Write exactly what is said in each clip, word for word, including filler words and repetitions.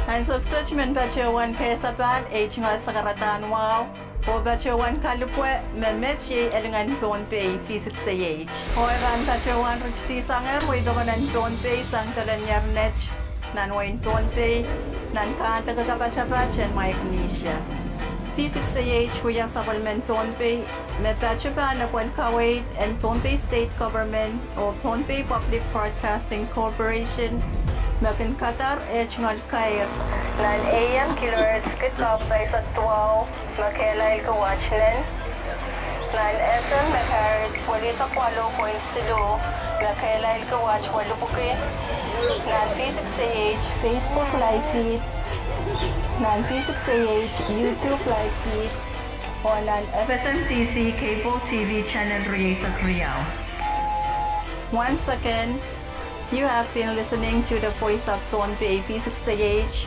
Ansou kiset I men patohwan kehlail ei tungoal sakaradahn wahu oh patohwan kalipwe me met iei elingan Pohnpei V six A H. Oh e pahn patohwan ritidi sangehr wehi pokon en Pohnpei sang doadoahk en net nan wehin Pohnpei, nan kadeik kapatapat en Micronesia. V six A H wia sapwellimen Pohnpei me patohwan epwel kaweid en Pohnpei State Government oh Pohnpei Public Broadcasting Corporation me kin kadar eh tungoal kair nan A M kilohertz kid kak pahisek duwau me kehlail kiwat nen, nan F M megahertz welisek waluh point siluh me kehlail kiwat welipwiki, nan V six A H Facebook live feed, nan V six A H YouTube live feed, oh nan F S M T C cable T V channel rieisek riau. Once again, you have been listening to the Voice of Pohnpei, V six A H,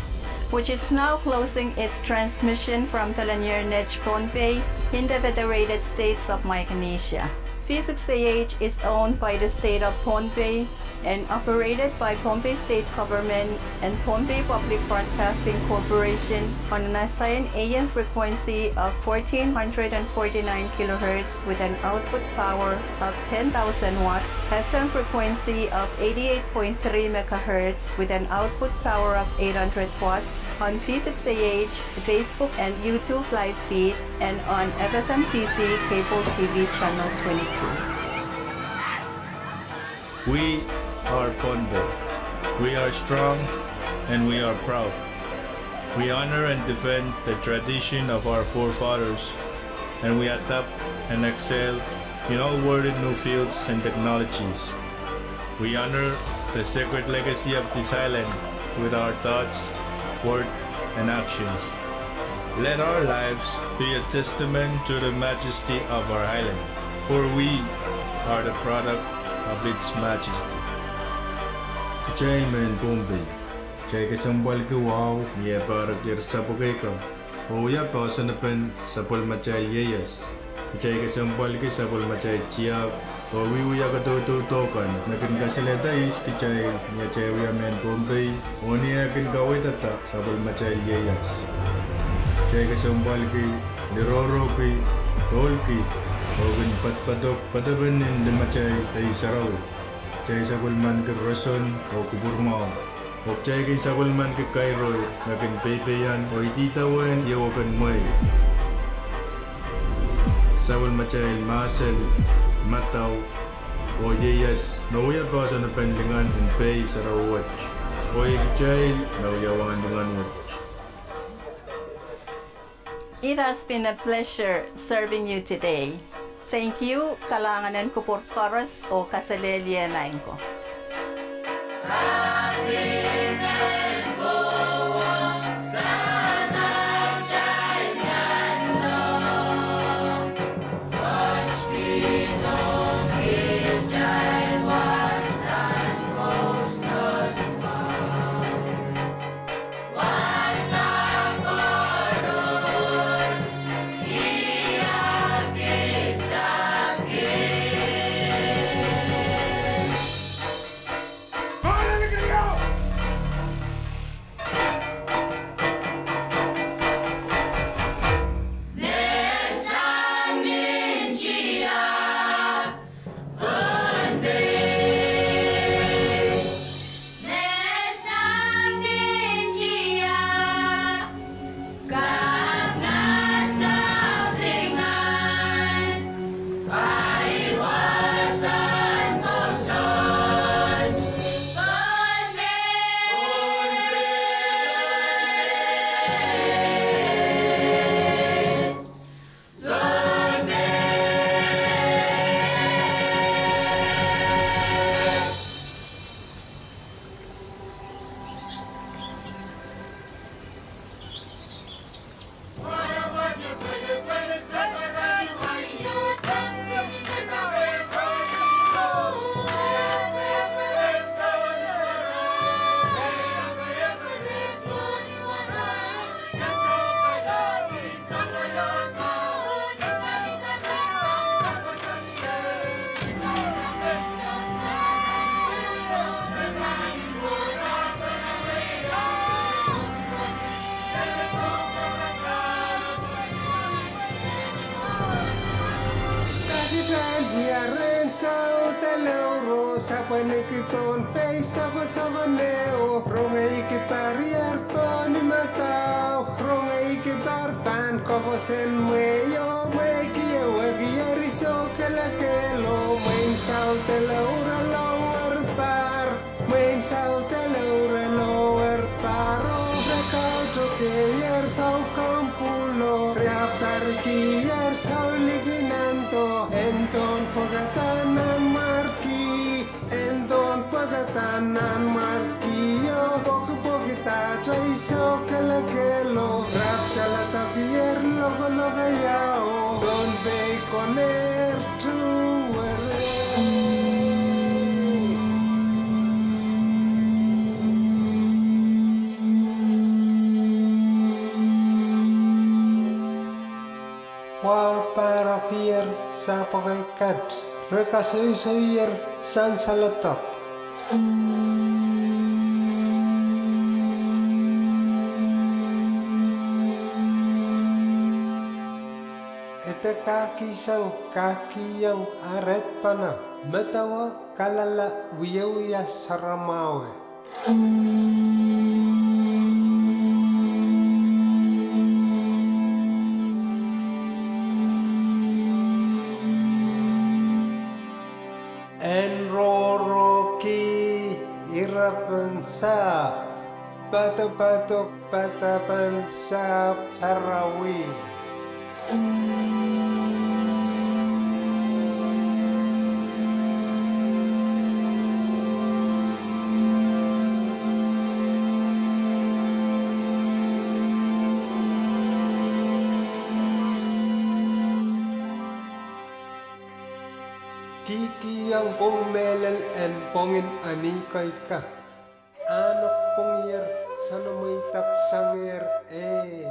which is now closing its transmission from the Leniernet, Pohnpei, in the Federated States of Micronesia. V six A H is owned by the State of Pohnpei and operated by Pohnpei State Government and Pohnpei Public Broadcasting Corporation on an assigned A M frequency of fourteen hundred and forty-nine kilohertz with an output power of ten thousand watts, F M frequency of eighty-eight point three megahertz with an output power of eight hundred watts, on V six A H Facebook and YouTube live feed, and on F S M T C cable T V channel twenty-two. We are Pohnpei. We are strong and we are proud. We honor and defend the tradition of our forefathers, and we adapt and excel in all worthy new fields and technologies. We honor the sacred legacy of this island with our thoughts, words, and actions. Let our lives be a testament to the majesty of our island, for we are the product of its majesty. Kitail mehn Pohnpei, kitail kesempwalki wahu ni eh pahrekier sapwukei kan oh wia poahsoanpen sapwellimatail ieias. Kitail kesempwalki sapwellimatail tiahk oh wiewia kadaudodo kan me kin kasalehda ihs kitail ni atail wia mehn Pohnpei oh ni eh kin kaweidada sapwellimatail ieias. Kitail kesempwalki lirohrohki, pohlki, oh kin poadopoadok poadopen nin limatail Pei Sarawi. Kitail sapwellimaniki roson oh kupwurmwahu, oh kitail kin sapwellimaniki kairo me kin peipeian oh ididawehn ieu akan mwehi. Sapwellimatail mahsel, madau, oh ieias me wia poahsoanpen lingan en Pei Sarawi wet, oh iei kitail me wiawihen lingan wet. It has been a pleasure serving you today. Thank you, kalahngan en kupwur koaros oh kaselehlie maing ko. Saledek ro sapweniki Pohnpei sokosoko neho, rongeiki parier pohn ni madau, rongeiki par pahn koakoasoan mwehi oh mwehi kie wekier iso kelekelo, mwein saledek ire lower par, mwein saledek ire lower par, oh re kautokehier saukaumpwulo, re apwtarikier sauliki nando, en dohn pwekada nan mwarki, en dohn pwekada nan mwarki, oh pwekipwekidahte iso kelekelo, re apwsaladahkier lokolokaiao, Pohnpei konehr tuhwei. Wahu pahrekier sapwekei kat, re kasoisoier sansaledek. Ede kahkihsang kahkihong ahr edpene, medewe kalala wiewia saramwahu. En rohrohki irapen sahpw, padopado padapen sahpw sarawi. Kihkihong pwung mehlel en pwongin Anihkoi ka. Ahneki pwungier soanamweidek sangehr eh.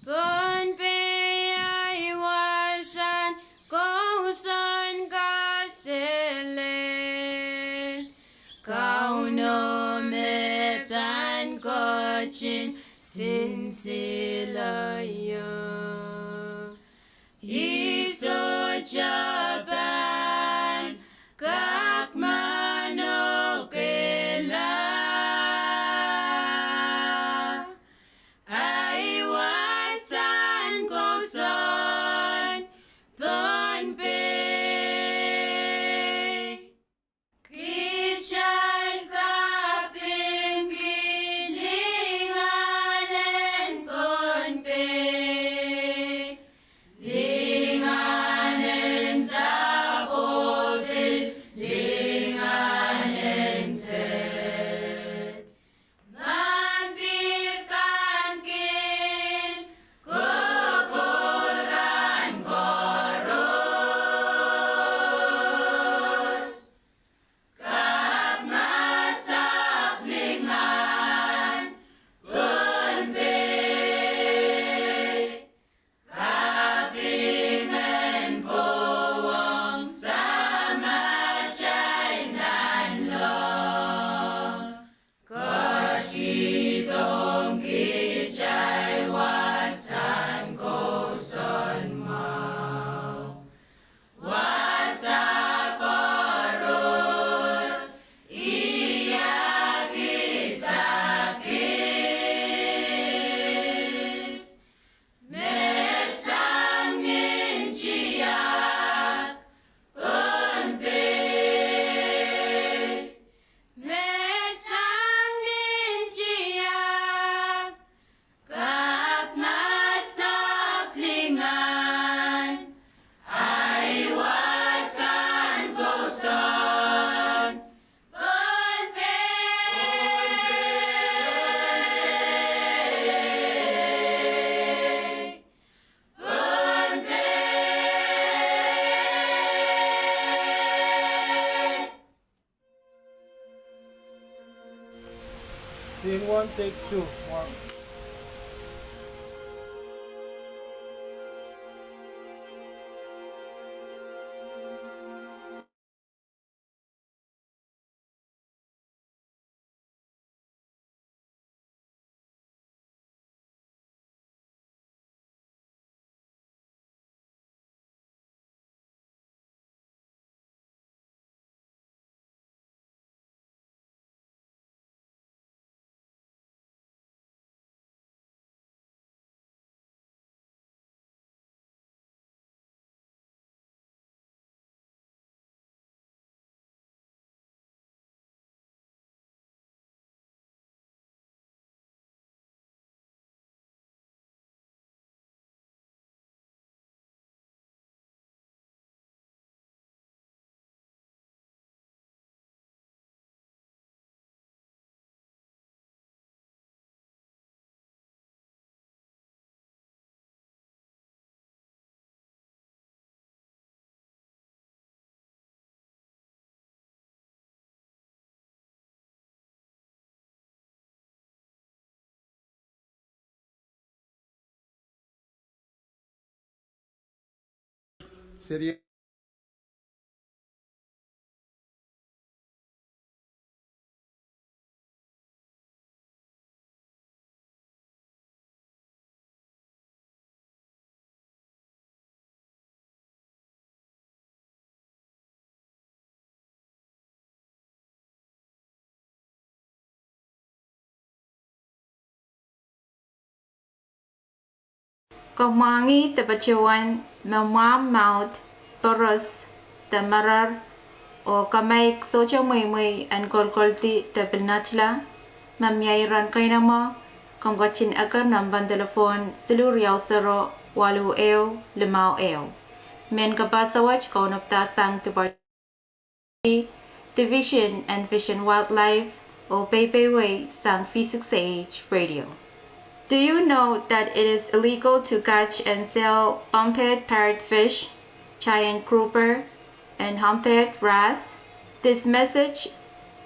Pohnpei ahi wahsahn kousoan kaselel, Kauno me pahn ketin sinsile ie. Ihs sohte pahn kak manokehla ahi wahsahn kousoan Pohnpei. Kitail kapingki lingan en Pohnpei, lingan en Scene one, take two. One. Seri Kamwangih de patohwan me mwahmw, mwahu, poaros, de marar, oh kamaik sohte mweimwei en kolkoldi de pil netla, me mie iren keinemwe, komw ketin eker nempen delepwohn siluh riau sero waluh ehu limau ehu. Mehn kapehse wet kaunopdahsang Department Division en Fish and Wildlife, oh peipeieisang V six A H Radio. Do you know that it is illegal to catch and sell humpback parrotfish, giant grouper, and humpback wrasse? This message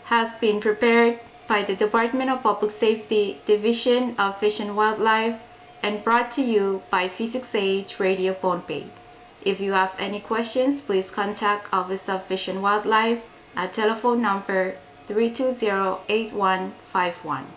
has been prepared by the Department of Public Safety, Division of Fish and Wildlife, and brought to you by V six A H Radio Pohnpei. If you have any questions, please contact Office of Fish and Wildlife at telephone number three two zero eight one five one.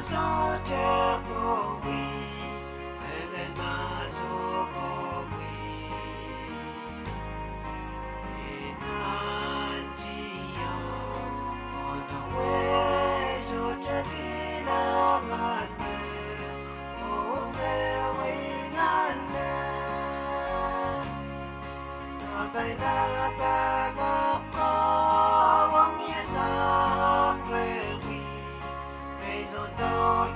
Sohte kohwei, pil en mahso kohwei. Ih nan tiong, oh nan wehi sohte kilang nan lel, oh me wehi nan lel. Kapaiada lapalap ko, ong ie sang rehmwi, me sohte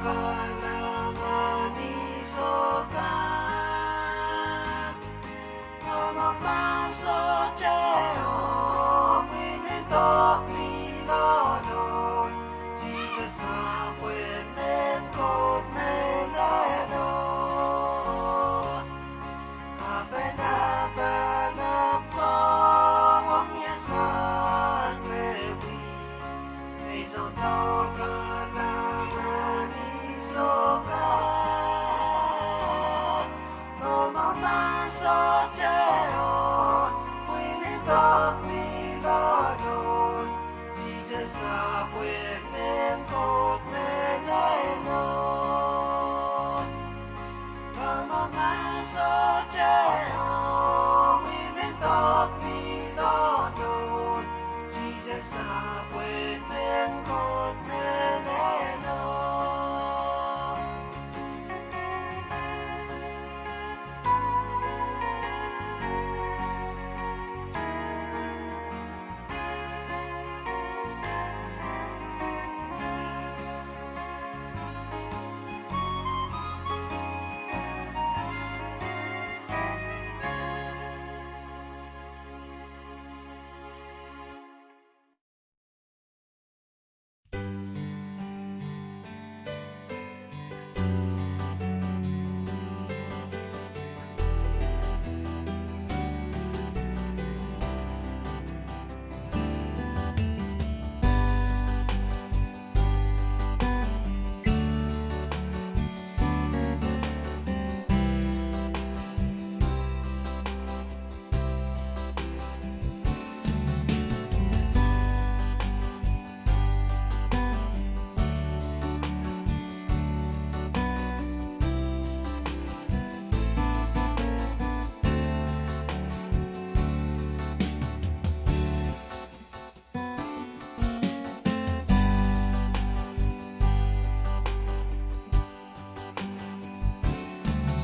kalahngan ni sohte. Komw mahso te, oh mwilin pok ni loalod, Sises apwtehn Koht mehlelo. Kapaiada lapalap ko, ong ie sang rehmwi, me sohte kalahngan ni sohte. Komw mahso te, oh mwilin pok ni loalod, Sises apwtehn Koht mehlelo. Komw mahso te, oh mwilin pok ni loalod, Sises apwtehn Koht mehlelo.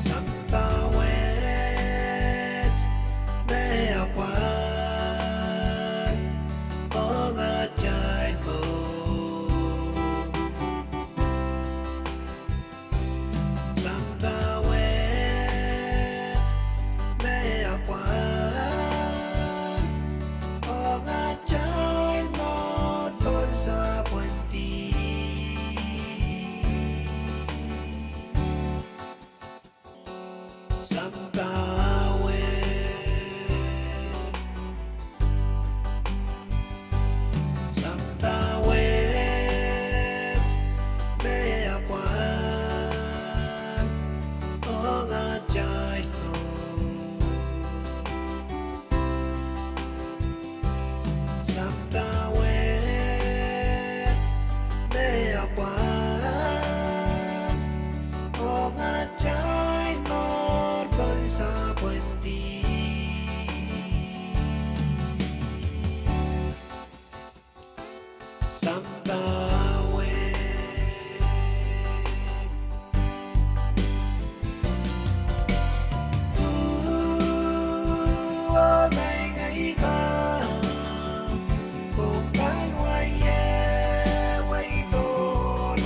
Sampah wet me apwal ong atail mour. Sampah wet me apwal ong atail mour pohn sapwendin. Sampah wet, sampah wet me apwal ong atail mour. Sampah wet me apwal ong atail mour pohn sapwendin. Sampah wet. Uhh, oh mengei ka, komw pahn wai ie, wai pohn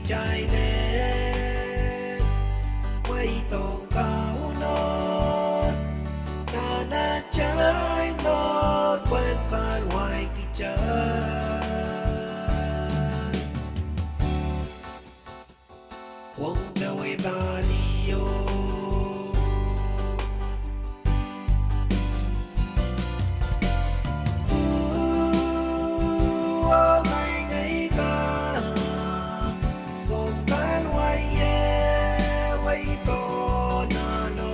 Kitail en mweidohng Kauno nan atail mour pwehn kahluwa kitail. Pwong dewe palio. Uhh, oh meinei ka, komw kahluwa ie wei pohn ahno.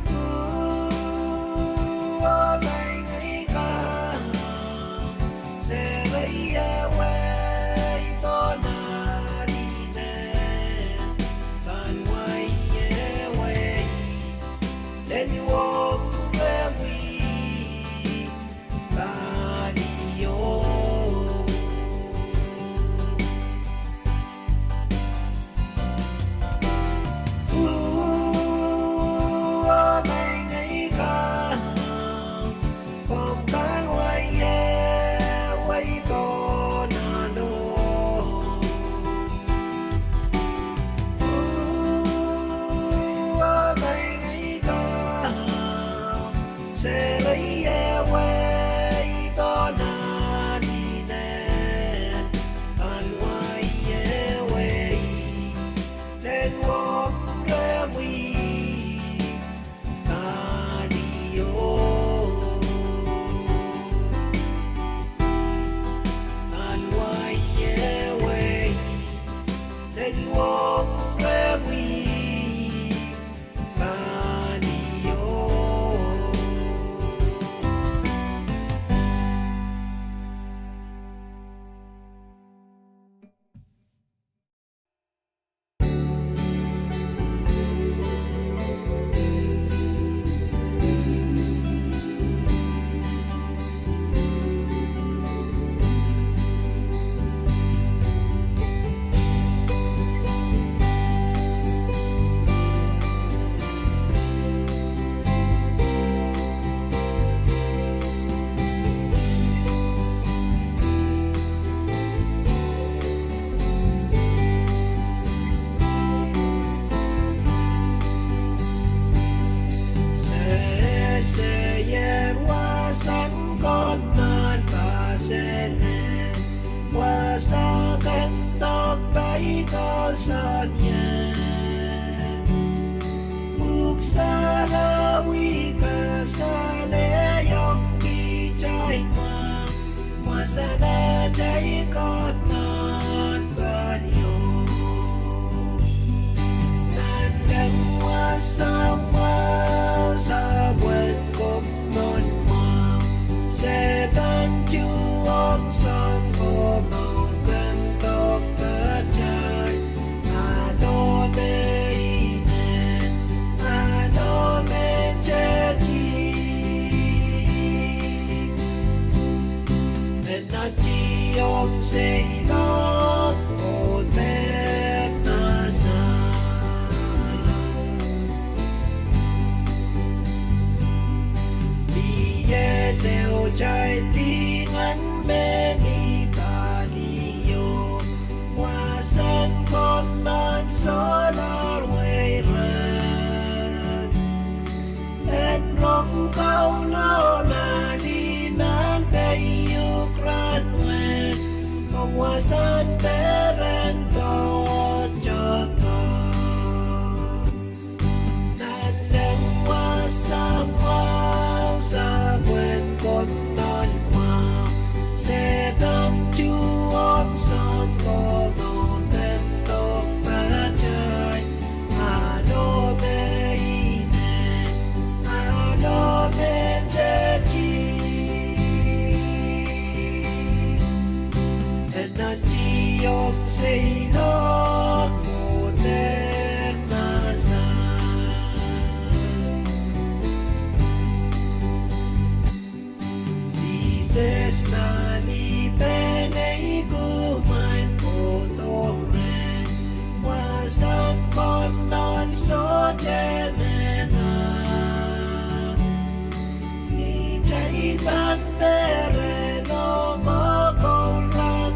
Uhh, oh meinei ka, komw kahluwa ie wei pohn ahno. Uhh, oh meinei ka, seri ie wei pohn ahno. Kahluwa ie wei, len wong rehmwi palio. Kahluwa ie wei, len wong rehmwi palio. Sehse ien wasa komw nan pasel en, wasa ken dok pai koasoan ie. Pwuhk Sarawi kasalehiong kitail mwahu, wasa atail Koht nan palio. Nanleng wasa mwahu, sapwellimomwi komwi mwahu. Sehdan tuhwong soankomour, ken dok patail. Ahlo me inen, ahlo me teti. Enetiong seiloak oh dehpa sang. Mie dehr atail lingan me mi palio. Wasahn komwi nan sohlahr wehi rehn. En rong Kauno malihn me peiuk rahnwet, ong wasahn peren tohto. Nanleng wasa mwahu, sapwellimomwi mwahu. Sehdan tuhwong soankomour, ken dok patail. Ahlo me inen, ahlo me teti. Enetiong seiloak oh dehpa sang. Sises malipene kumwail kohdohng rehn, wasahn komwi nan sohte mengei. Ni atail pahn peren oh kokour rahn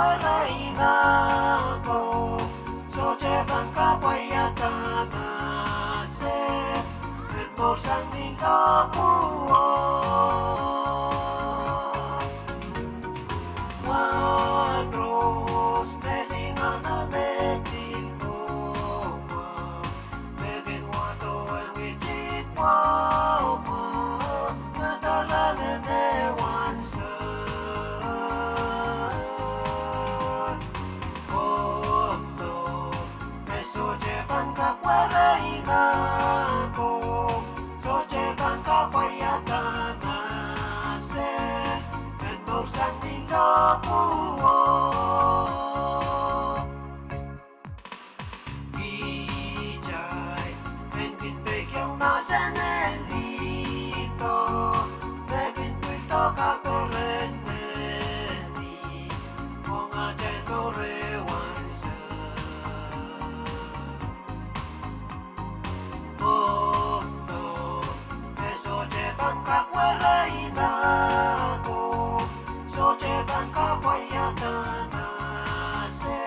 Werei nako, sohte pahn kak wia dahme se, en mour sang ni lohpwuo. Mwohn Ros, me lingan me pil pwomwa, me kin wahdo en wihti pwomwa, me peren en ehu ansou. Oh no, me sohte pahn kak werei nako, sohte pahn kak wia dahme se, en mour sang ni lohpwuo. Kitail en kin peikiong mahsen en lihdo, me kin pwildo kaperen mehdi, ong atail mour ehu ansou. Oh no, me sohte pahn kak werei nako, sohte pahn kak wia dahme se,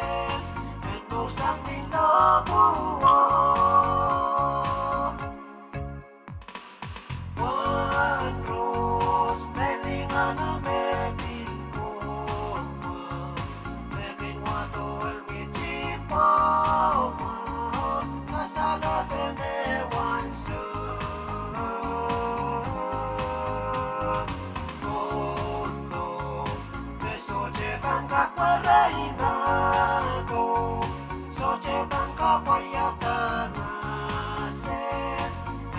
en mour sang ni lohpwuo. Mwohn Ros, me lingan me pil pwomwa, me kin wahdo en wihti pwomwa, kasalepen ehu ansou. Oh no, me sohte pahn kak werei nako, sohte pahn kak wia dahme se,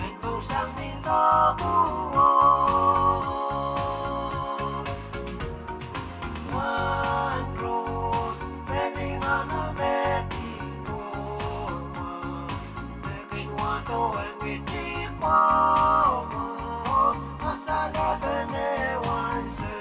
en mour sang ni lohpwuo. Mwohn Ros, me lingan me pil pwomwa, me kin wahdo en wihti pwomwa, kasalepen ehu ansou.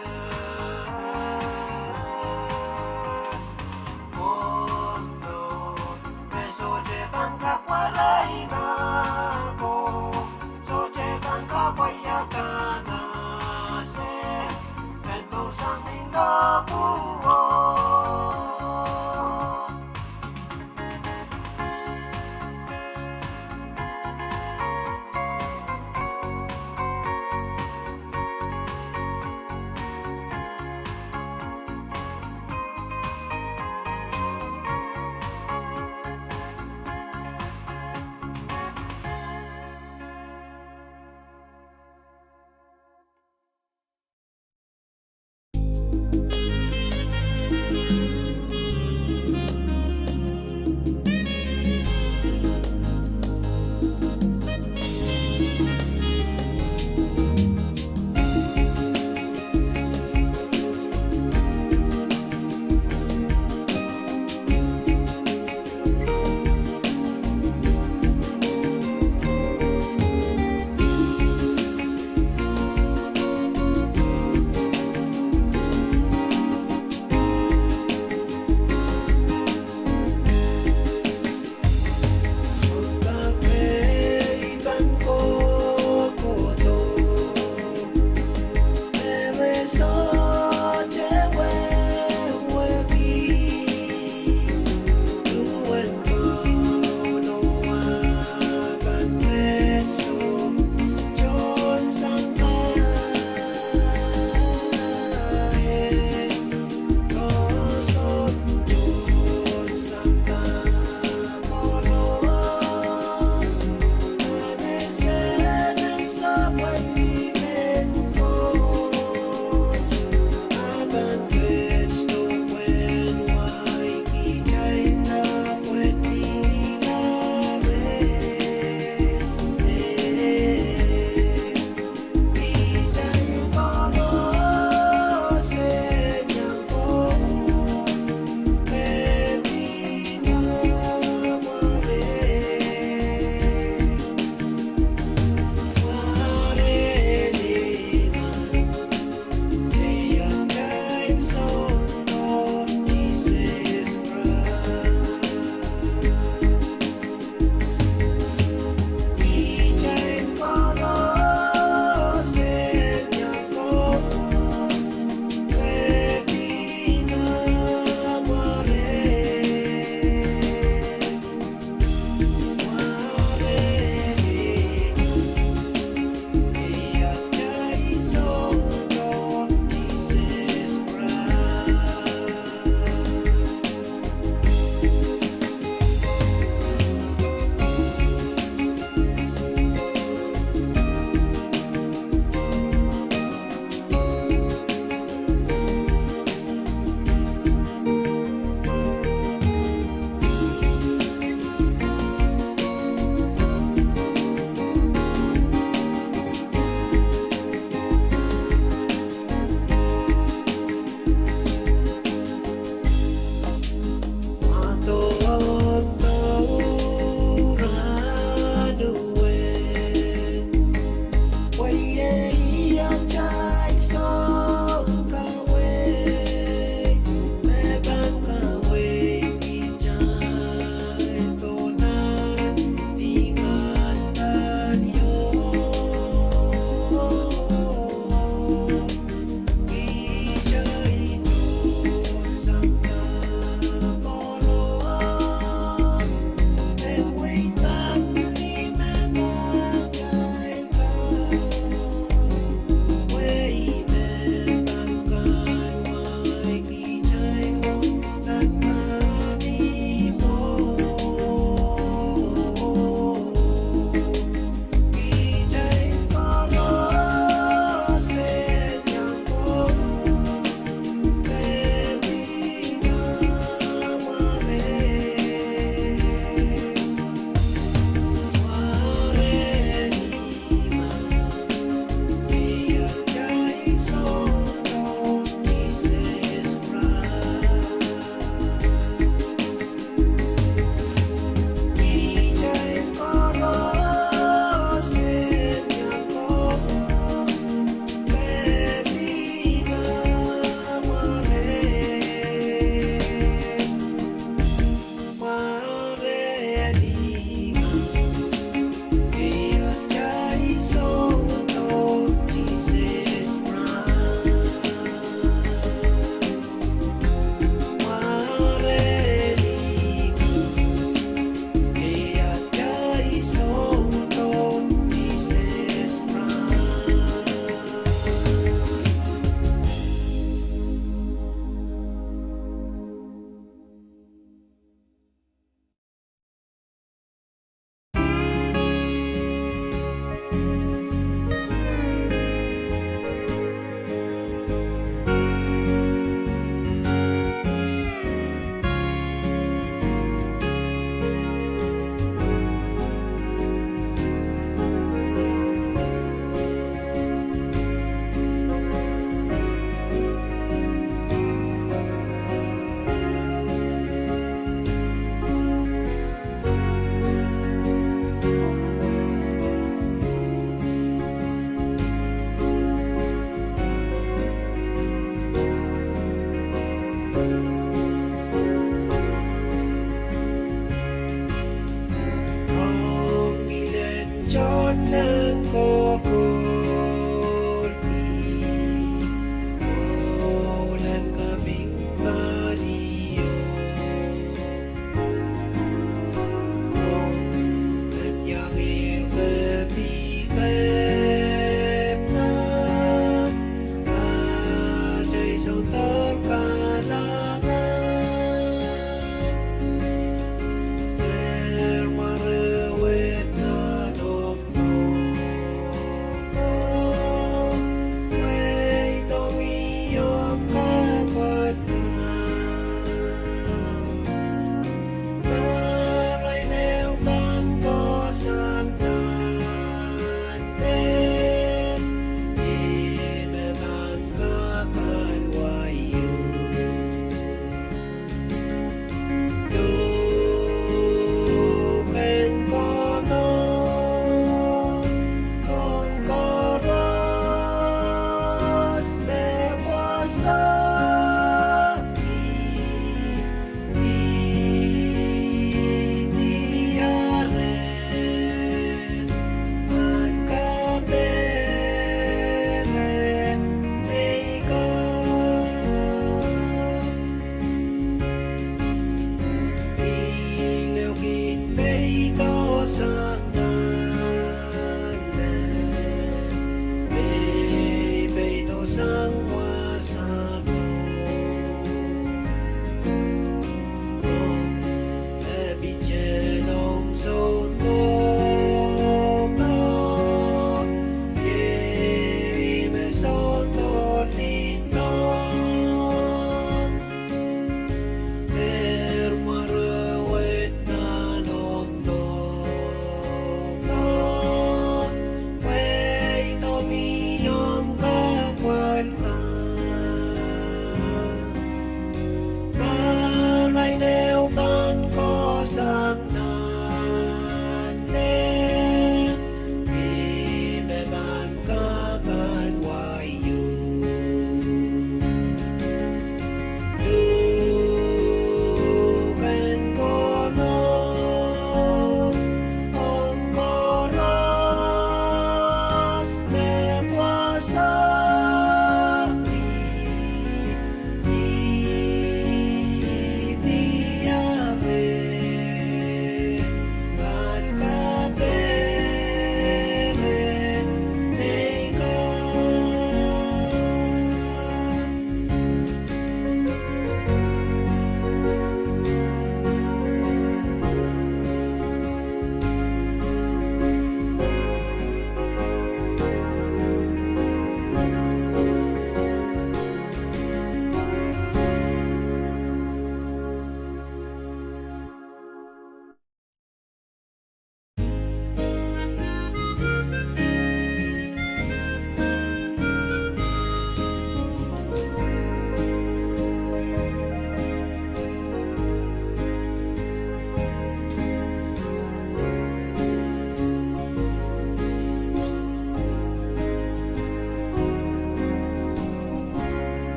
sang nan lehn, ih me pahn kahpwal wai Luhken Komour ong koaros me pwosonki, ih diarehn ahl kaperen nei kan.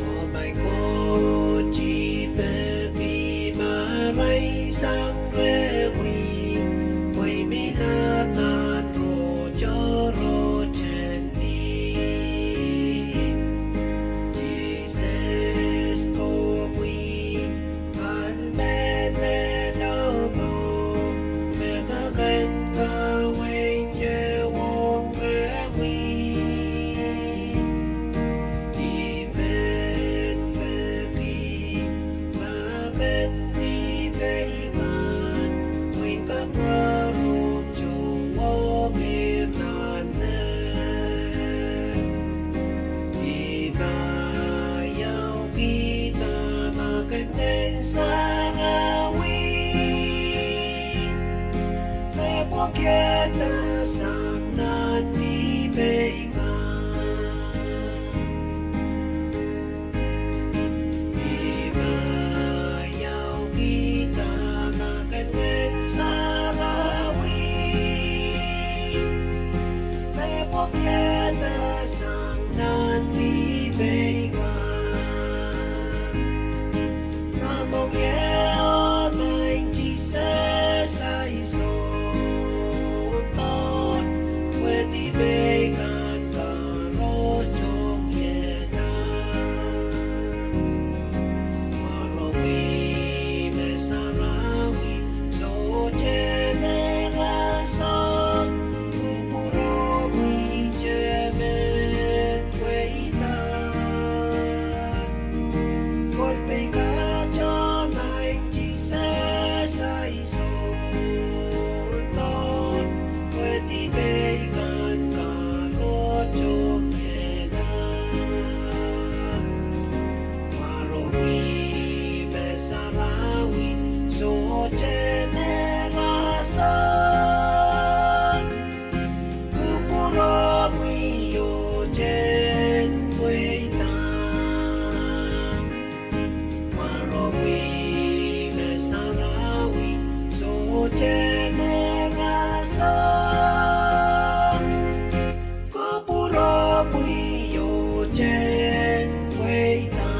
Oh my God, I peki ma irail sang rehmwi, pwe I milahr nan rotorot en dihp. Sises, komwi ahl mehlelo mwo, me ke kin kaweid ie ong rehmwi. I men peki ma ken dihpei kan, pwe I kak warohng tohn ongih nan lehn. I pahn iang kihda ma ken Ngehn Sarawi me pwoakieda sang nan dihpei kan. I pahn iang kihda ma ken Ngehn Sarawi me pwoakieda sang nan dihpei kan. Nahn ong ie, oh maing Sises, ahi Soundoar, pwe dihpei kan kahrehda ong ie nan. Mwaromwi me sarawi, sohte me rasehng, kupwuromwi te men pweida. Kolpei kat, oh maing Sises, ahi Soundoar, pwe dihpei kan kahrehda ong ie nan. Mwaromwi me sarawi, sohte me rasehng, kupwuromwi oh te men pweida. Mwaromwi me sarawi, sohte me rasehng, kupwuromwi oh te men pweida.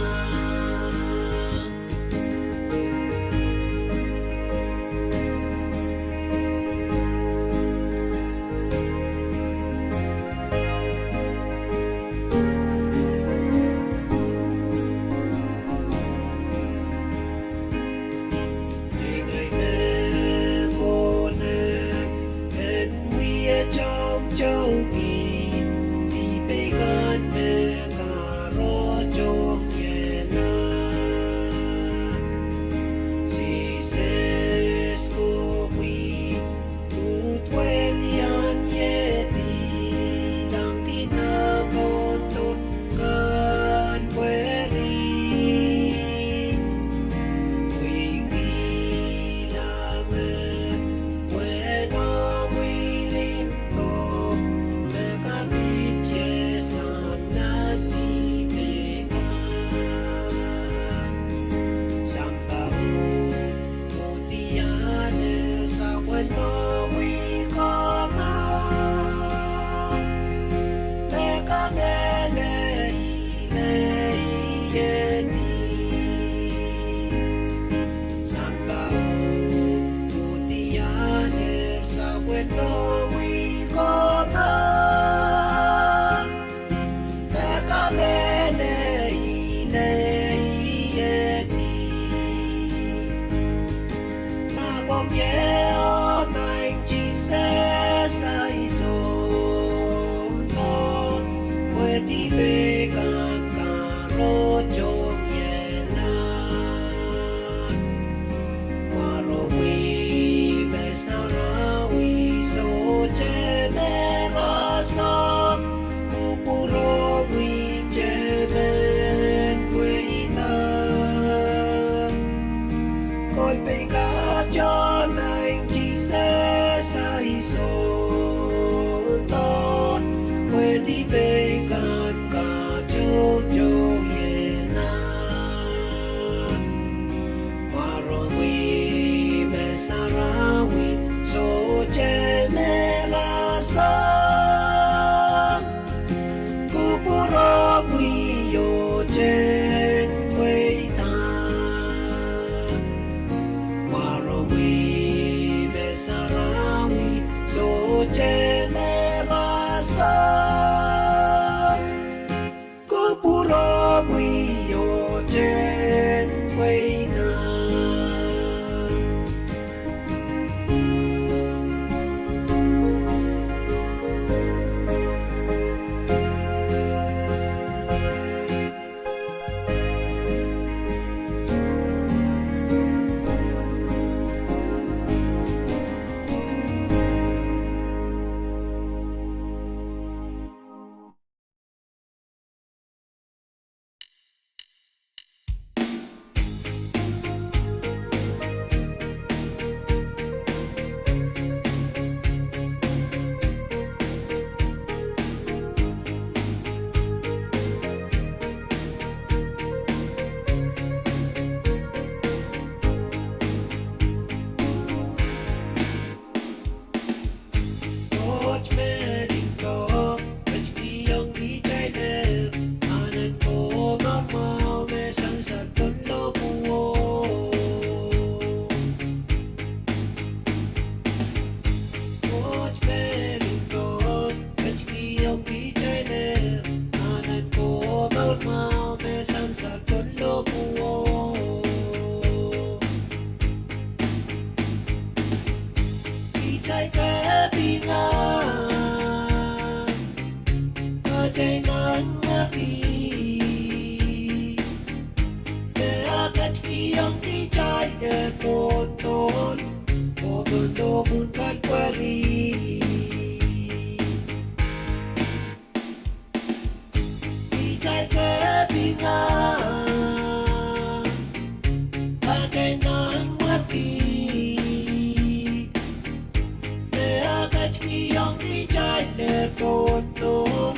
Ie, oh maing Sises, ahi Sounkoa, pwe dipei kan kahrehdo iehla. Mwaromwi me sarawi, sohte me rasehng, kupwuromwi te men pweida. Kolpei katohdo, maing Sises, ahi Sounkoa, pwe dipei kan kahrehdo iehla. Mwaromwi me sarawi, sohte me rasehng, kupwuromwi oh te pweida. Mwaromwi me sarawi, sohte me rasehng, kupwuromwi oh te pweida. Koht me limpoak, ketikihong kitail ehr, anahn ko mwahu me sansal pohn lohpwuo. Koht me limpoak, ketikihong kitail ehr, anahn ko mwahu me sansal pohn lohpwuo. Kitail kapinga atail nanmwarki, me e ketikihong kitail ehr pohn dohn, oh pohn lohpwuhn Kalpweri. Kitail kapinga atail nanmwarki, me e ketikihong kitail ehr pohn dohn,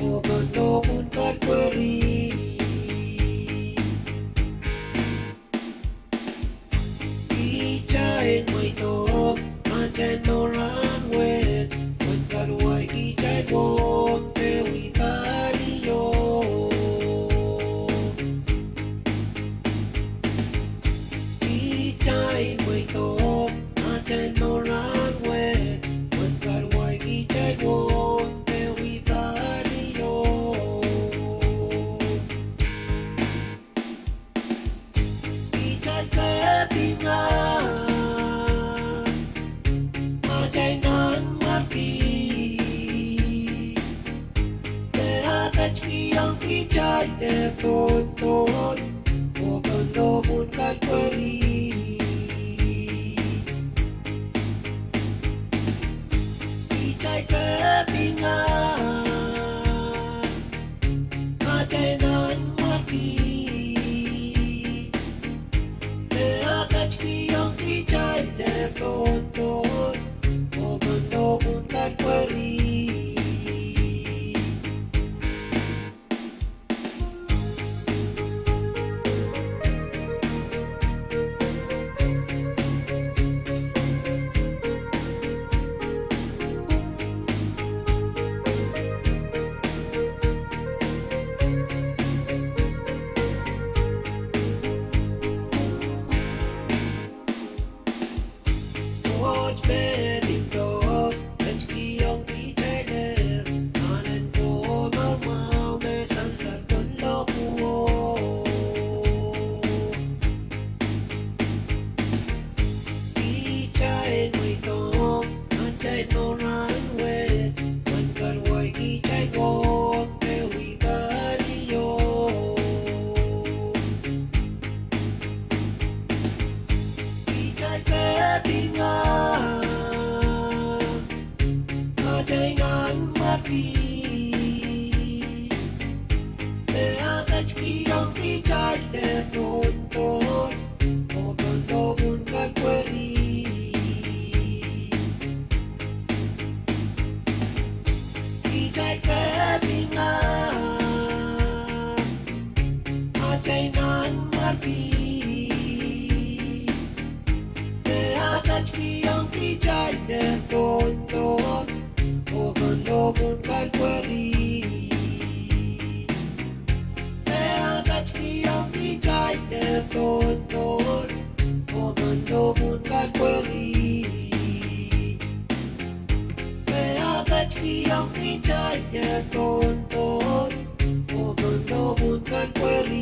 oh pohn lohpwuhn Kalpweri. Kitail mweido atail mour rahnwet, pwehn kahluwa kitail wohng dewi palio. Kitail mweido atail mour rahnwet, pwehn kahluwa kitail wohng dewi palio. Kitail kapinga atail nanmwarki, me e ketikihong kitail ehr pohn dohn, oh pohn lohpwuhn Kalpweri. Kitail kapinga atail nanmwarki, me e ketikihong kitail ehr pohn dohn, oh pohn lohpwuhn Kalpweri. Koht me limpoak, ketikihong kitail ehr, anahn ko mwahu me sansal pohn lohpwuo. Me e ketikihong kitail leh tohn dohr, oh pahn lohpwun ketkihong kitail kapinga atail nanmwarki. Me e ketikihong kitail leh tohn dohr, oh pahn lohpwun ketkihong. Me e ketikihong kitail leh tohn dohr, oh pahn lohpwun ketkihong. Me e ketikihong kitail leh tohn dohr, oh pahn lohpwun ketkihong.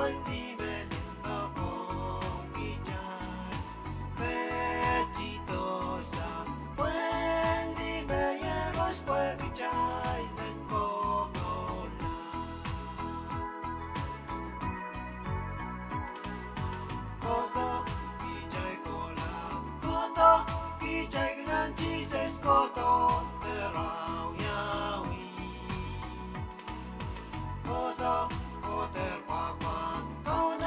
Pwehn lime limpoak ong kitail, met idohsa. Pwehn lime iehros pwe kitail en komourla. Kohdo kitail kohla, kohdo kitail kilang Sises kohdo, dehr awiawi. Kohdo, kohdo dehr pwapwand, kohdo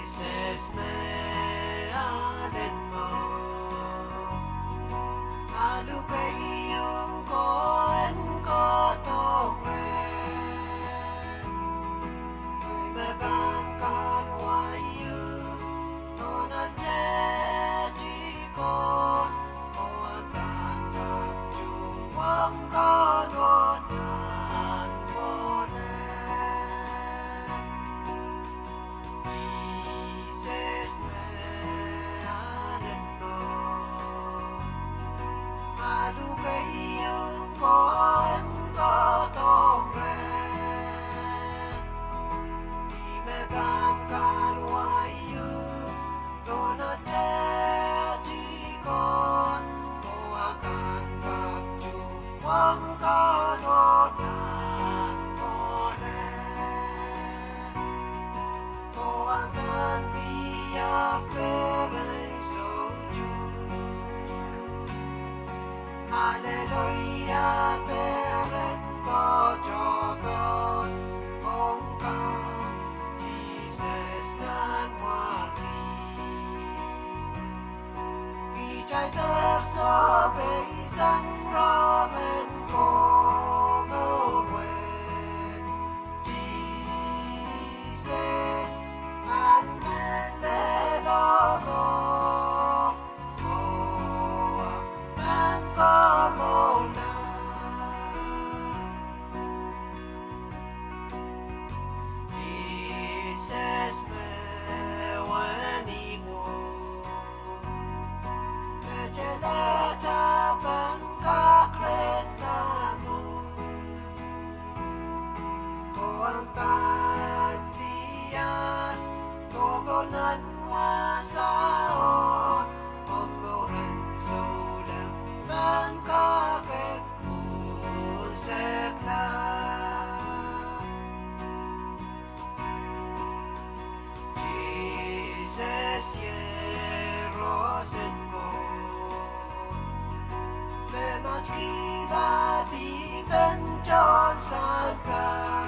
Sises me alen mwo, a lukehiong kowe en kohdohng reh. Ih me pahn kahluwa uhk, oh nan tehdi Koht, oh pahn kak tuhwong Kauno nan mwohn. Sises me alen mwo, a lukehiong kowe en kohdohng reh. Ih me pahn kahluwa uhk, oh nan tehdi Koht, oh pahn kak tuhwong Kauno nan mwohn. Kowe pahn diar peren soutuk. Aleluia, peren pwoat oh pwoat, ong Kaun Sises Nanmwarki. Kitail dehr sohpeisang rohng en komour wet. Sises pahn mehlel oh mour, oh pahn komourla. Sises me wenihmwo, letehlahte pahn kak rehtahngo. Kowe pahn diar, kowe pahn nan wasa, oh omw mour en souleng pahn kak unsekla. Sises iei roson ko, me matkihla dipen tohn sampah.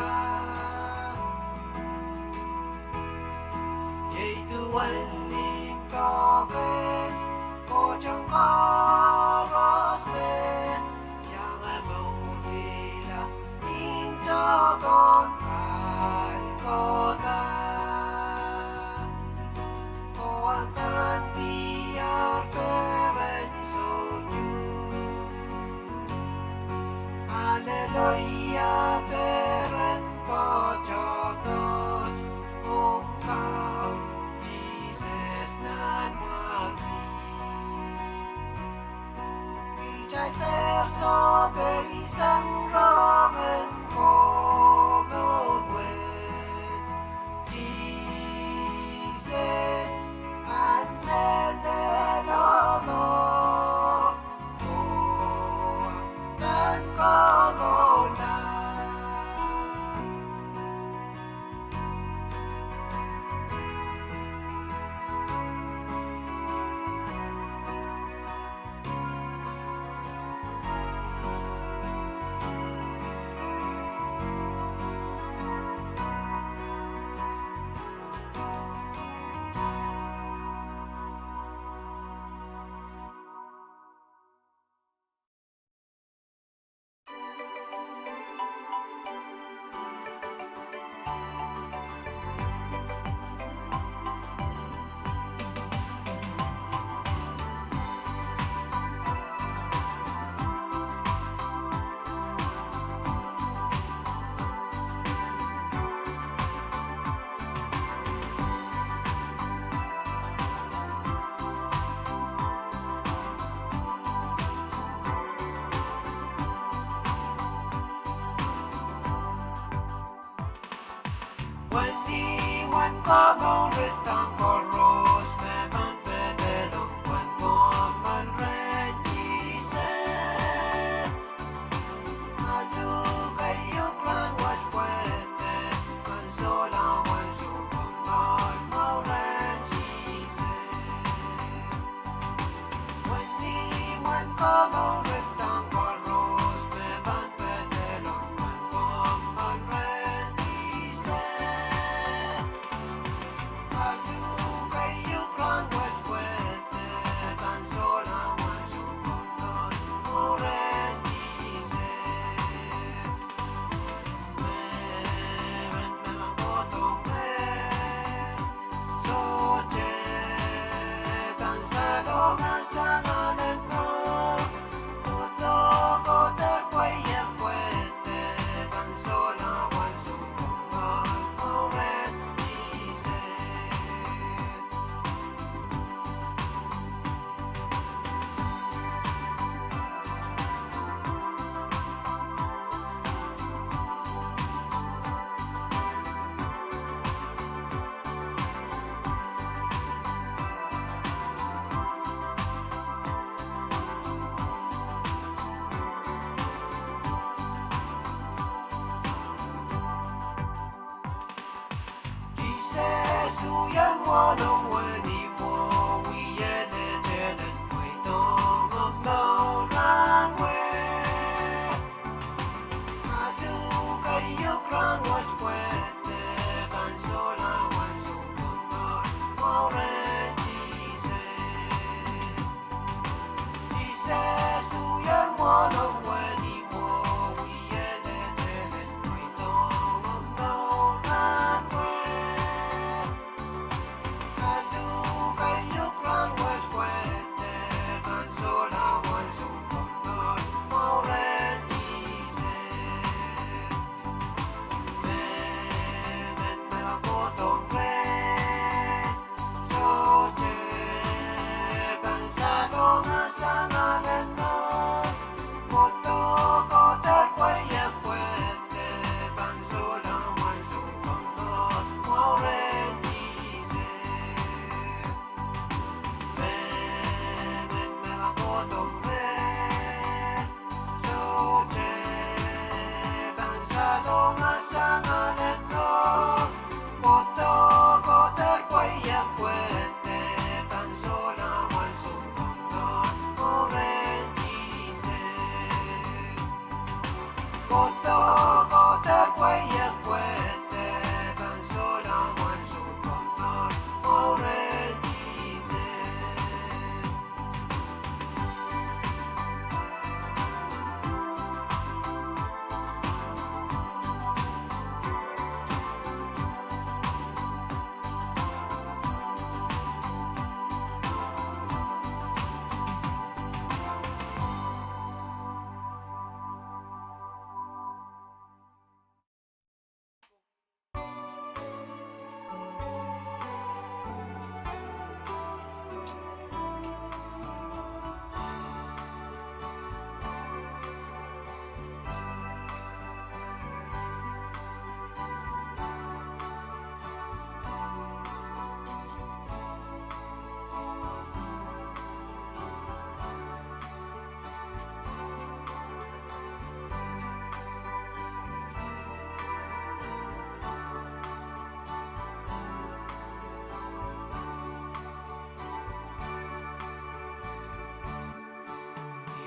Iei duwen limpoak en Koht ong koaros me iang mourkihla nin tohn Kalkoda. Kowe pahn diar peren soutuk. Aleluia,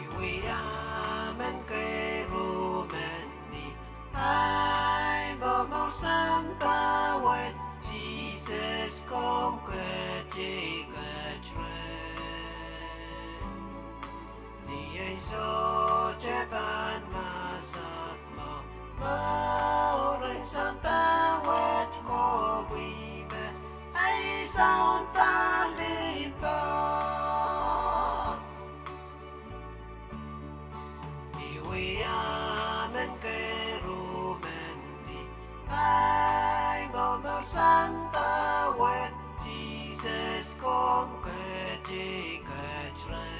Ih wia emen kei rumen ni, ahi momour sampah wet, Sises komw ketikihong reh. Ni ei sohte pahn masak mwo, mour en sampah wet komwi me ahi sounpar limpoak. Ih wia emen kei rumen ni, ahi momour sampah wet, Sises komw ketikihong reh.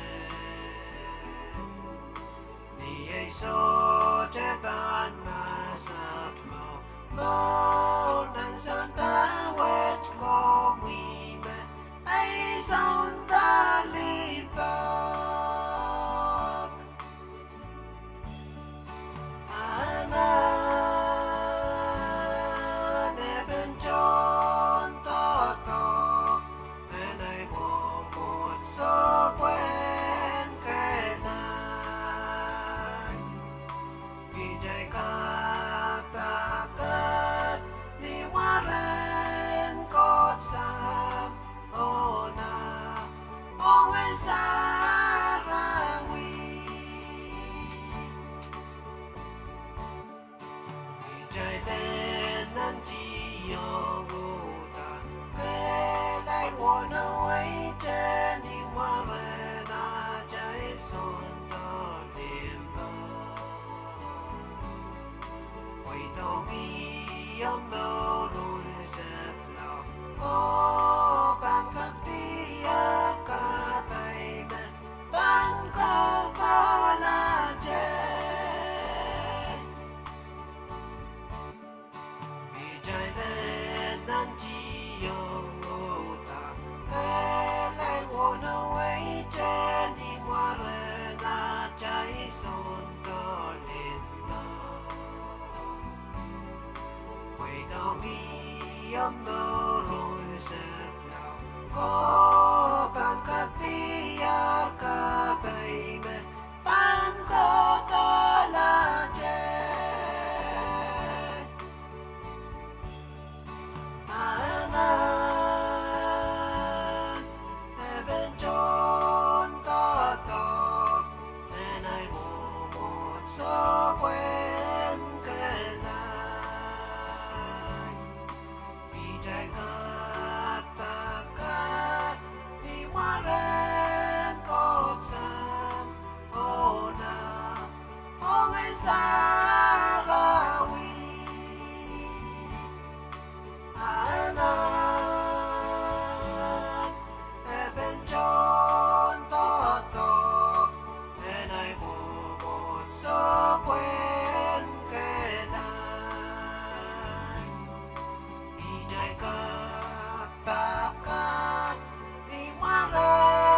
mour unsek lao, ko pahn kak diar kapai me pahn kohdohlahte. Ahnahn, e pahn tohndoadoahk nan ahi mwomwohdiso pwehn kehlail. Kitail kapakap ni mwaren Koht Sahm, oh nah, oh Ngehn Sarawi. Ahnahn, e pahn tohndoadoahk nan ahi mwomwohdiso pwehn kehlail. Kitail kapakap ni mwaren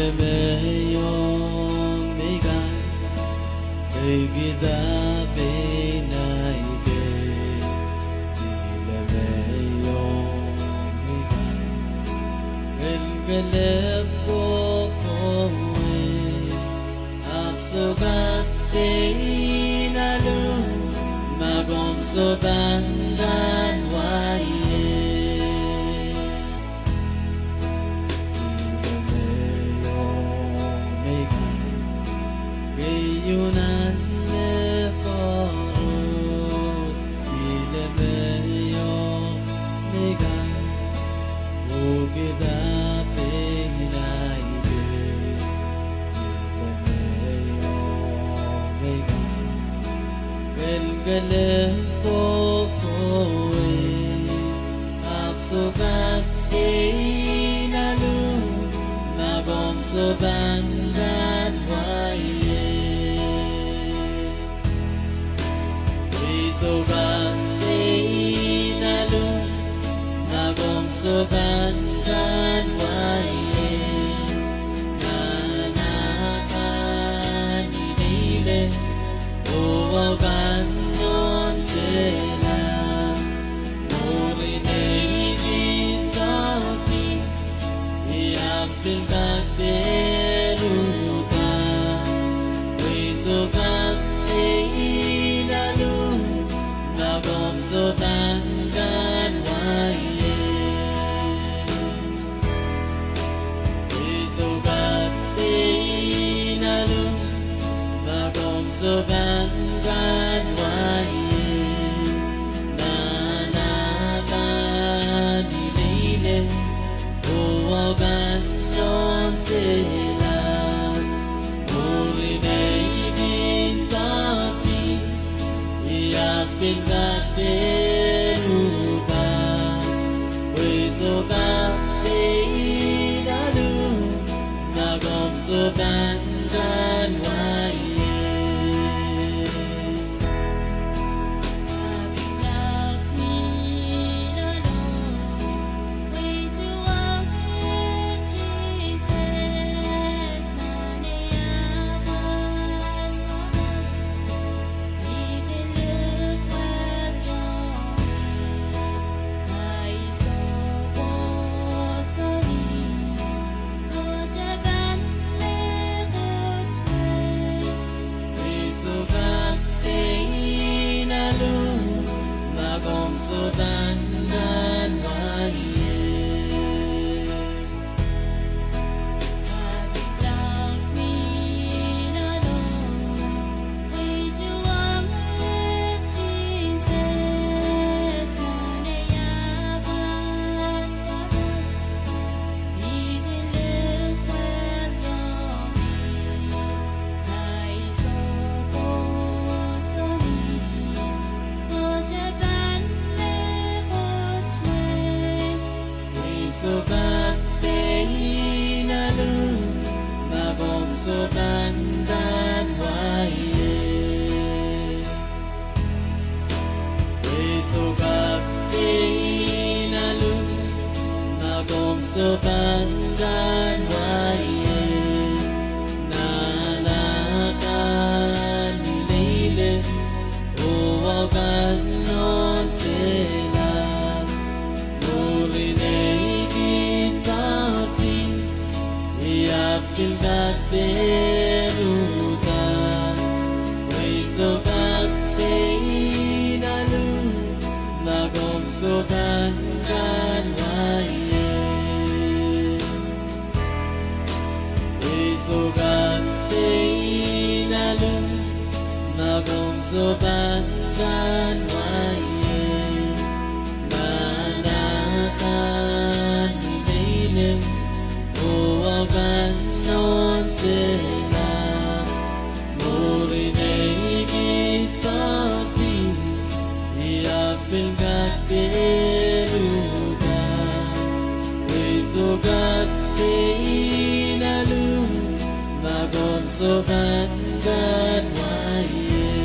Ilemeio meikan, ekida pein ahi kei. Ilemeio meikan, kelkelek kohkohwei, ahpw sohte kak pein alu ma komw sohte pahn kak wai ie. Ilemeio meikan, keieu nan mehkoaros. Ilemeio meikan, oh kihda pein ahi kei. Ilemeio meikan, kelkelek kohkohwei, ahpw sohte kak pein alu ma komw sohte pahn kak wai ie. Pwe sohte kak pein alu ma komw sohte pahn kak wai ie. Nan ah pahn ileile, oh wahu kan nohn tehla. Mwurin ei pil doadoahk, I ahpw pil kak dehr uhda. Pwe sohte kak pein alu ma komw sohte pahn kak wai ie. Pwe sohte kak pein alu ma komw sohte pahn kak wai ie. Nan ah pahn ileile, oh wahu kan nohn tehla. Mwurin ei pil doadoahk, I ahpw pil kak dehr uhda. Pwe sohte kak pein alu ma komw sohte pahn kak wai ie. Pwe sohte kak pein alu ma komw sohte pahn kak wai ie. Pwe sohte kak pein alu ma komw sohte pahn kak wai ie. Pwe sohte kak pein alu ma komw sohte pahn kak wai ie. Nan ah pahn ileile, oh wahu kan nohn tehla. Mwurin ei pil doadoahk, I ahpw pil kak dehr uhda. Pwe sohte kak pein alu ma komw sohte pahn kak wai ie. Pwe sohte kak pein alu ma komw sohte pahn kak wai ie. Nan ah pahn ileile, oh wahu kan nohn tehla. Mwurin ei pil doadoahk, I ahpw pil kak dehr uhda. Pwe sohte kak pein alu ma komw sohte pahn kak wai ie.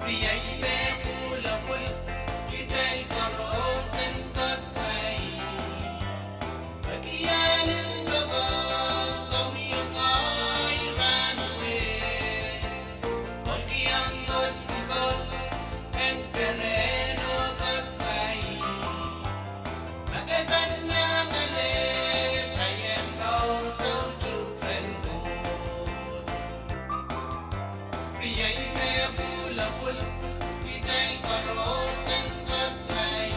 Riei me pwulopwul, kitail koaros en kak ngehi. Peki ahl en poakohng komwi oh ngehi rahnwet. Ohlkihong Koht kikol en perehn oh kak ngehi. Ma ke pahn iang ale, pahn iang mour soutuk rehn Koht. Riei me pwulopwul, kitail koaros en kak ngehi.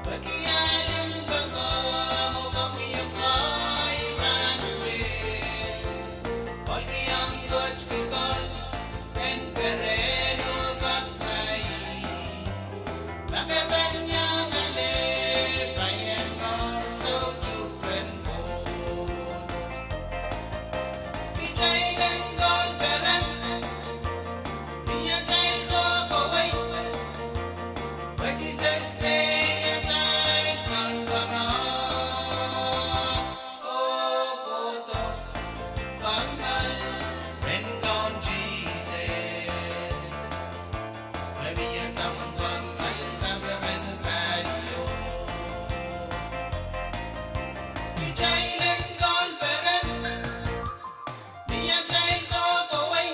Peki ahl en poakohng komwi oh ngehi rahnwet. Ohlkihong Koht kikol en perehn oh kak ngehi. Ma ke pahn iang ale, pahn iang mour soutuk rehn Koht. Kitail en kol peren, ni atail kohkohwei, pwe Sises iei atail Sounkomour. Oh kohdo, kommoal rehn Kaun Sises. Pwe mie soangen kommoal kaperen palio. Kitail en kol peren, ni atail kohkohwei,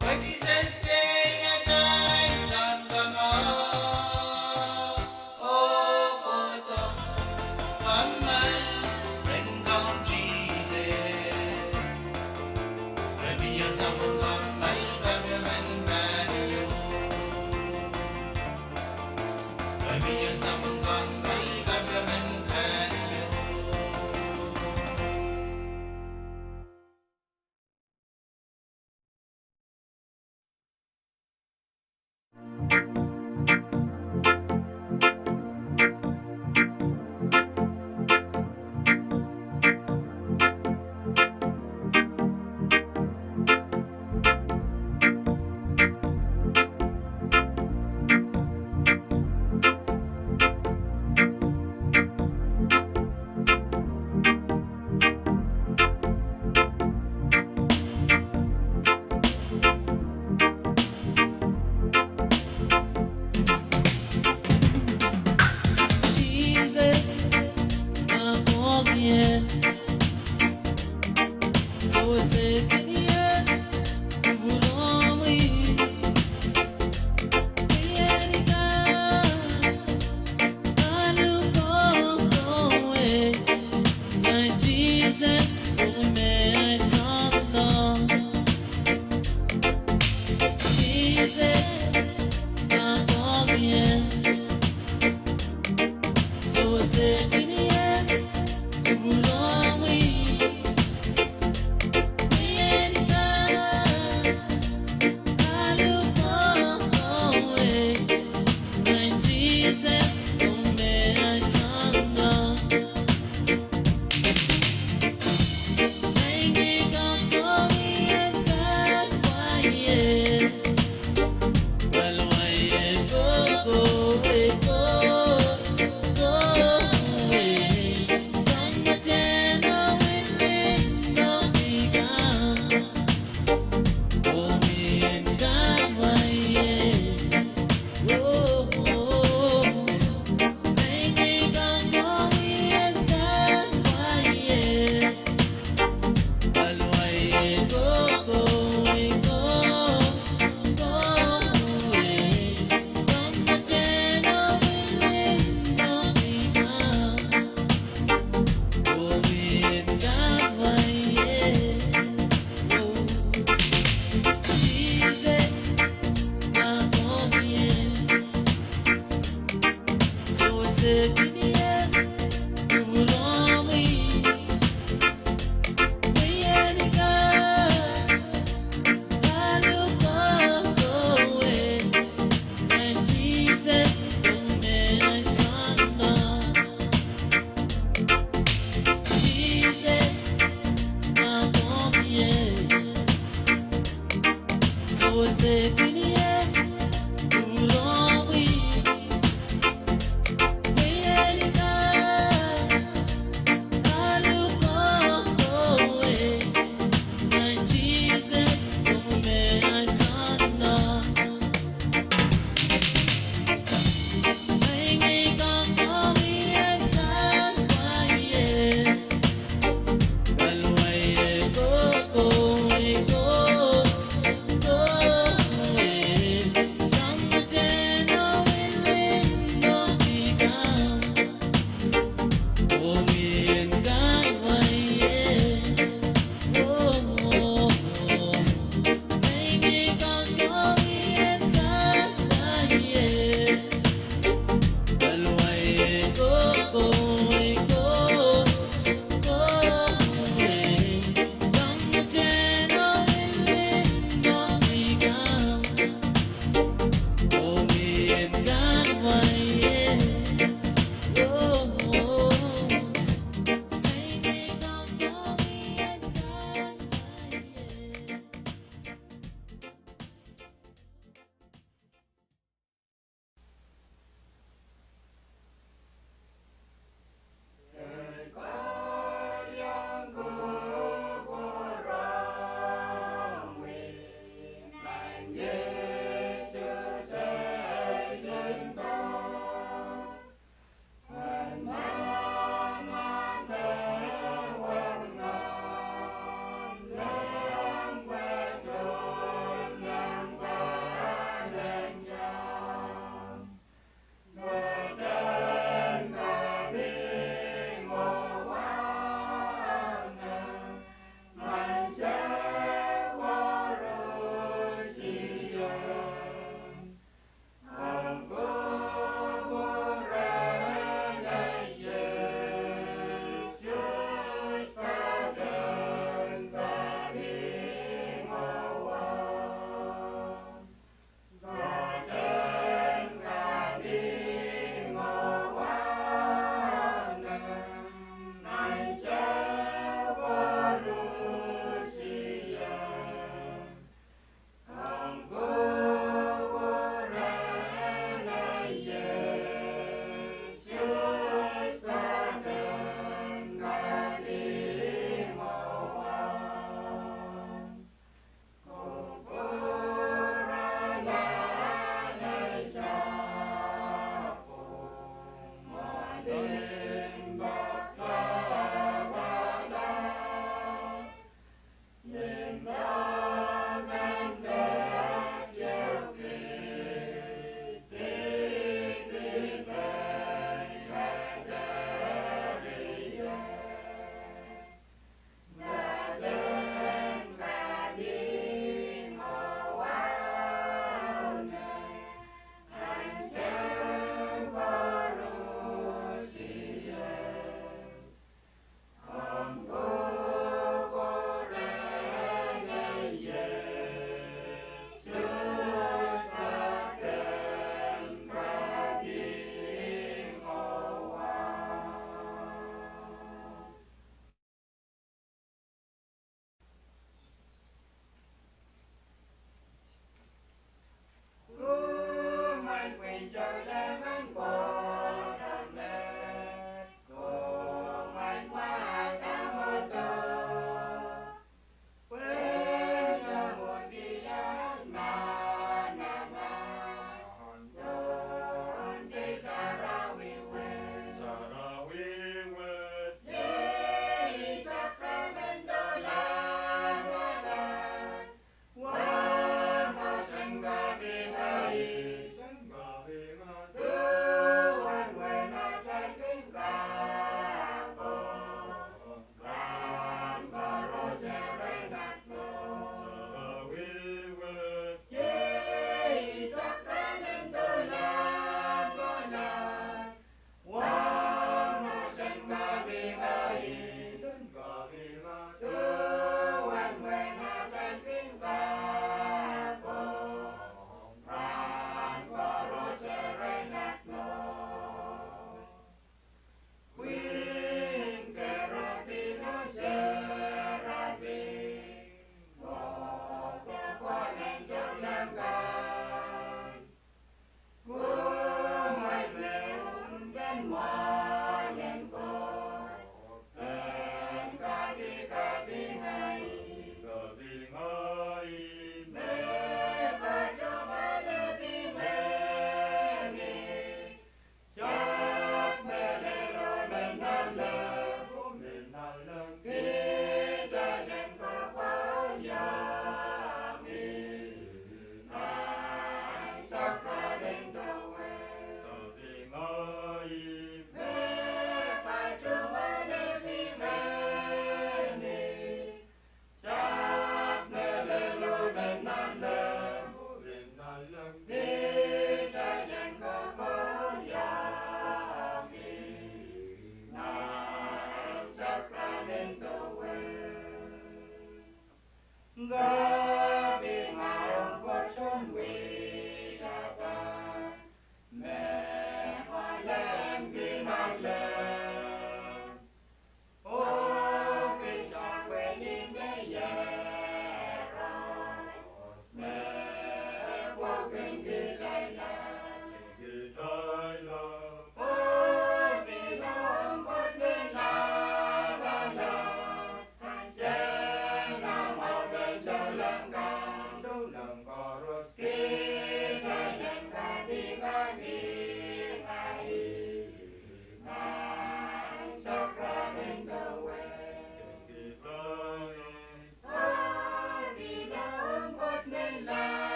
pwe Sises iei atail Sounkomour. Oh kohdo, kommoal rehn Kaun Sises. Pwe mie soangen kommoal kaperen palio. Pwe mie soangen kommoal kaperen palio.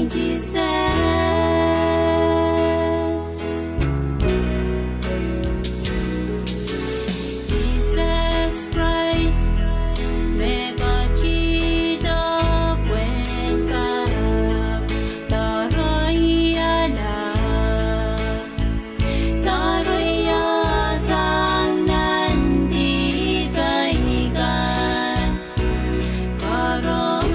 Sises, Sises Krais, me ketikihdo pwehn kapw, doaroiala, doaroiasang nan dihp akan. Koaros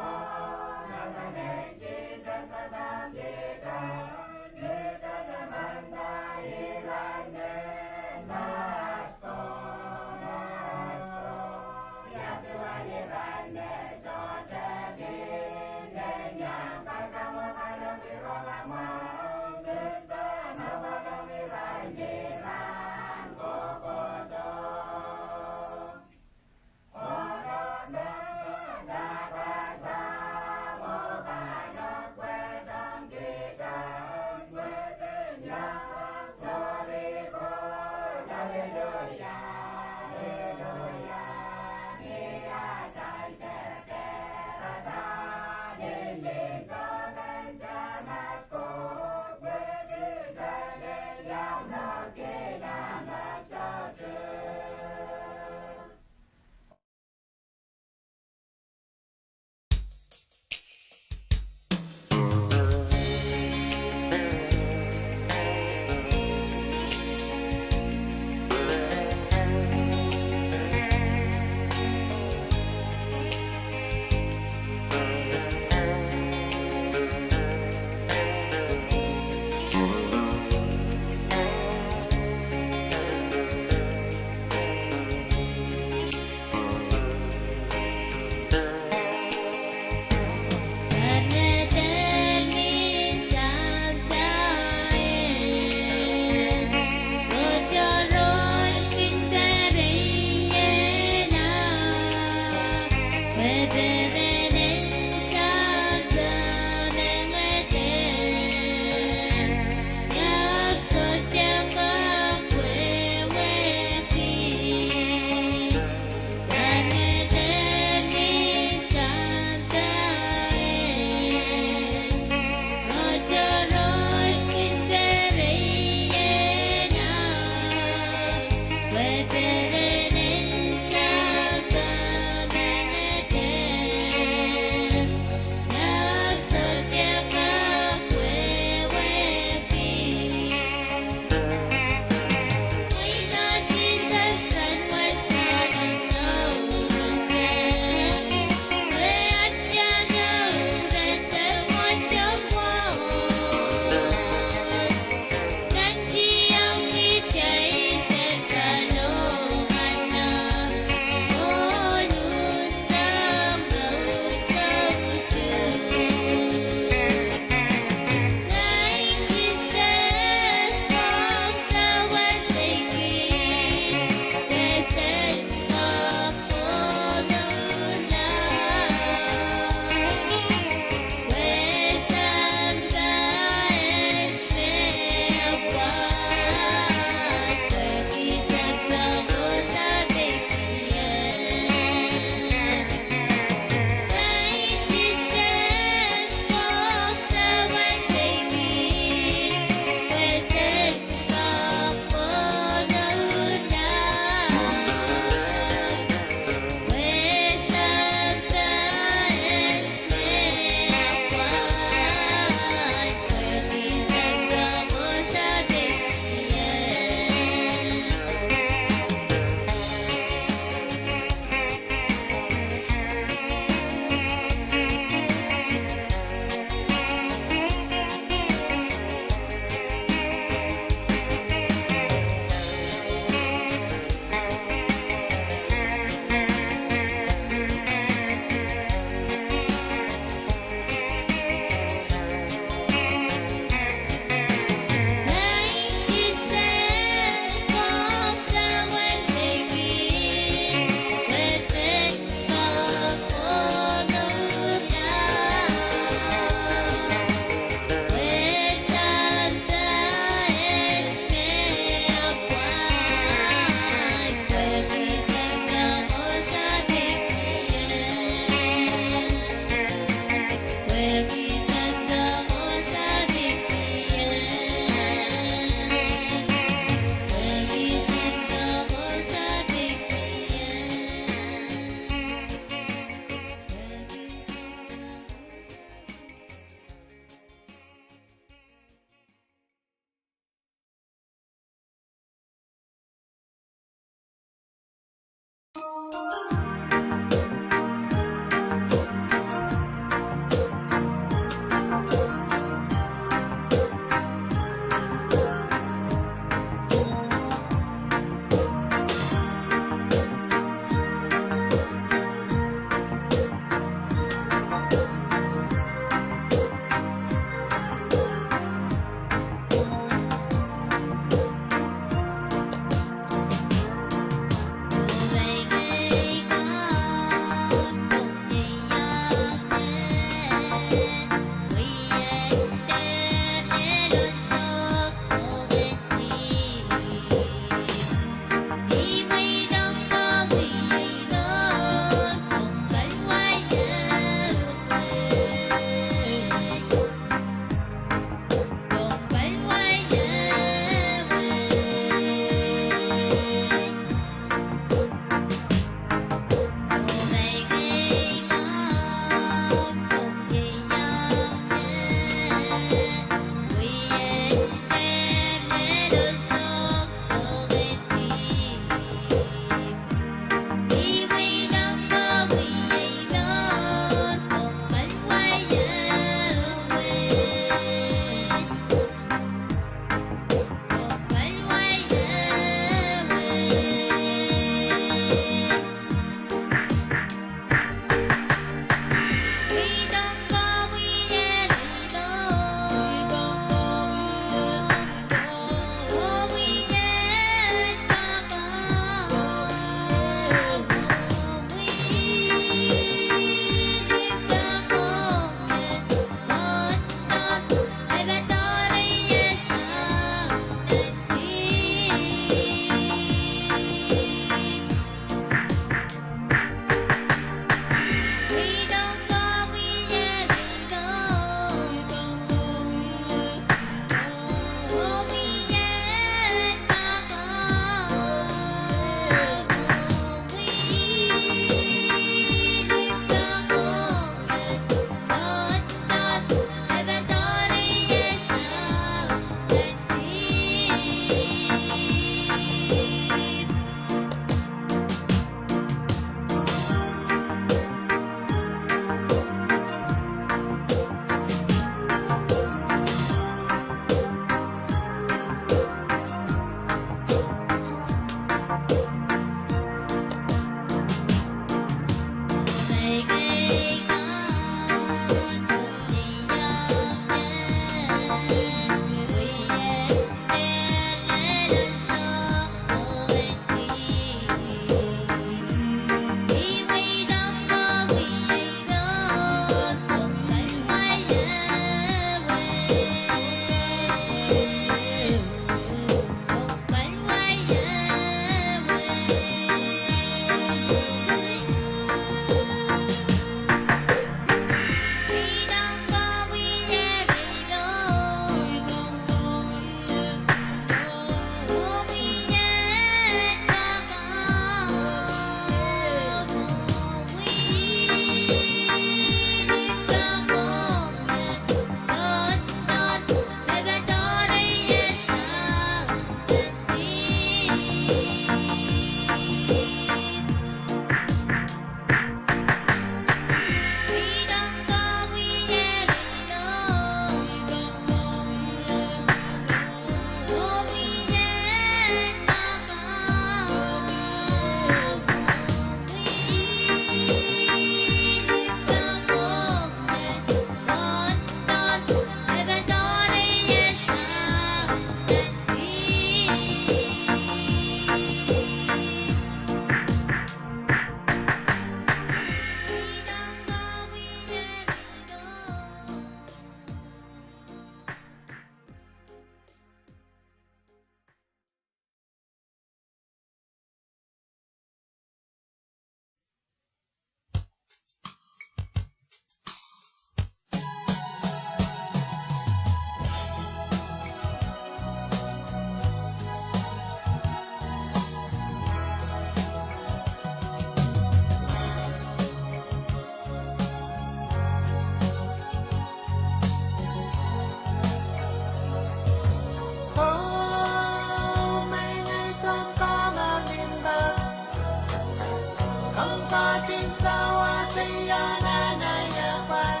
Kompoatin sawas ei anahne iahpwal.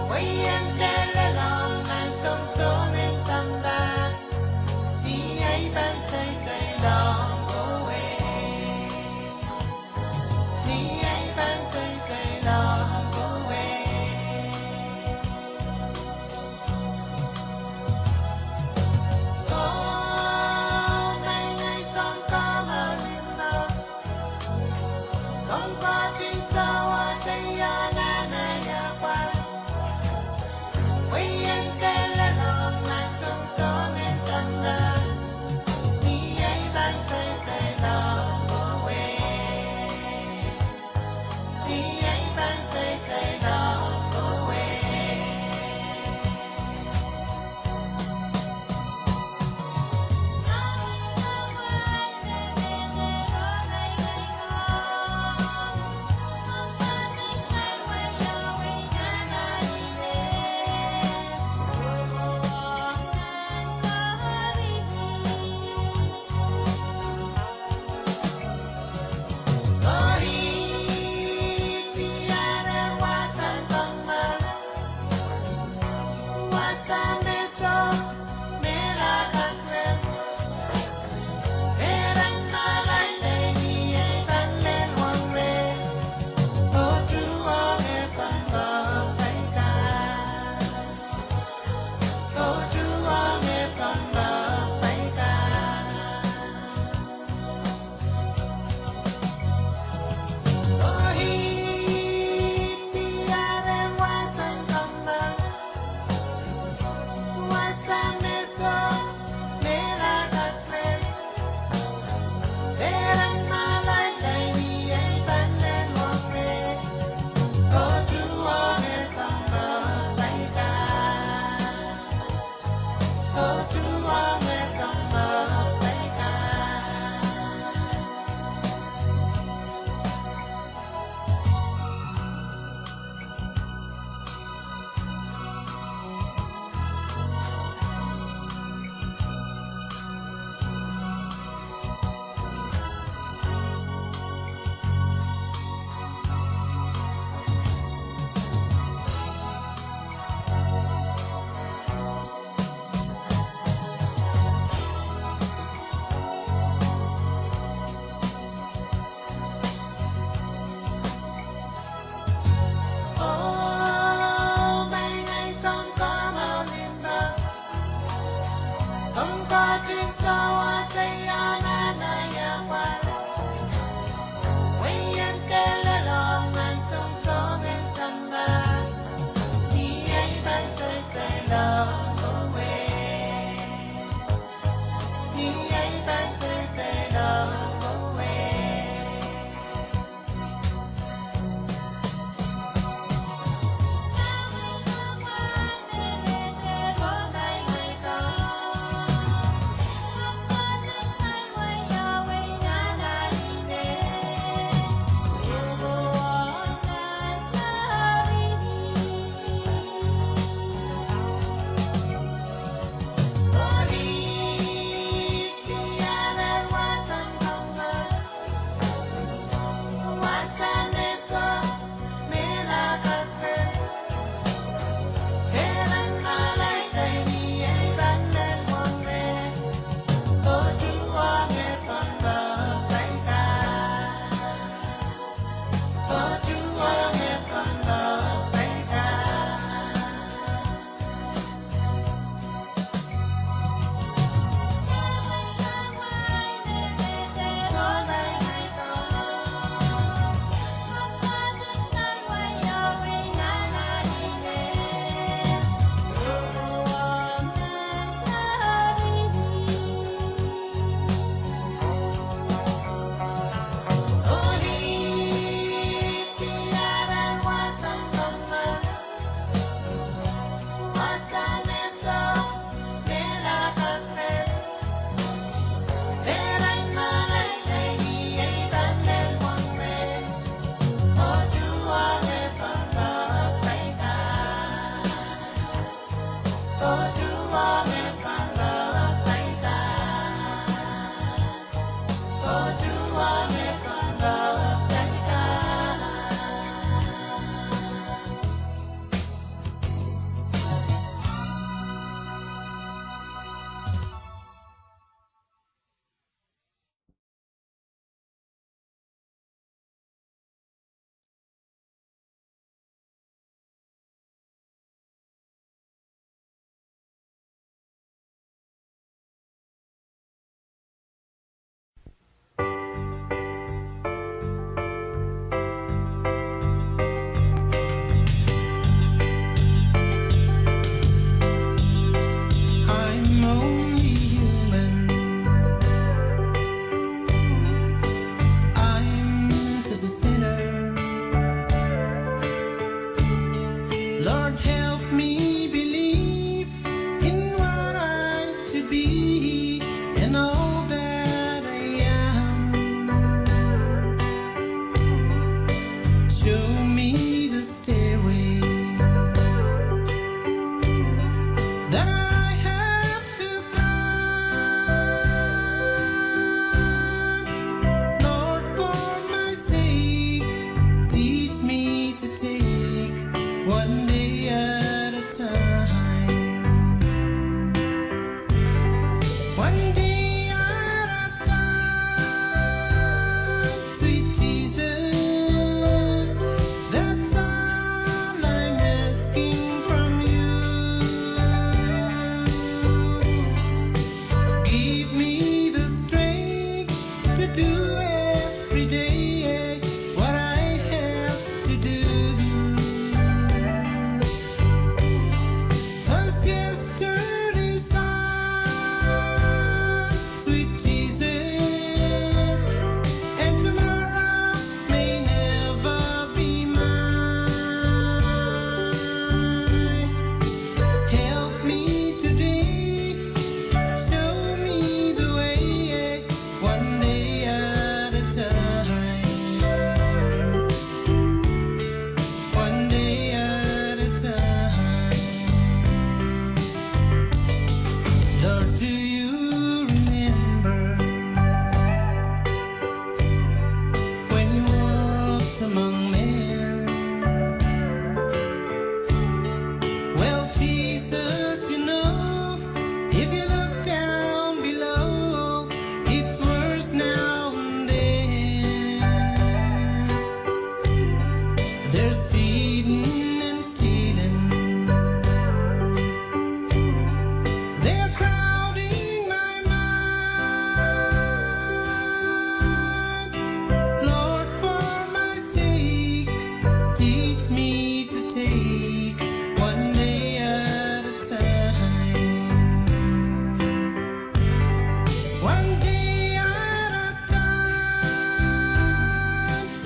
Pwe I en kehlail nan sounsoun en sampah. Ni ei pahn seiseilong kowe. Ni ei pahn seiseilong kowe. Oh, maing ei Sounkomour limpoak. Kompoatin sawas ei anahne iahpwal.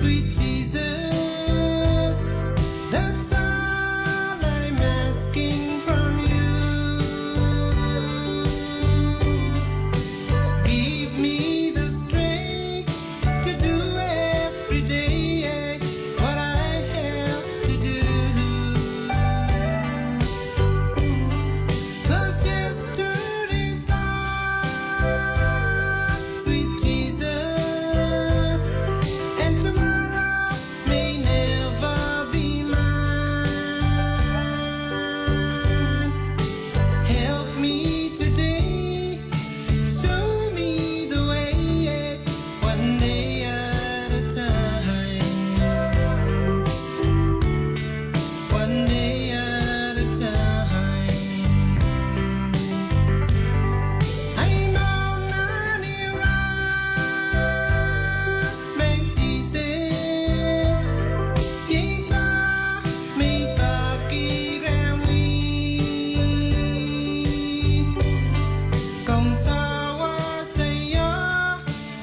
Sweet Jesus, that's all I'm asking from you. Give me the strength to do every day what I have to do. 'Cause yesterday's gone, sweet Jesus, and tomorrow may never be mine. Help me today, show me the way, one day at a time. One day at a time. Ai mour nan ira, Maing Sises, iei dahme I peki rehmwi. Komw sawasaiong,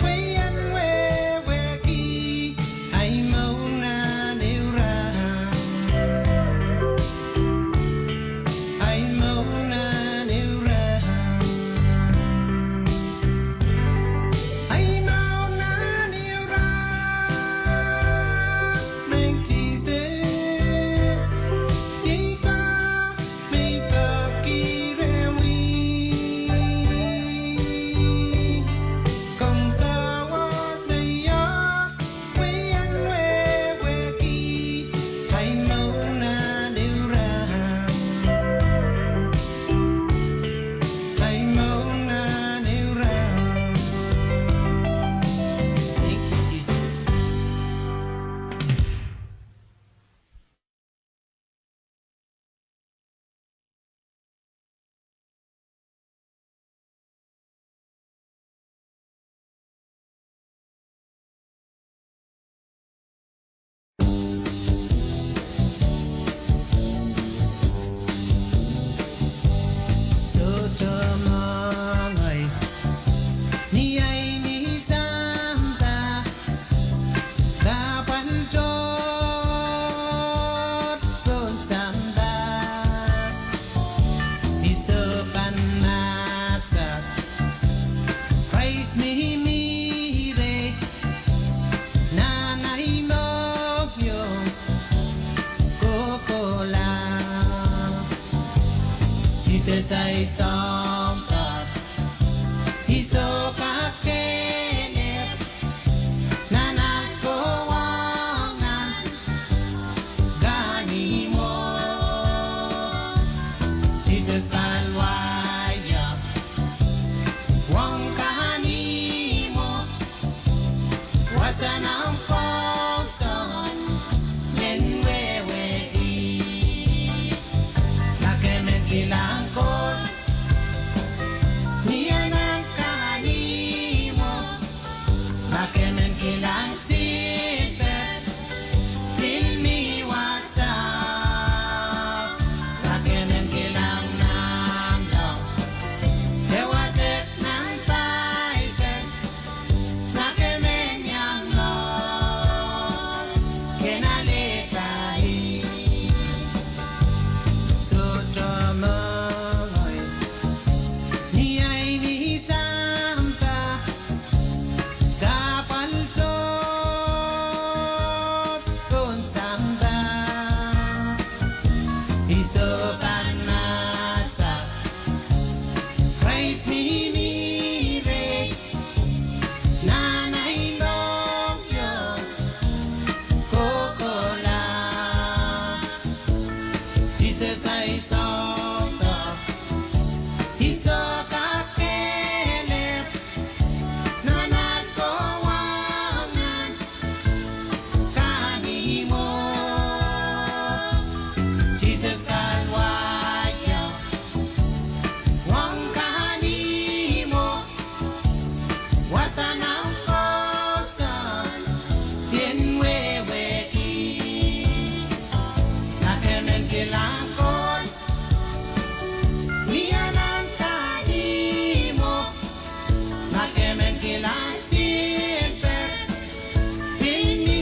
pwe I en wehwehki ai mour nan ira. Ai mour nan ira. Ai mour nan ira, Maing Sises, iei dahme I peki rehmwi. Komw sawasaiong, pwe I en wehwehki ai mour nan ira. Ai mour nan ira. Thank you, Jesus. Sohte mengei ni ahi ni sampah, kahpwal tohto pohn sampah. I sohte pahn mahsanih Krais mihmi reh nan ahi mohngiong kohkohla. Sises ahi soahng doar, I sohte kak kehlep nan aht kohwong nan kahnimwo. Sises kahlwaiong ong kahnimwo, wasa nan kousoan men wehwehki. Ma ke men kilang Koht ni anahn kahnimwo, ma ke men kilang silpet, pil mi wasa. Ma ke men kilang nanleng, de wadek nan Paipel, ma ke men iang loal, ke en ale kahi. Sohte mengei ni ahi ni sampah, kahpwal tohto pohn sampah. I sohte pahn mahsanih Krais mihmi reh nan ahi mohngiong kohkohla. Sises ahi soahng doar, I sohte kak kehlep nan aht kohwong nan kahnimwo. Sises kahlwaiong ong kahnimwo, wasa nan kousoan men wehwehki. Ma ke men kilang Koht ni anahn kahnimwo, ma ke men kilang silpet, pil mi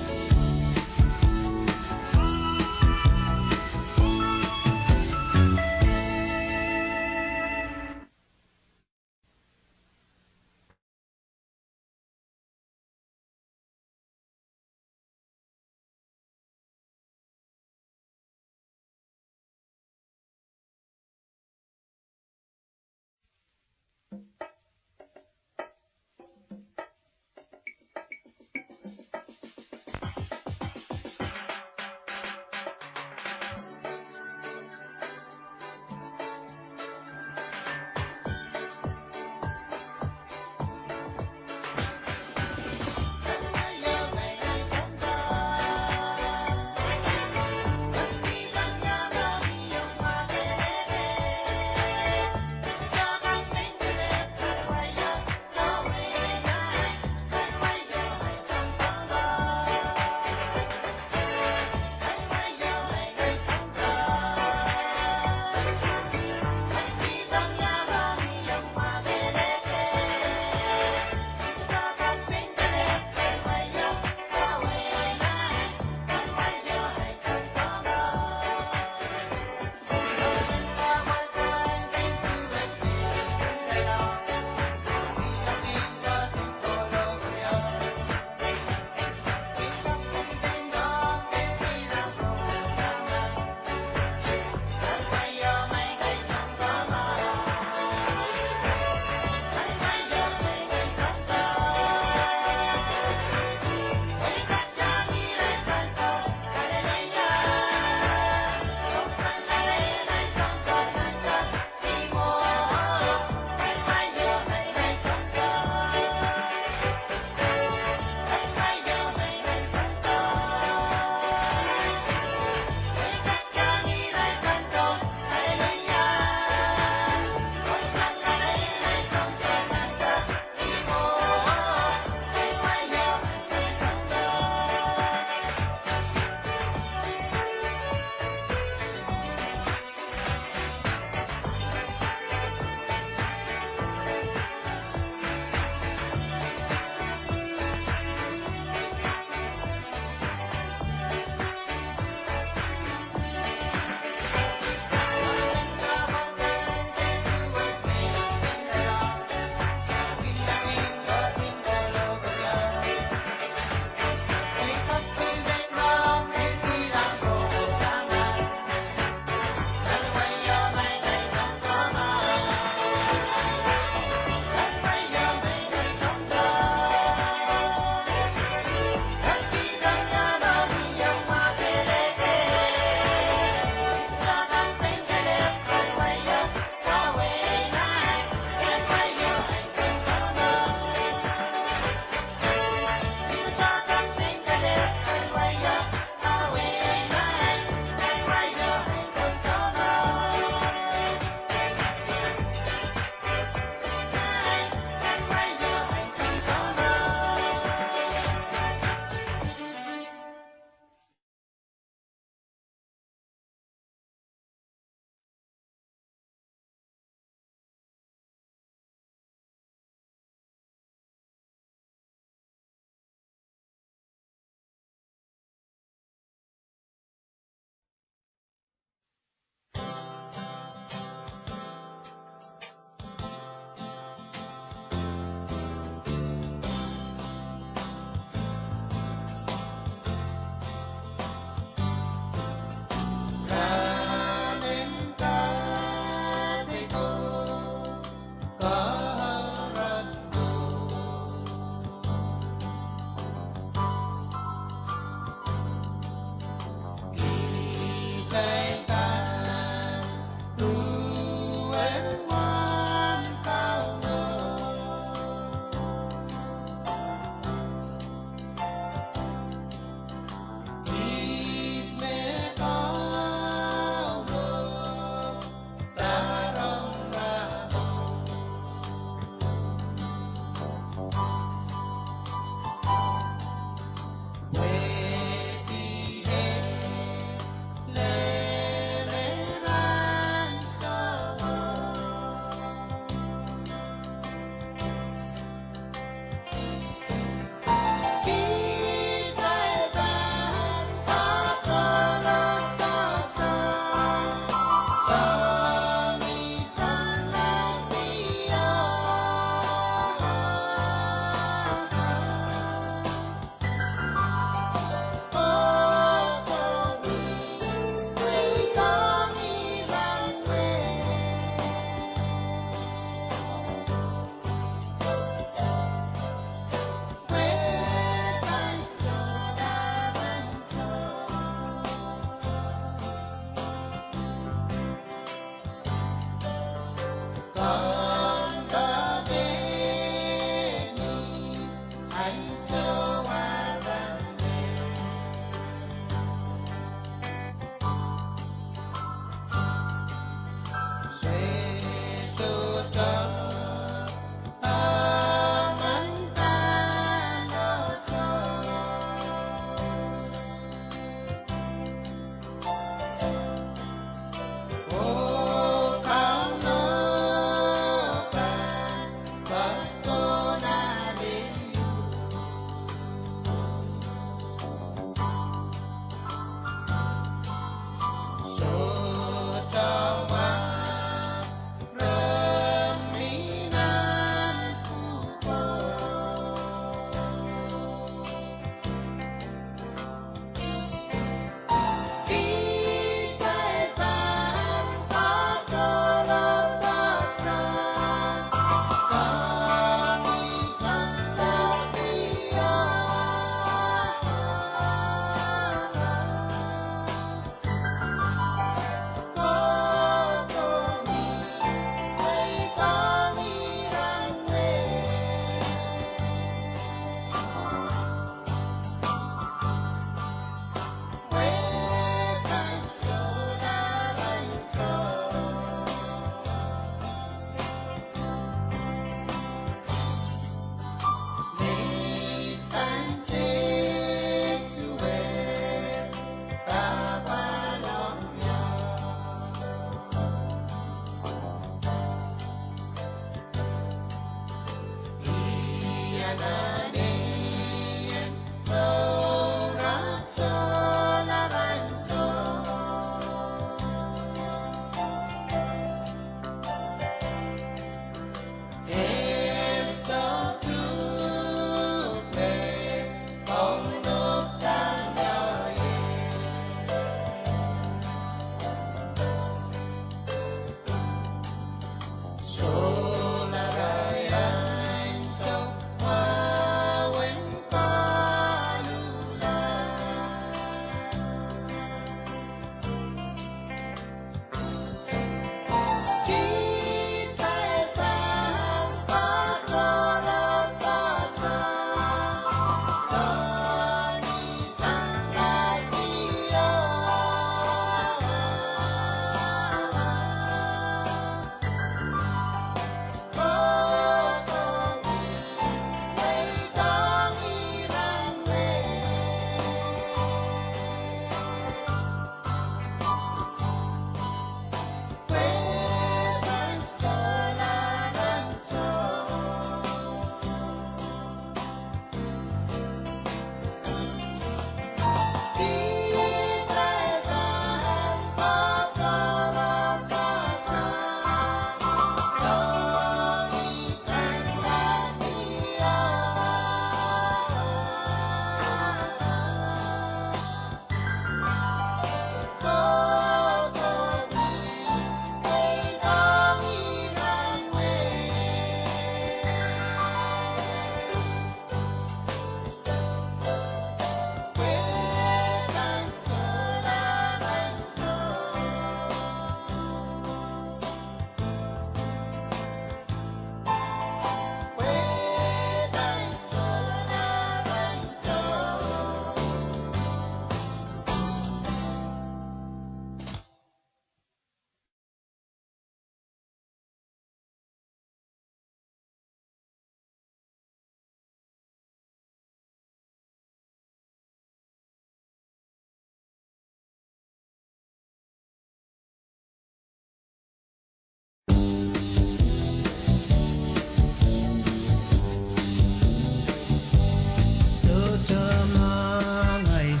Sohte mwahnga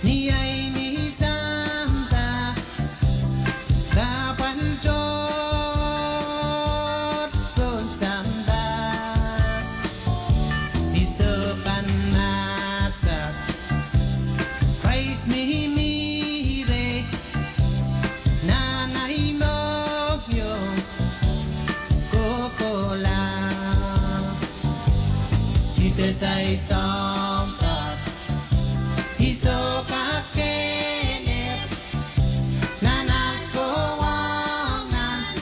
ni ahi mih sampah, kahpwal tohto sampah. I sohte pahn mahsanih, Krais mihmi reh nan ahi mohngiong kohkohla. Sises ahi soang, I sohte kak kehlail nan at kowahngan.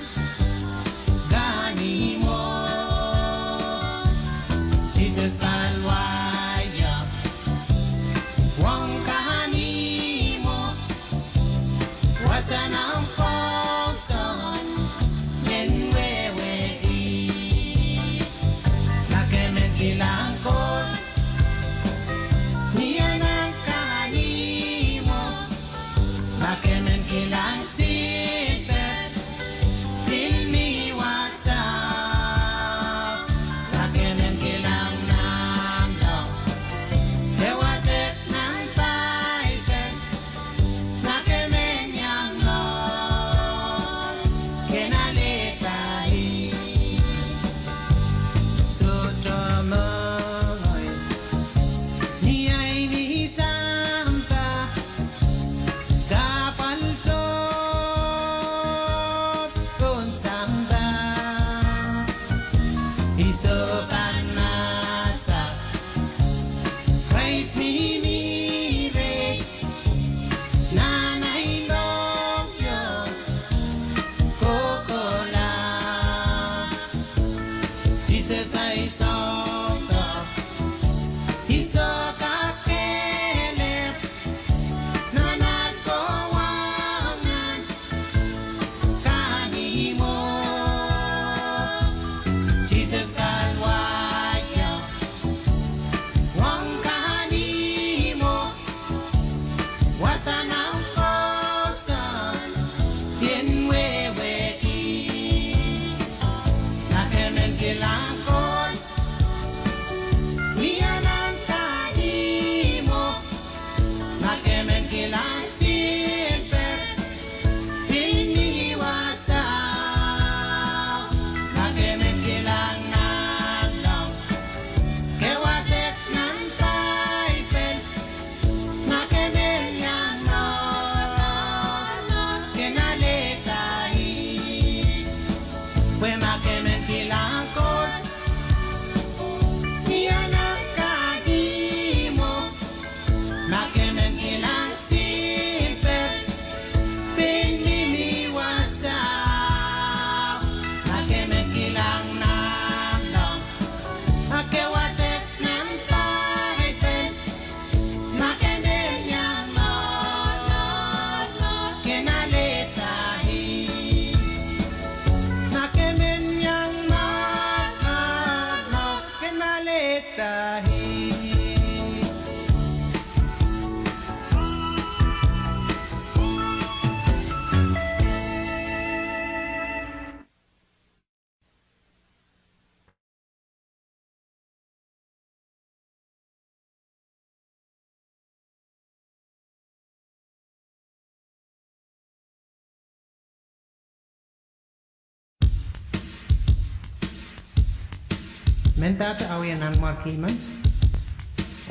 Sai sohte, I sohte kakehlep nan aht kowahu nan kahnimwo. Sises kahlwahio ong kahnimwo. Wasa nan kousoan, I en wehwehki. Ma ke men kilang kolt, mie nan kahnimwo. Ma ke men kilang silper, pil mie wasao. Ma ke men kilang nanleng, ke wadek nan Paipel. Ma ke men iang nohnohno, ken alehda ih. Pwe ma ke men kilang kolt, mie nan kahnimwo. Ma ke men kilang silper, pil mie wasao. Ma ke men kilang nanleng, ma ke wadek nan Paipel. Ma ke men iang nohnohno, ken alehda ih. Ma ke men iang nohnohno, ken alehda ih. Mendahte awih en nanmwarki men,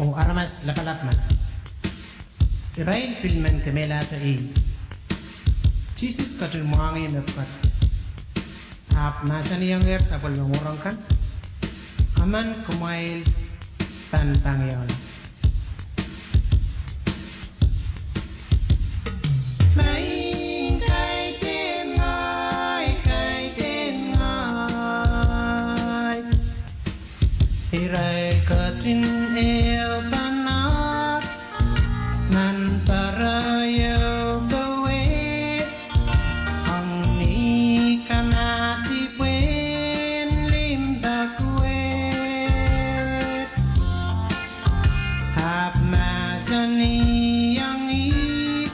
oh aramas lapalap men, irail pil men kemehlahte ih. Sises ketin mwahngih mepwukat, ahpw mahsanihongehr sapwellime mour kan, Emen kumwail pahn pangiohla. Maing, kaidehn ngehi, kaidehn ngehi. Irail ketin ehu pahn ar nan pere ehu kawehwe, ong ni kamahdi pwehn limpoak wet. Ahpw mahsanihong ih,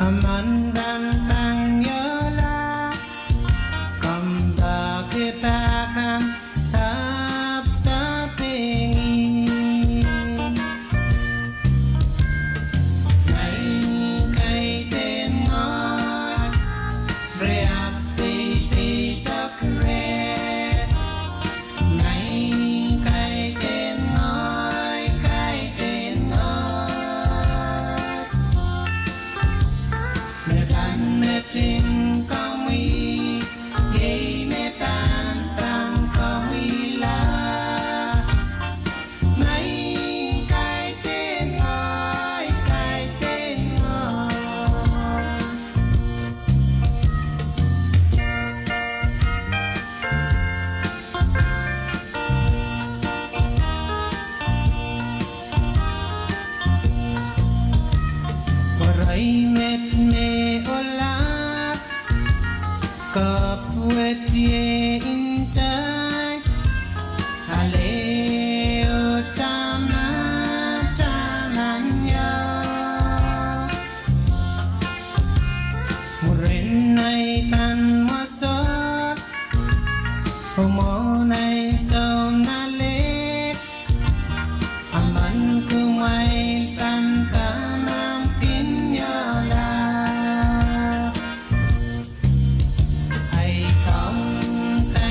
Emen pahn pangiohla, kompoake pah kan ahpw sapeng ih. Maing, kaidehn ngehi, re ahpw deideidoak reh. Maing, kaidehn ngehi, kaidehn ngehi. Me pahn metin komwi, iei me pahn pahn komwihla. Maing, kaidehn ngehi, kaidehn ngehi. Pwe irail met me ohlap, kapwet ie ntail, ale oh tamataman ie. Mwurin ei pahn mwosor, oh mwohn ei sounalek, emen kumwail pahn kamamkin iohlap. Ai kaunda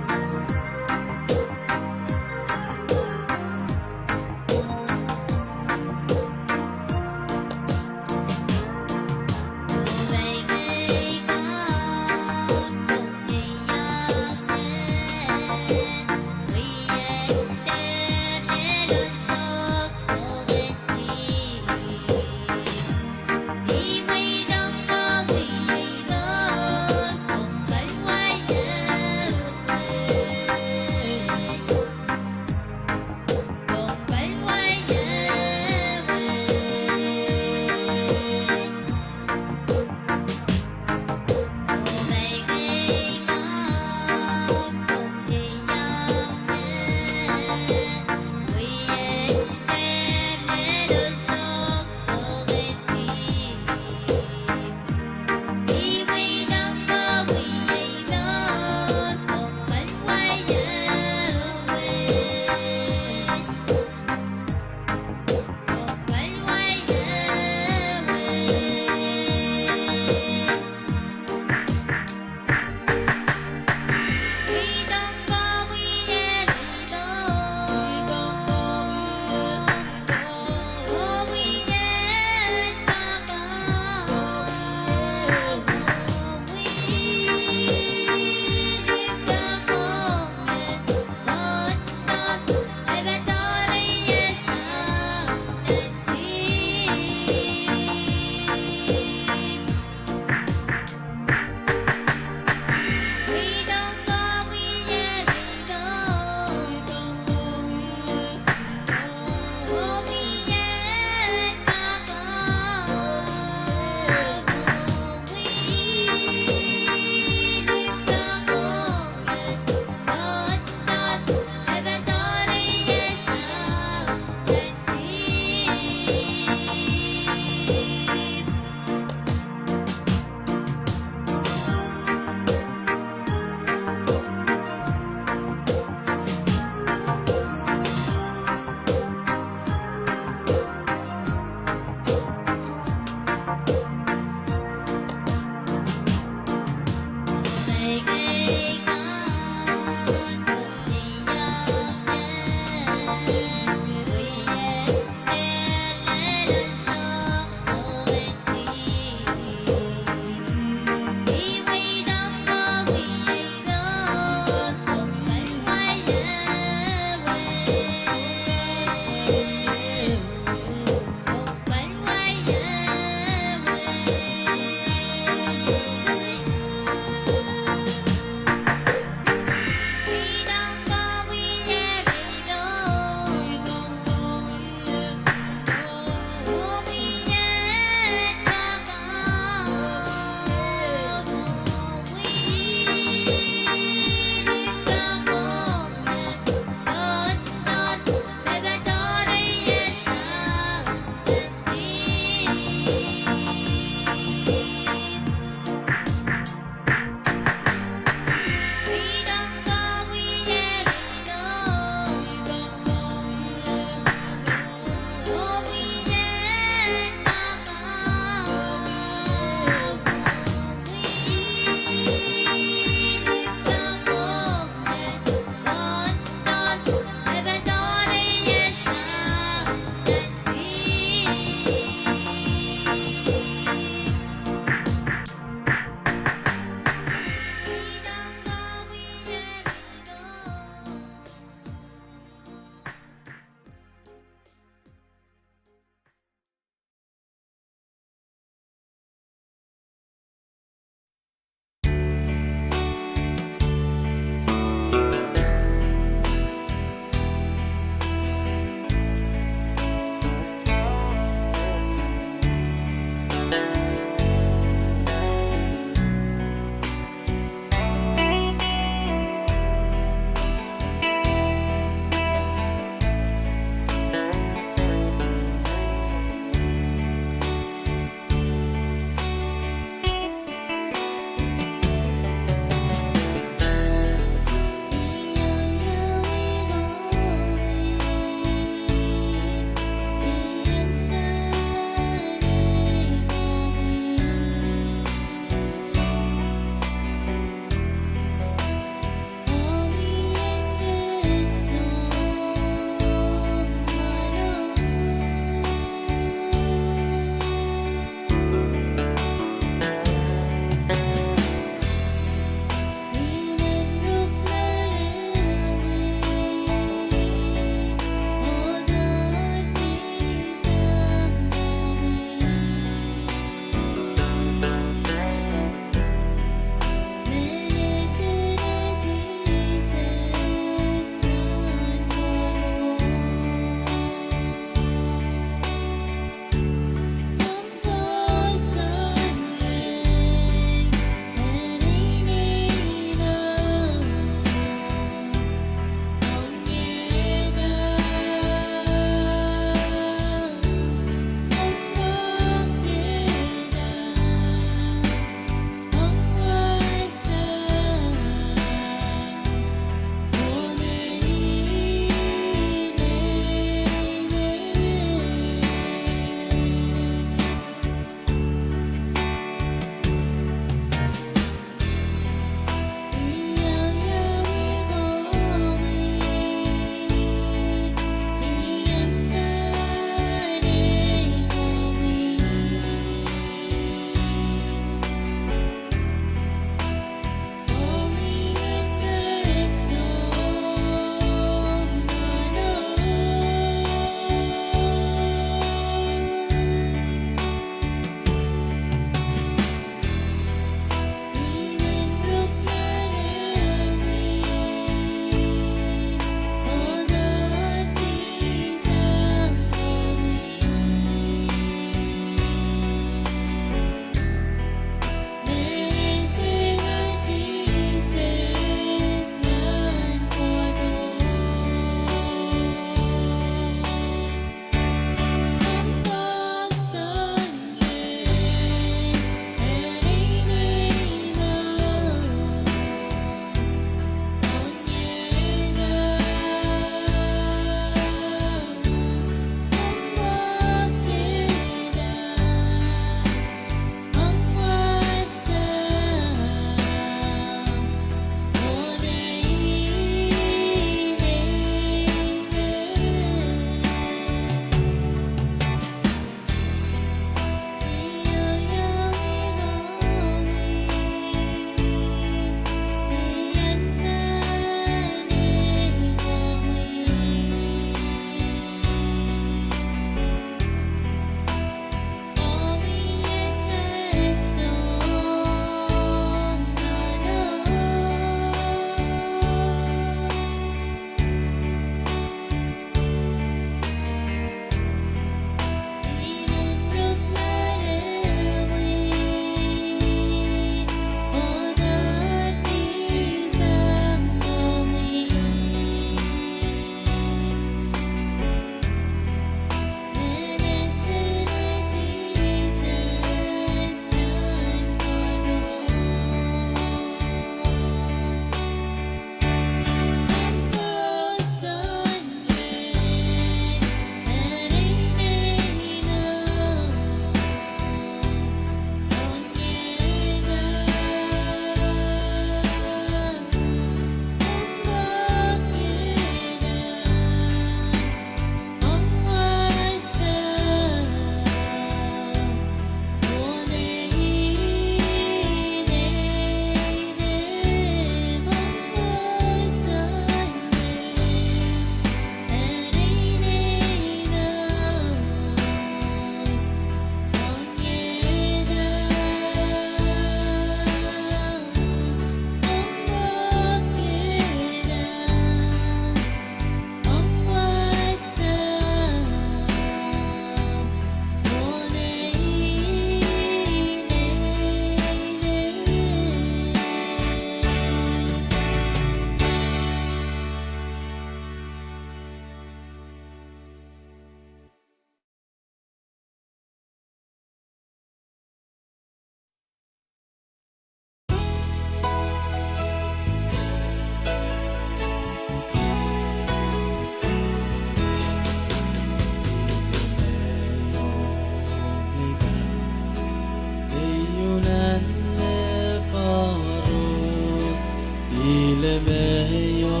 Ilemeio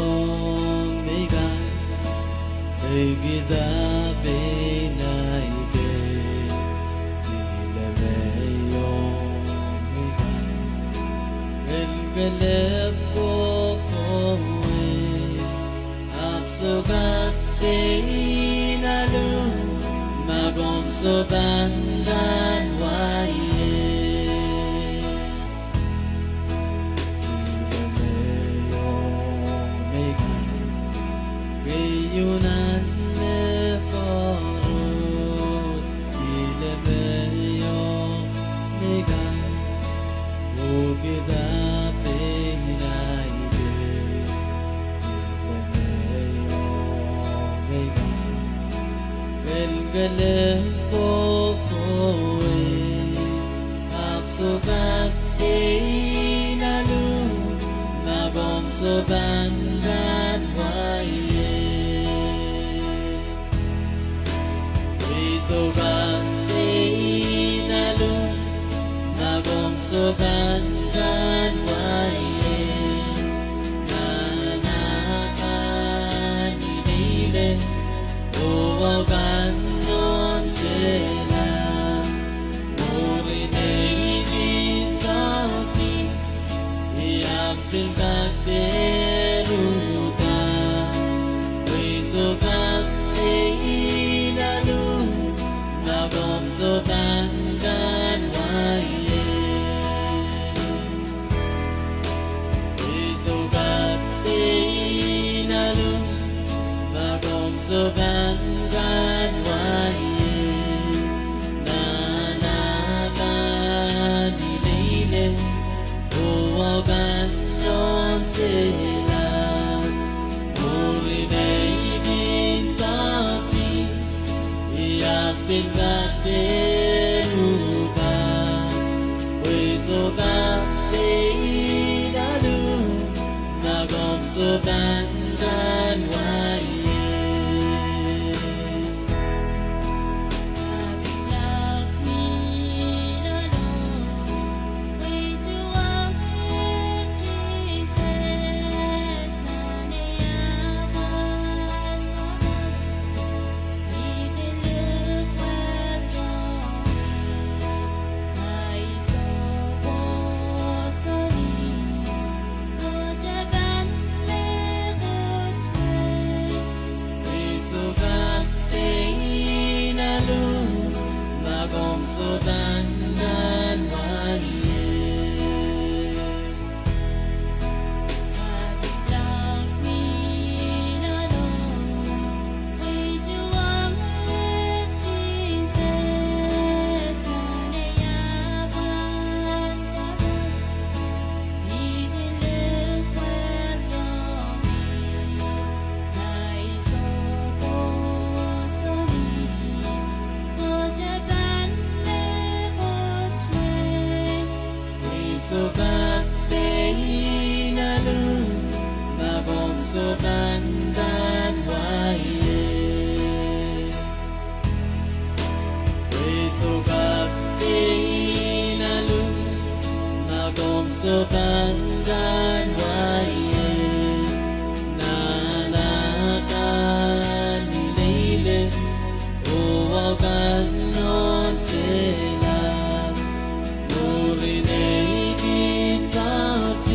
meikan, pekida pein ahi de. Ilemeio meikan, kelkelek kohkohwei, ahpw sohte kak pein alu ma komw sohte pahn kak wai ie. Ilemeio meikan, keieu nan mehkoaros. Ilemeio meikan, pekida pein ahi de. Ilemeio meikan, kelkelek kohkohwei, ahpw sohte kak pein alu ma komw sohte pahn kak wai ie. Pwe sohte kak pein alu ma komw sohte pahn kak wai ie. Nan ah kan ileile, oh ah kan nohn tehla. Mwurin ei pil doadoahk, I ahpw pil kak dehr uhda. Pwe sohte kak pein alu ma komw sohte pahn kak wai ie. Pwe sohte kak pein alu ma komw sohte pahn kak wai ie. Nan ah kan ileile, oh ah kan nohn tehla. Mwurin ei pil doadoahk, I ahpw pil kak dehr uhda. Pwe sohte kak pein alu ma komw sohte pahn kak wai ie. Pwe sohte kak pein alu ma komw sohte pahn kak wai ie. Pwe sohte kak pein alu ma komw sohte pahn kak wai ie. Pwe sohte kak pein alu ma komw sohte pahn kak wai ie. Nan ah kan ileile, oh ah kan nohn tehla. Mwurin ei pil doadoahk,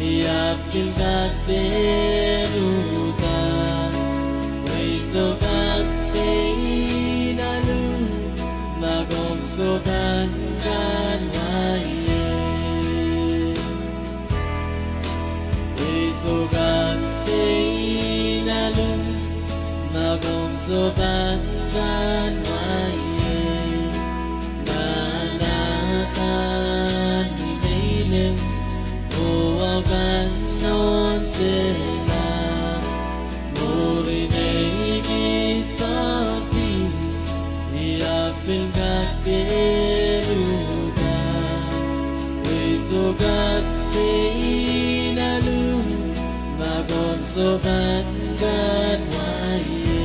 I ahpw pil kak dehr uhda. Pwe sohte kak pein alu ma komw sohte pahn kak wai ie. Pwe sohte kak pein alu ma komw sohte pahn kak wai ie. Nan ah kan ileile, oh ah kan nohn tehla. Mwurin ei pil doadoahk, I ahpw pil kak dehr uhda. Pwe sohte kak pein alu ma komw sohte pahn kak wai ie.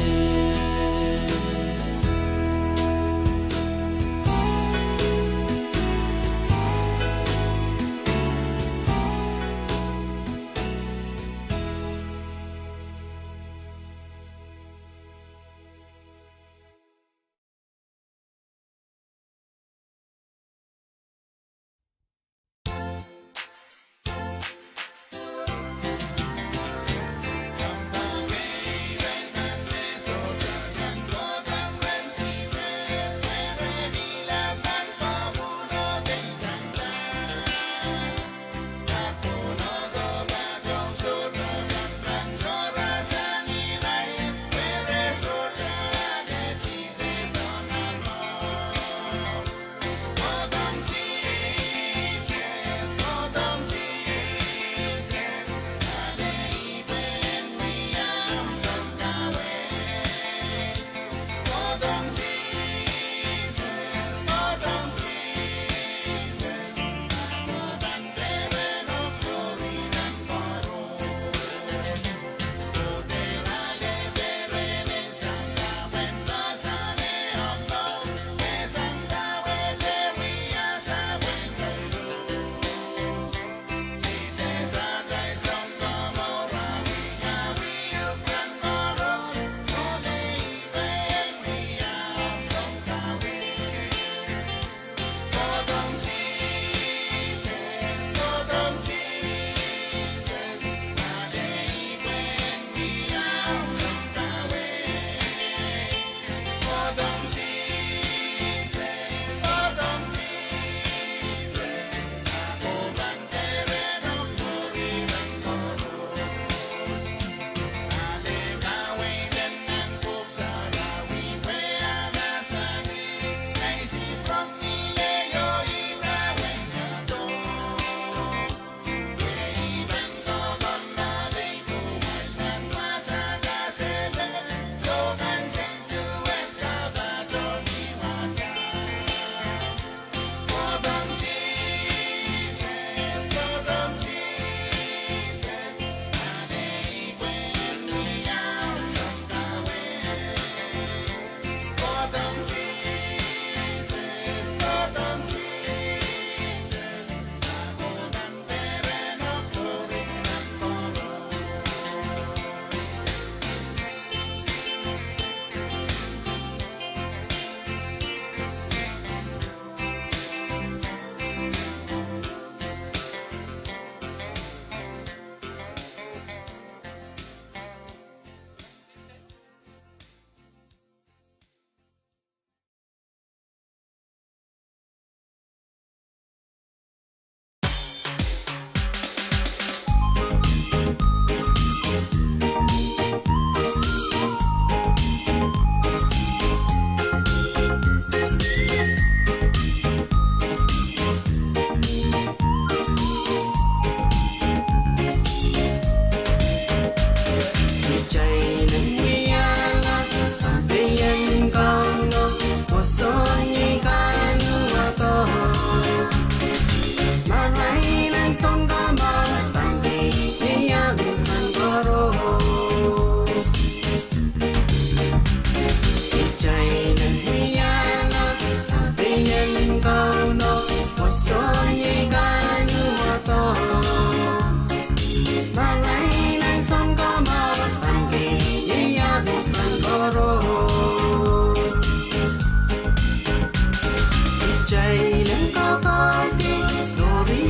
Kitail en kokohki, lori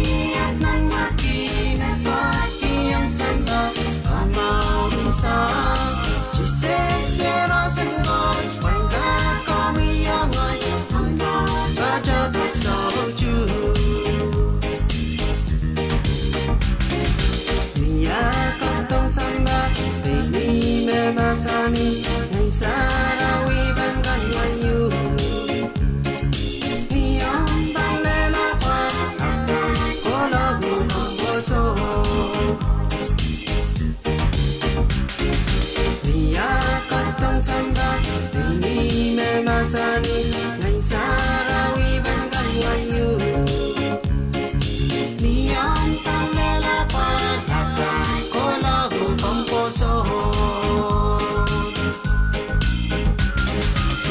at nan maki me koahki ong sampah, kamwahu sang. Sises, se roson Koht, pwehn kak komwi oh ngehi, pahtopato soutuk. Ni ah kak dohng sampah, pein ih me mahsanih, Ngehn Sarawi pahn kahluwa uhk. Ni omw pahn lella pwand, ahpw pahn kohla uhk pwoson. Ni ah kak dohng sampah, pein ih me mahsanih, Ngehn Sarawi pahn kahluwa uhk. Ni omw pahn lella pwand, ahpw pahn kohla uhk pwoson.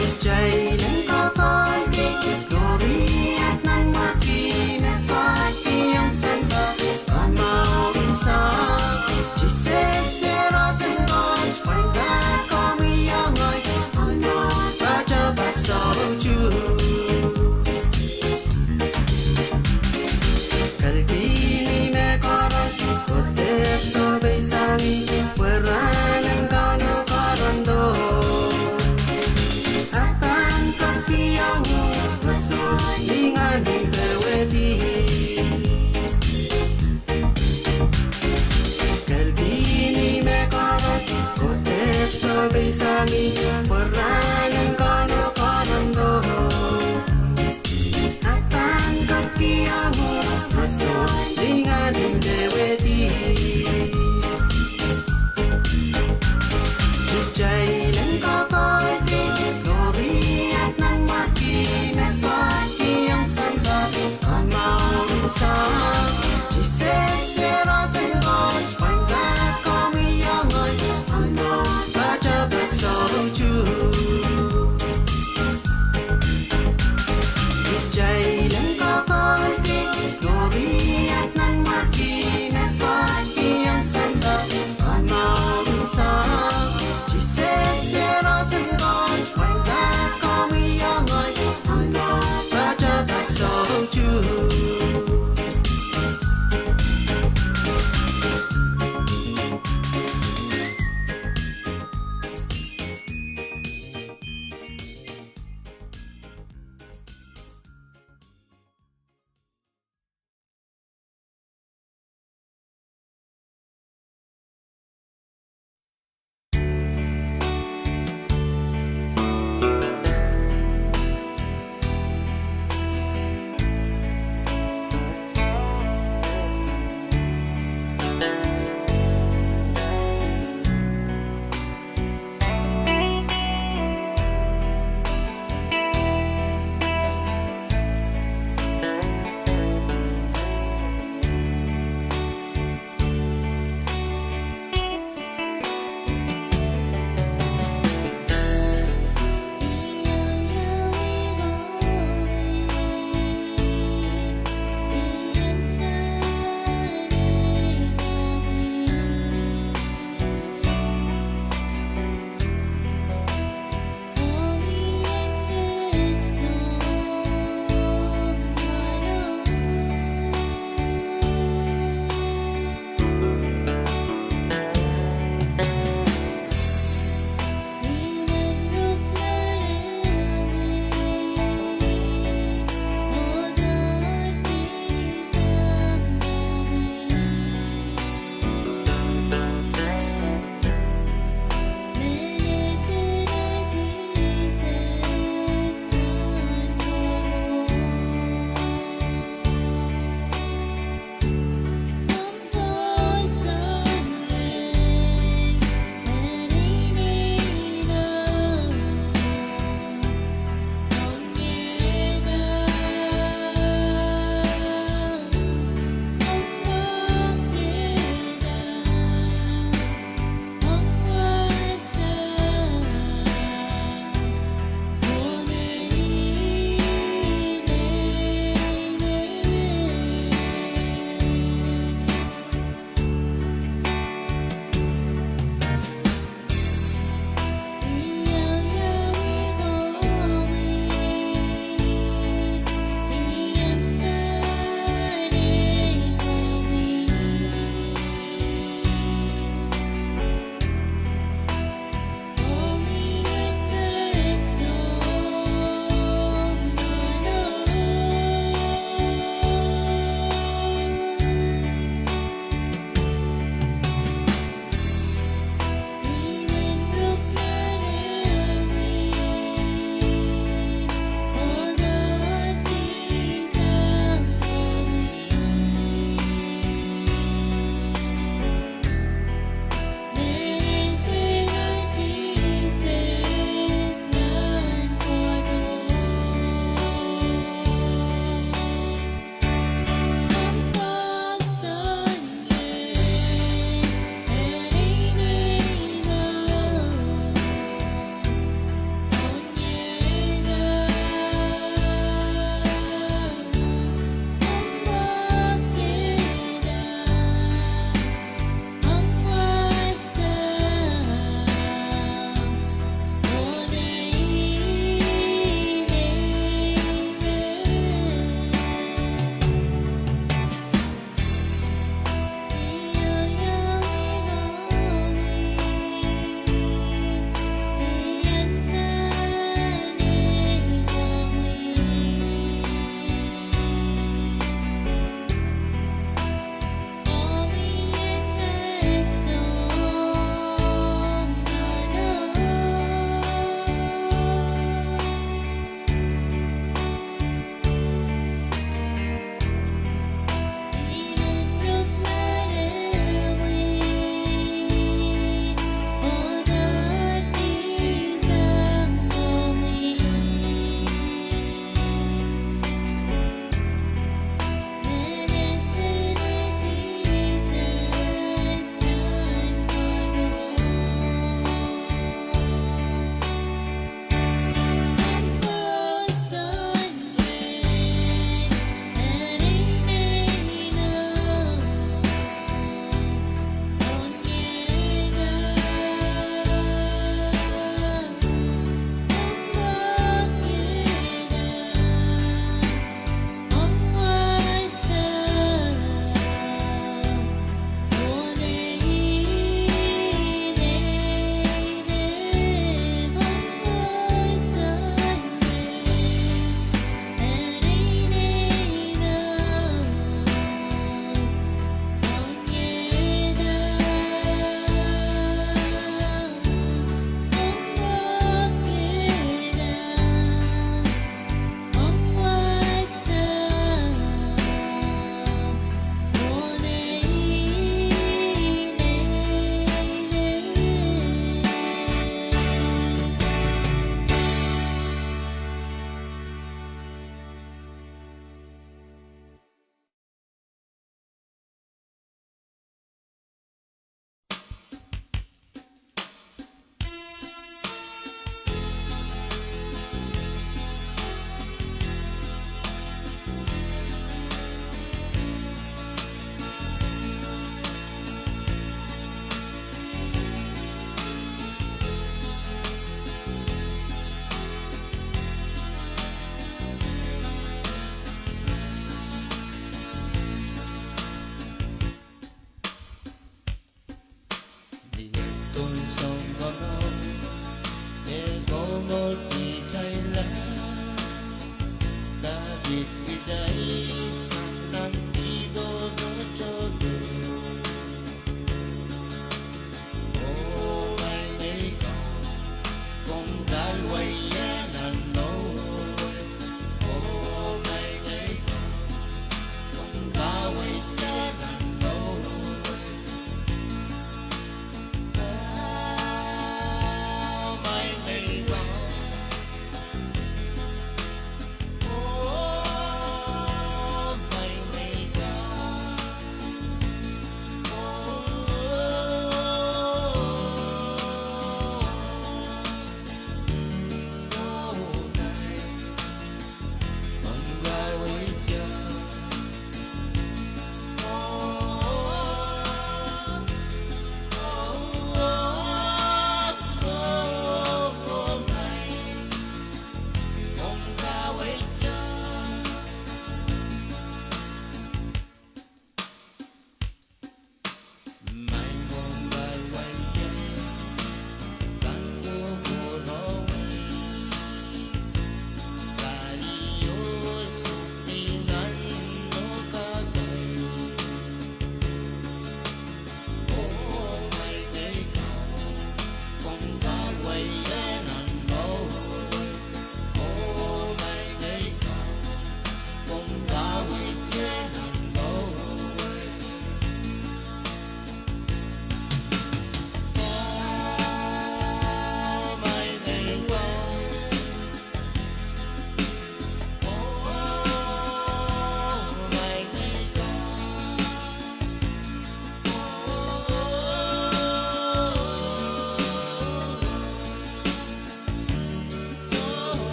Kitail en kokohki, lori at nan maki me koahki ong sampah, kamwahu sang. Sises, se roson Koht, pwehn kak komwi oh ngehi, pahtopato soutuk. Kalkihni mehkoaros, Kohtehp Sohpeisang ih, pwe rahn en Kauno Koronto. Ahpw pahn kak kihong uhk roson, lingan en dewehdi. Kalkihni mehkoaros, Kohtehp Sohpeisang ih, pwe rahn en Kauno Koronto. Ahpw pahn kak kihong uhk roson, lingan en dewehdi. Kitail en kokohki, lori at nan maki me koahki ong sampah, kamwahu sang. Sises, se roson Koht, pwehn kak komwi oh ngehi, pahtopato soutuk.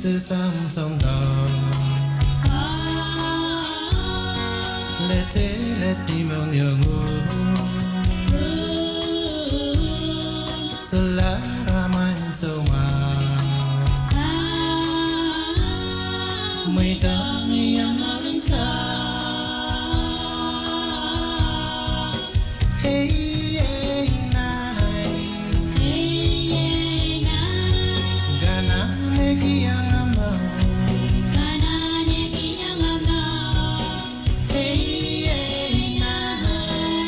Sesang soundoar. Letelet ni mohngiong uhk. Solahr amwail soumwahu. Mweidohng ie mour en sahpw. Ei, ei, nai. Ei, ei, nai. Kanahn kihong mwo. Kanahn kihong mwo. Ei, ei, nai.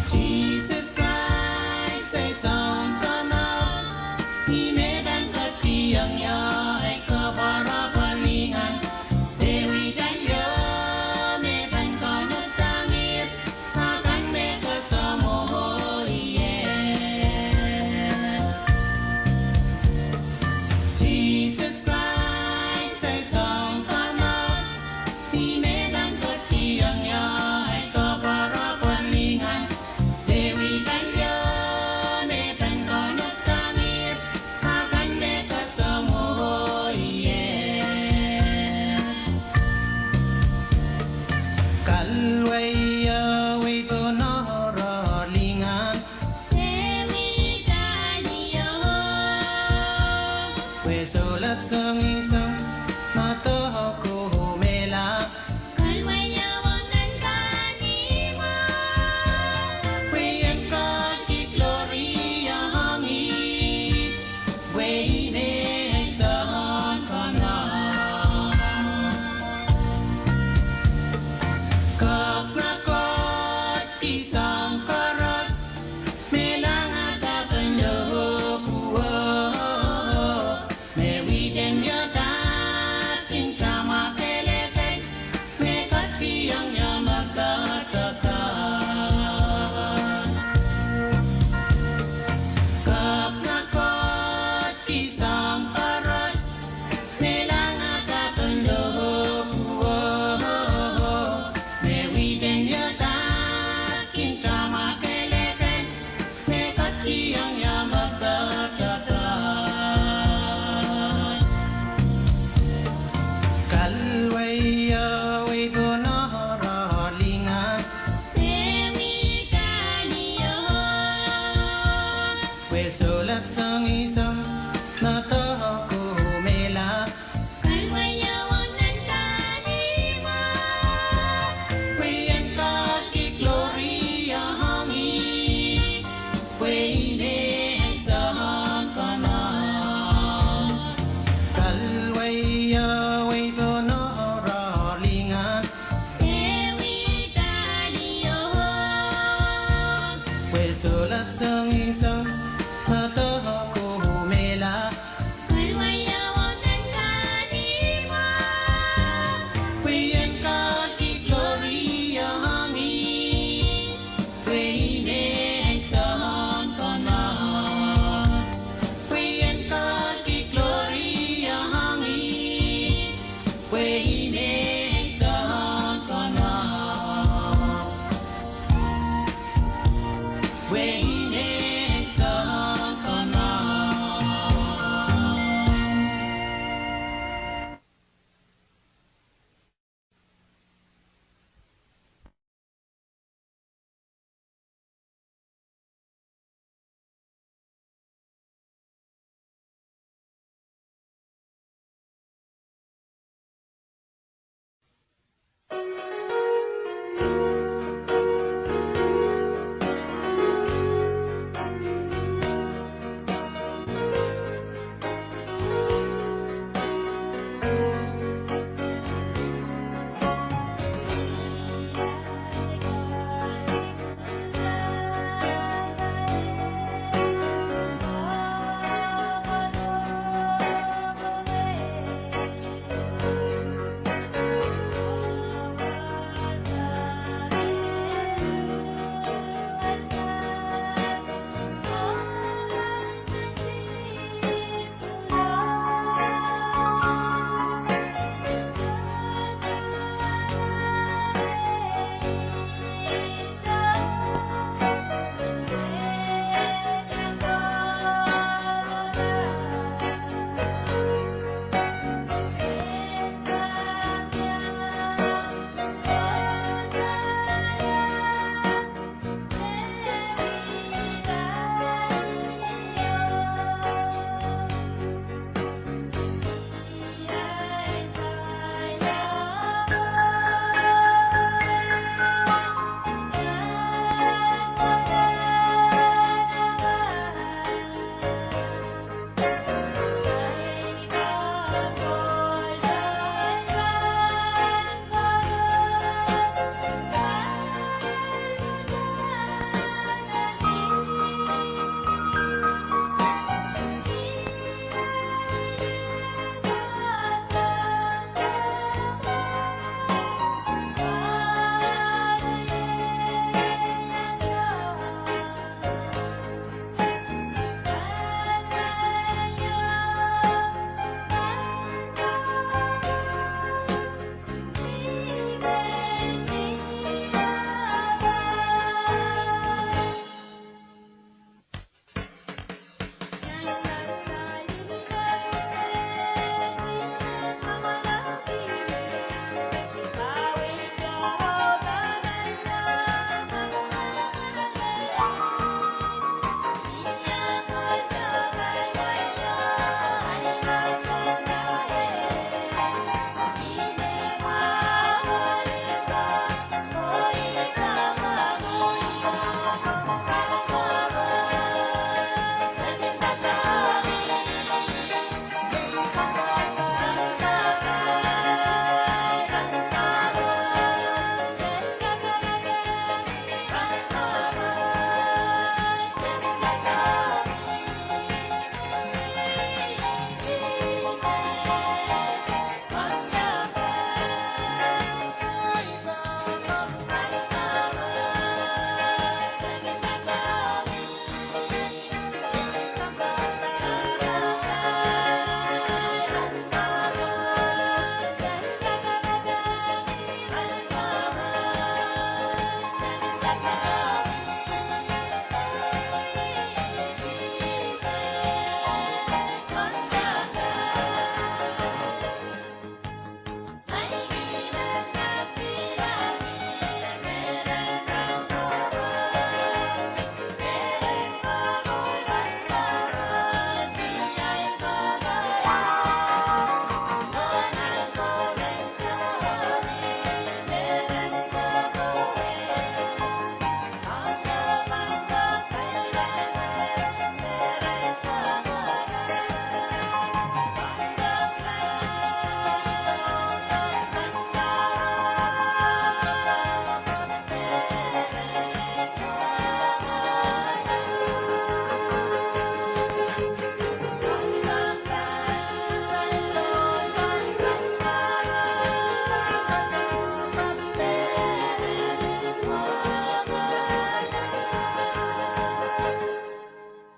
Sises Krais ei Sounkomour, ni me pahn ketikihong ie ei koapworopwor lingan, de widen ie me pahn kaunopadahng ie, akan me koasoia. Sises Krais ei Sounkomour, ni me pahn ketikihong ie ei koapworopwor lingan, de widen ie me pahn kaunopadahng ie, akan me koasoia. Kalweio wei pohn oaroahr lingan, pwe sohla soangen ihs me doadoahk oh mehla. Pwe en Koht ki kloriohng ih, pwe ih me soangen Kauno. Kapw me Koht ki soang koaros, me langada pahn doadoahk oh, me widen ie dahkot kin tamwa kelekel, me ketikihong ie me doadoahk. Kapw me Koht ki soang koaros, me langada pahn doadoahk oh, me widen ie dahkot kin tamwa kelekel, me ketikihong ie me doadoahk. Kalweio wei pohn oaroahr lingan, pwe sohla soangen ihs me doadoahk oh mehla. Pwe en Koht ki kloriohng ih, pwe ih me soangen Kauno. Kalweio wei pohn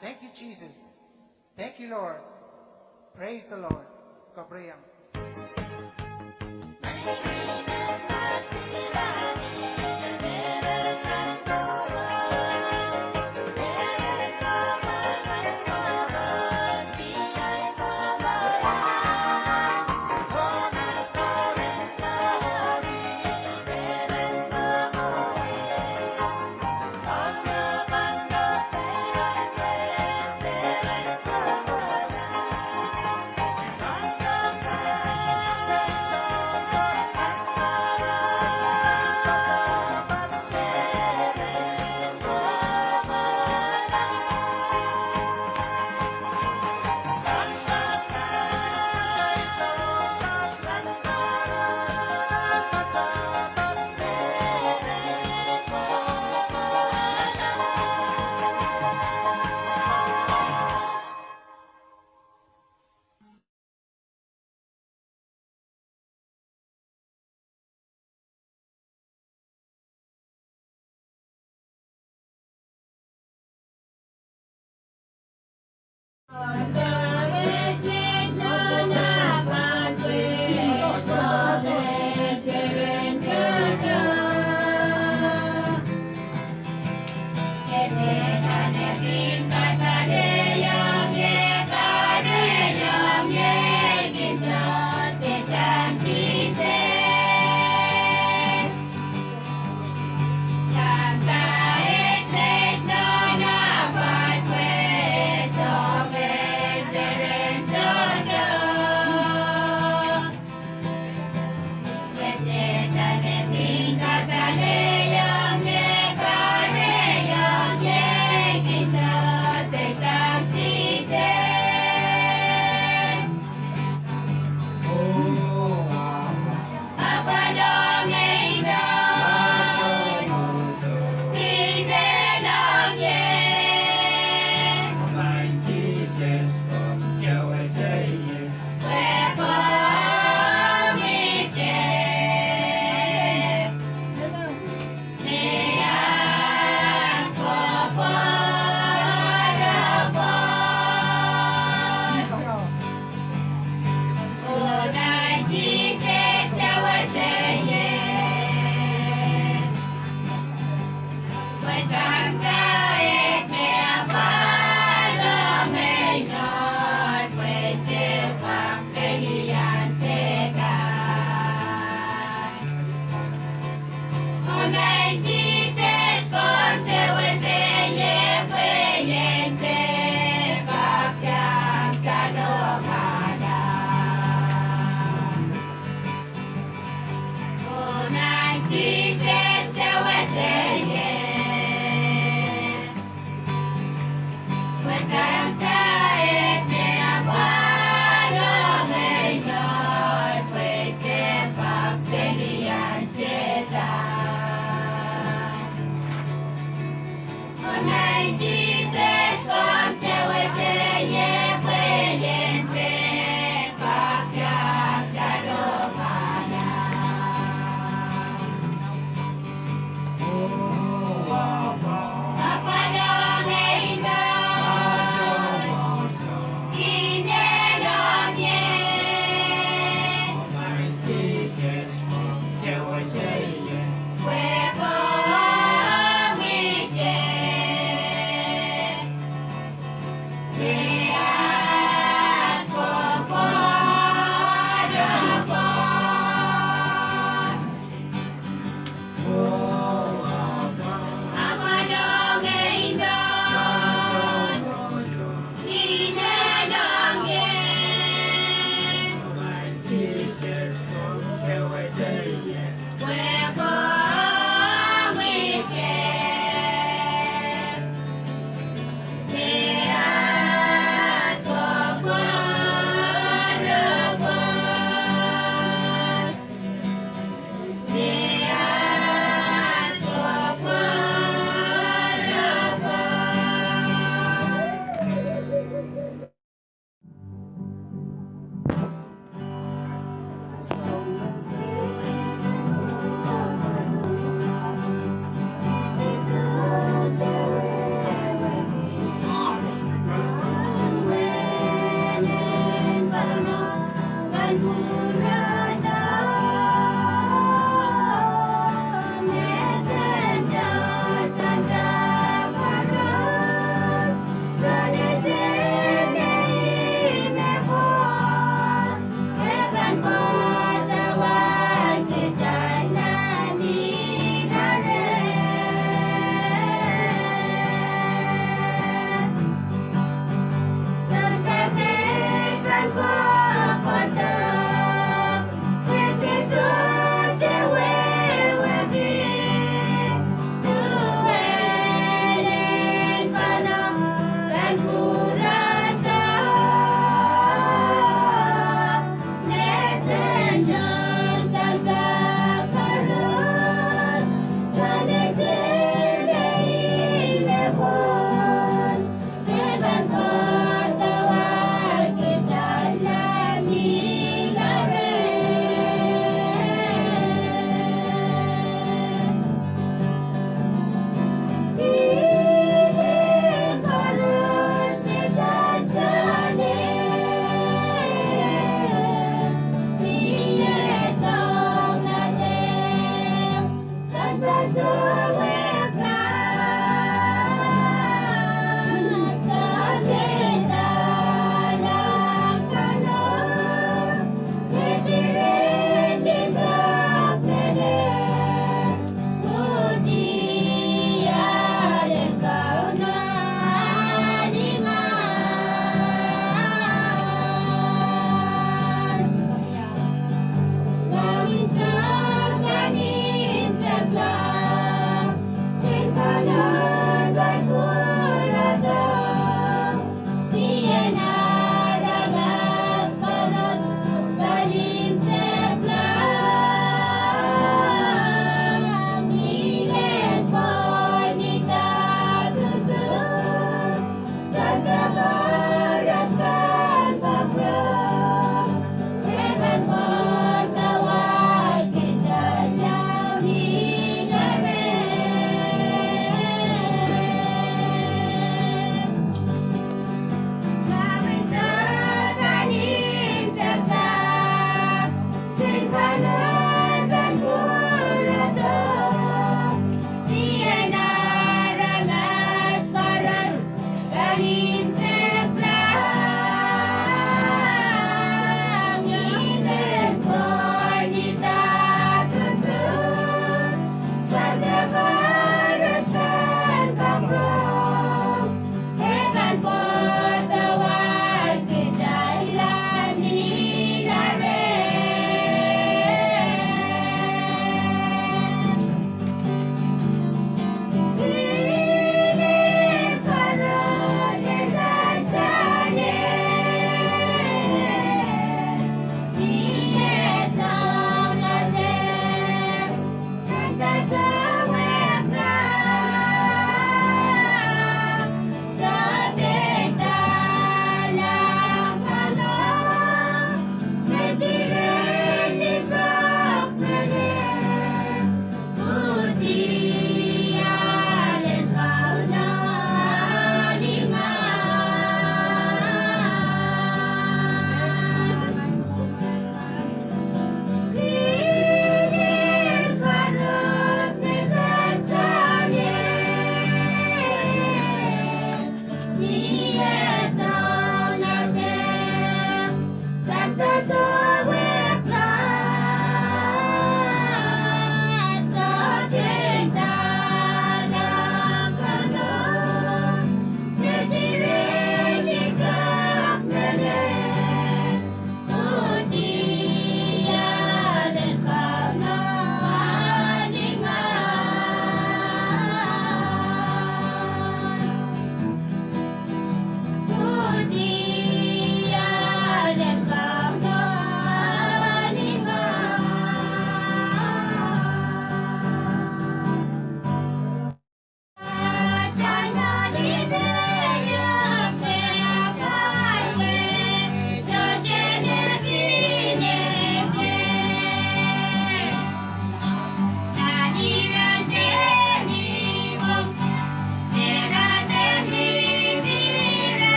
Thank you, Jesus. Thank you, Lord. Praise the Lord. Kapriang.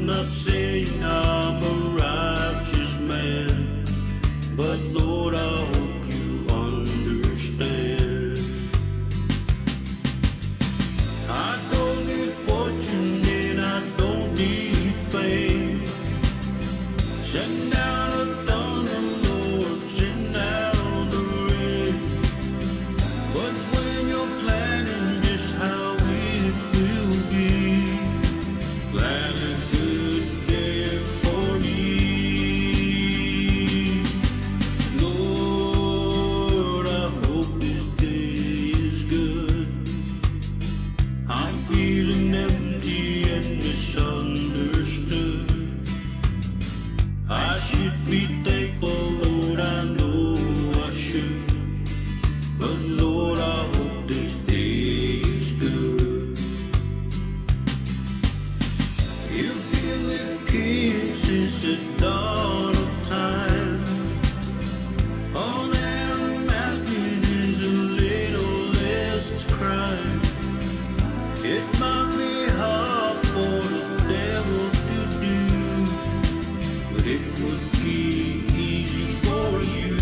Not saying I'm a righteous man, but Lord, I hope you understand. I don't need fortune and I don't need fame. Send down a thunder, Lord, send down the rain. But when you're planning just how it will be, plan a good day for me. Lord, I hope this day is good. I'm feeling empty and misunderstood. I should be thankful, Lord, I know I should. But Lord, I hope this day is good. You've been the king since the dawn of time. All that I'm asking is a little less crime. It might be hard for the devil to do, but it would be easy for you.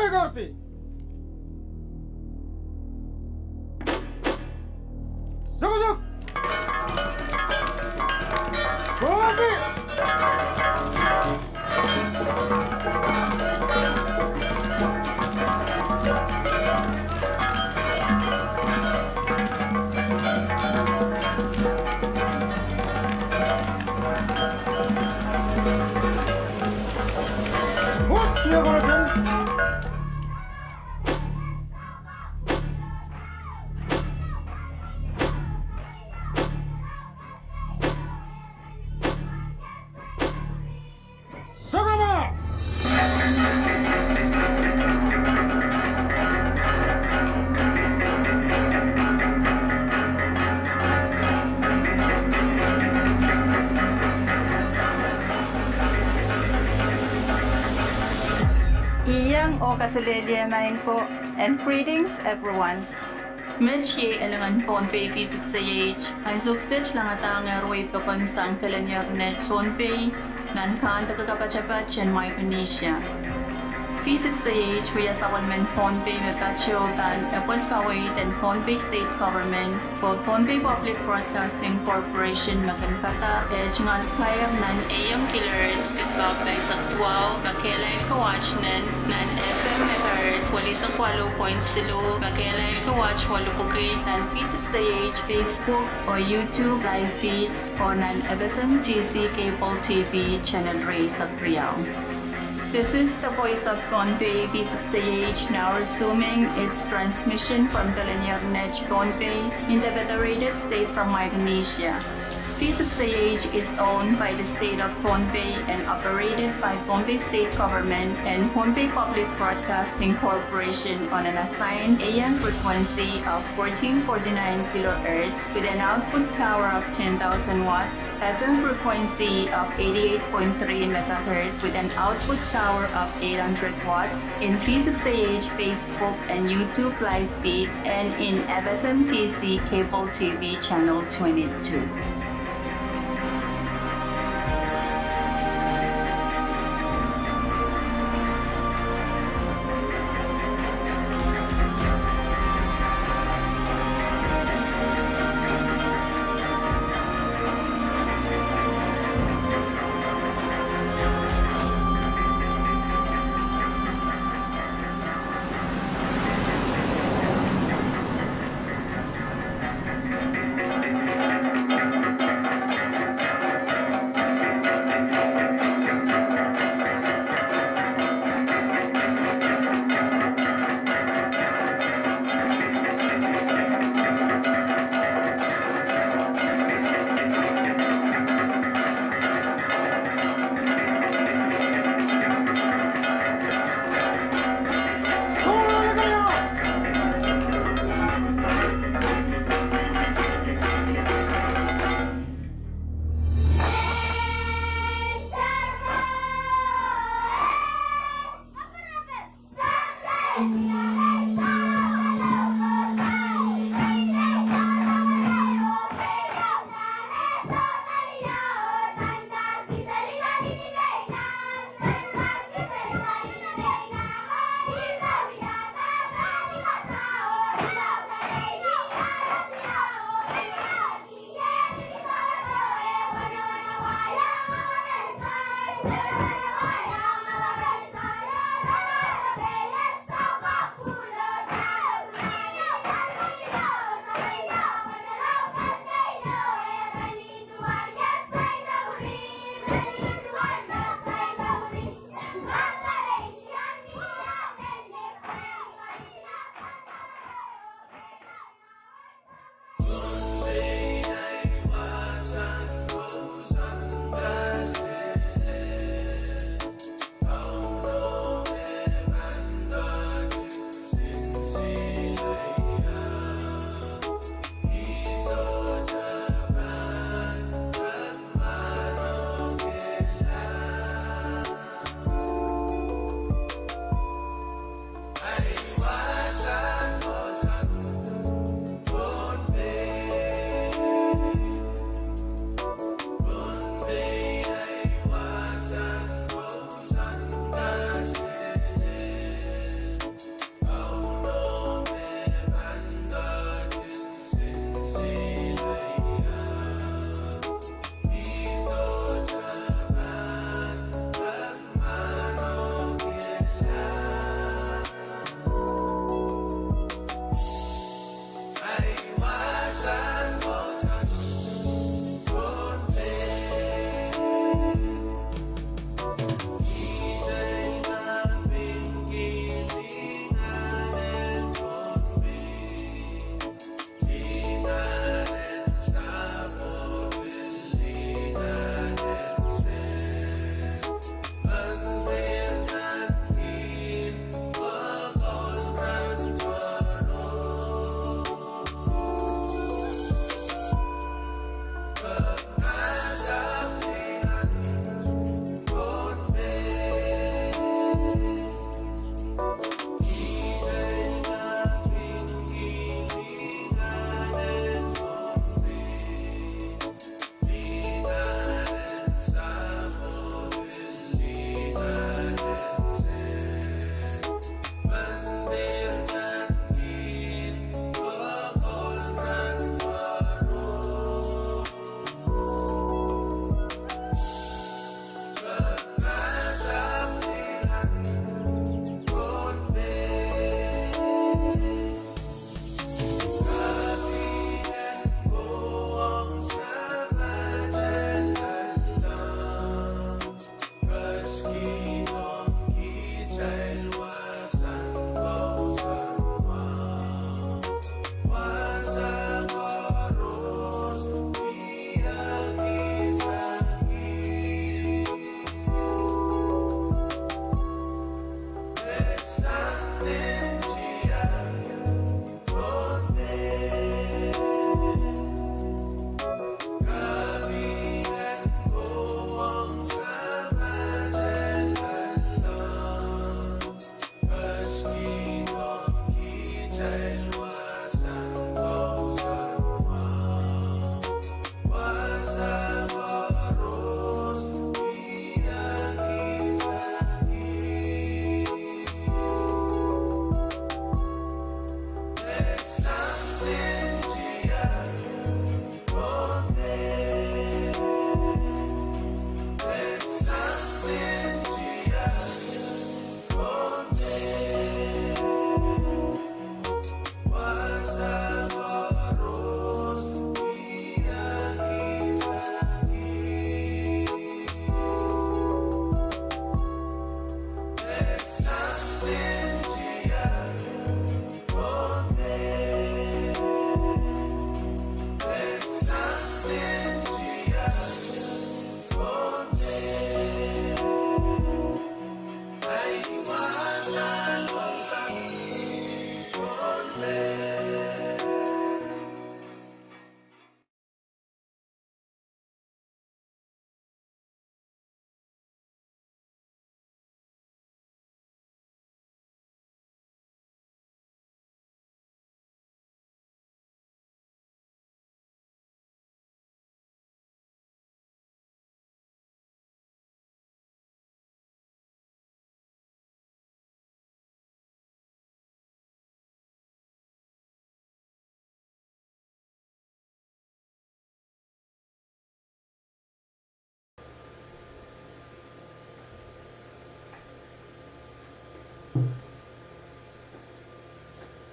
Kordi. Sokosok. Kordi. What you gonna do? Sokama! Iang oh kaselehlie maing ko, and greetings everyone. Met iei elingan Pohnpei V six A H, ansou kiset langada ngehr wei pokon sang kelehnier net Pohnpei, nan kahndek kapatapat en Micronesia. V six A H wia sapwellimen Pohnpei me patoh pahn epwel kaweid en Pohnpei State Government, oh Pohnpei Public Broadcasting Corporation me kin kadar eh tungoal kair nan A M kilohertz, pidpak pahisek duwau me kehlail kowaht nen, nan F M megahertz welisek waluh point siluh me kehlail kowaht welipwuki, nan V six A H Facebook oh YouTube live feed, oh nan F S M T C cable T V channel riehsek riau. This is the voice of Pohnpei, V six A H, now resuming its transmission from the linear net Pohnpei in the Federated States of Micronesia. V six A H is owned by the State of Pohnpei and operated by Pohnpei State Government and Pohnpei Public Broadcasting Corporation on an assigned A M frequency of fourteen forty-nine kilohertz with an output power of ten thousand watts, F M frequency of eighty-eight point three megahertz with an output power of eight hundred watts, in V six A H Facebook and YouTube live feeds, and in F S M T C cable T V channel twenty-two.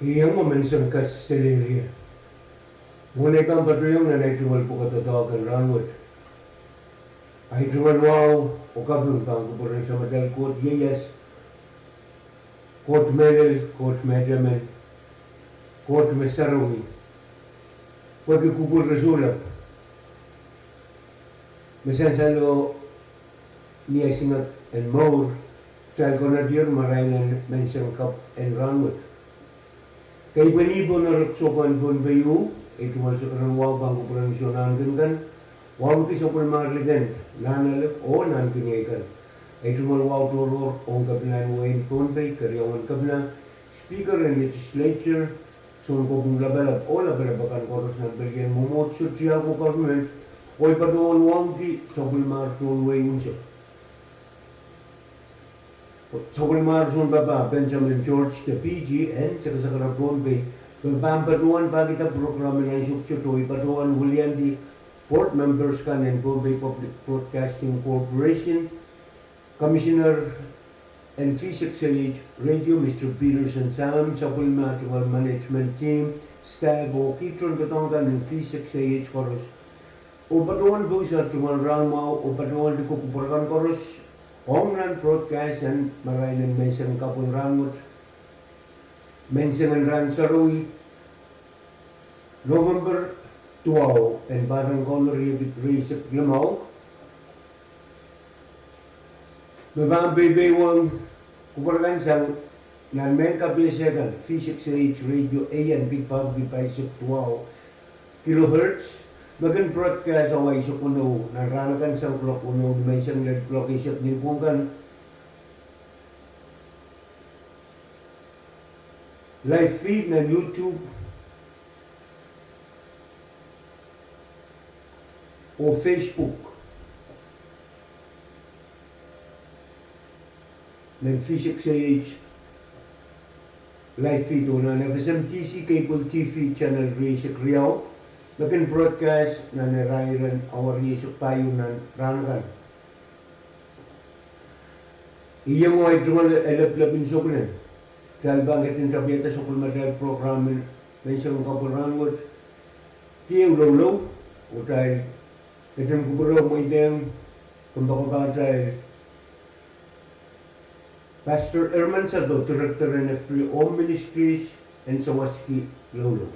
Iang o menseng kaselehlie. Mwohn ei pahn patohiong nan ei tungoal pwukat doadoahk en rahnwet, ei tungoal wahu oh kaping pahn kupwuren Samatail Koht ieias, Koht mehlel, Koht me etemen, Koht me sarawi, pwehki kupwur re sohlap me sansal oh ni esingek en mour, kitail konehdier marain en menseng kapw en rahnwet. Kei pweni pohn erek sohpa en Pohnpei, ei tungoal sekeren wahu pahn kupwuren Sohn Ahnkin kan, wahu ki sapwellimar liken Nanalek oh Nahnkin iei kan. Ei tungoal wahu tohrohr ong kepinahn wehin Pohnpei, keriaun kepina, Speaker en Legislature, Sounkopwung Lapalap oh lapalap akan koaros nan pelien mwomwohdiso, tiahk oh government, oh ei patohwan wahu ki sapwellimar tohn wehi unsek, sapwellimar Sounpapah Benjamin George de Piji en sakasaker Pohnpei, me pahn patohwan pahkihda prokram en ansou kiset oh ei patohwan weliandi board members kan en Pohnpei Public Broadcasting Corporation, Commissioner en V six A H Radio, Mister Peterson Salem, sapwellime tungoal management team, staff oh kiht tohndoadoahk kan en V six A H koaros, oh patohwan pousehla tungoal rahnmwahu oh patohwan likih kupwur kan koaros ong nan broadcast en marain en menseng kapw en rahnwet, menseng en rahn sarawi, November duwau en pahr en Kauno riekid rieisek limau, me pahn peipeiong kupwur kan sang nan mehn kapehse kan V six A H Radio A M pil pahpwiki pahisek duwau kilohertz, me kin broadcast awa eisek weneu nan rahn akan sang kuloak weneu ni menseng lel kuloak eisek nipwong kan. Live feed nan YouTube oh Facebook, nan V six A H live feed oh nan F S M T C cable T V channel rieisek riau, me kin broadcast nan irair en awa rieisek pahieu nan rahn akan. Iang o ei tungoal lapalap en sokulen, kitail pahn ketin tapihada sokulen atail prokram en menseng kapw en rahnwet, kiew loulou, oh kitail ketin kupwure mweidehng kompoakepahtail Pastor Herman Sado, Director en F B Home Ministries, en sawaski loulou.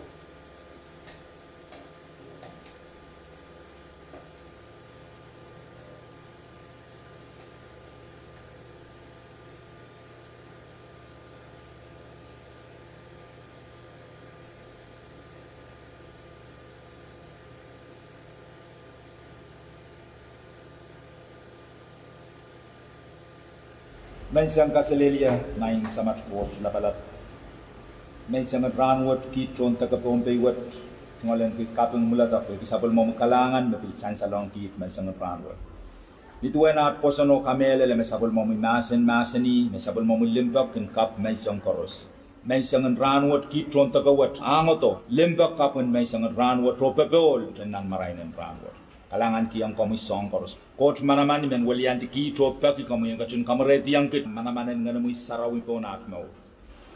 Menseng kaselehlie, maing Samat Koht Lapalap. Menseng en rahnwet kiht tohn deke Pohnpei wet, tungoal en ki kaping mwuledek, pwehki sapwellimomwi kalahngan me pil sansalohng kiht menseng en rahnwet. Ni duwen aht pwoson oh kamehlele me sapwellimomwi mahsen mahsanih, me sapwellimomwi limpoak kin kapw menseng koaros. Menseng en rahnwet kiht tohn deke wet, angodo limpoak kapw en menseng en rahnwet oh popohl nan marain en rahnwet. Kalahngan kihong komwi soahng koaros. Koht manaman, I men weliandi kiht oh peki komwi en ketin kamwerehdiong kiht manaman en Ngenomwi Sarawi pohn aht mour.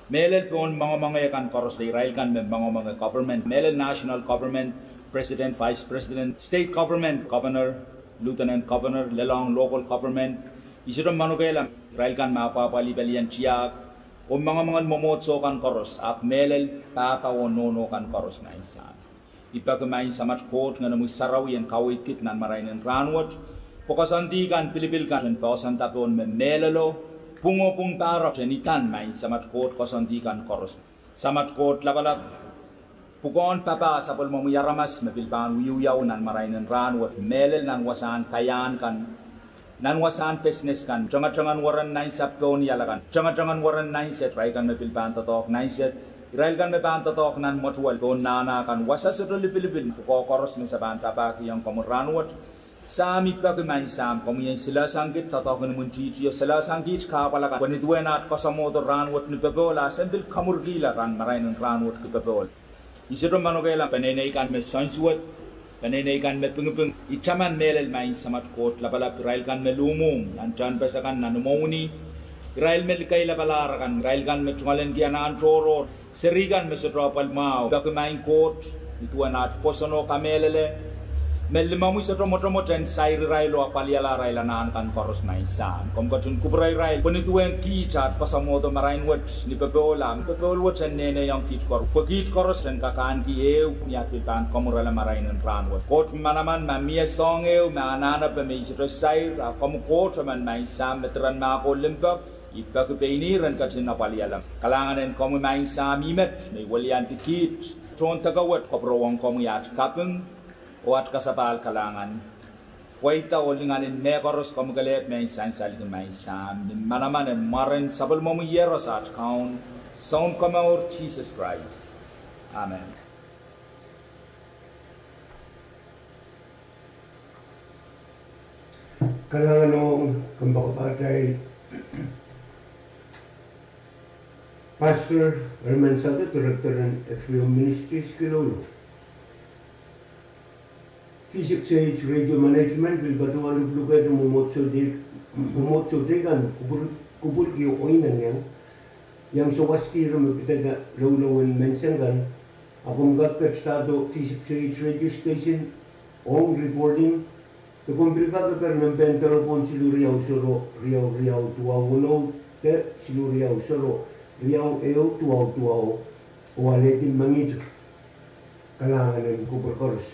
Mehlel pohn moangomoange kan koaros, irail kan me moangomoange government, mehlel national government, president, vice president, state government, governor, lieutenant governor, lelohng local government, I sohte manokehla irail kan me apwahpwalih pelien tiahk, oh moangomoangen mwomwohdiso kan koaros, ahpw mehlel pahpa oh nohno kan koaros, maing Sahm. I peki maing Samat Koht Ngenomwi Sarawi en kaweid kiht nan marain en rahnwet, pwe koasoandi kan, pilipil kan, en poahsoanda pohn me mehlelo, pwung oh pwung pahrek, en idan maing Samat Koht koasoandi kan koaros. Samat Koht Lapalap, pwukoahn papah sapwellimomwi aramas me pil pahn wiewiawi nan marain en rahnwet, mehlel nan wasahn kaiahn kan, nan wasahn business kan, tengetengen weren nainsapw pohn ial akan, tengetengen weren nainset, irail kan me pil pahn doadoahk nainset, irail kan me pahn doadoahk nan mwetuwel pohn nahna kan, wasa sohte lipilipil, pwukoa koaros me se pahn papahkihong komwi rahnwet. Sahm, I peki maing Sahm, komwi en silehsang kiht doadoahk en imwintihti oh silehsang kiht kahpwal akan, pwe ni duwen aht koasoamwohdo rahnwet ni popohl, a sen pil kamwurkihla nan marain en rahnwet ki popohl. I sohte manokehla peneinei kan me soansuwed, peneinei kan me pingiping, I taman mehlel maing Samat Koht Lapalap, irail kan me luhmwuhmw nan tehnpas akan, nan imwowini, irail me likeilapalahr akan, irail kan me tungoal en ki anahn tohrohr, Serihkan me sohte apwal mwahu, peki Maing Koht, nin duwen at pwoson oh kamehlele, me limomwi sohte mwotomwot en sair irail oh apwalihala arail anahn kan koaros, Maing Sahm. Komw ketin kupwure irail, pwe nin duwen kiht at kasamwohdo marain wet, ni popohl, ah ni popohl wet en nehnehiong kiht koaros. Pwe kiht koaros en kak ahneki ehu ni at pil pahn komwurala marain en rahnwet. Koht manaman, ma mie soahng ehu me anahnepe me I sohte sair, ah komw Koht emen, Maing Sahm, me diren mahk oh limpoak, I peki pein ih en ketin apwalihala. Kalahngan en komwi, Maing Sahm, ih met me I weliandi kiht. Tohn deke wet, kupwurowong komwi at kaping oh at kasapahl kalahngan. Pweida oh lingan en mehkoaros komwi kelehpw me I sansalki, Maing Sahm, ni manaman en mwaren Sapwellimomwi Iehros at Kaun, Sounkomour Sises Krais. Amen. Kalahngan ong kompoakepahtail, Pastor Herman Sade, Director en Ephraim Ministries, Kiloulou. V six H Radio Management pil patohwan luhlukehte mwomwohdiso, mwomwohdiso kan kupwurki oh inengieng, iang sawaskihda me pidada loulou en menseng kan, a komw kak ketidahdo V six H Radio Station ong recording, de komw pil kak kekehr nan pehn delepwohn siluh riau sero riau riau duwau weneu, de siluh riau sero riau ehu duwau duwau, oh alehdi mengihte. Kalahngan en kupwur koaros.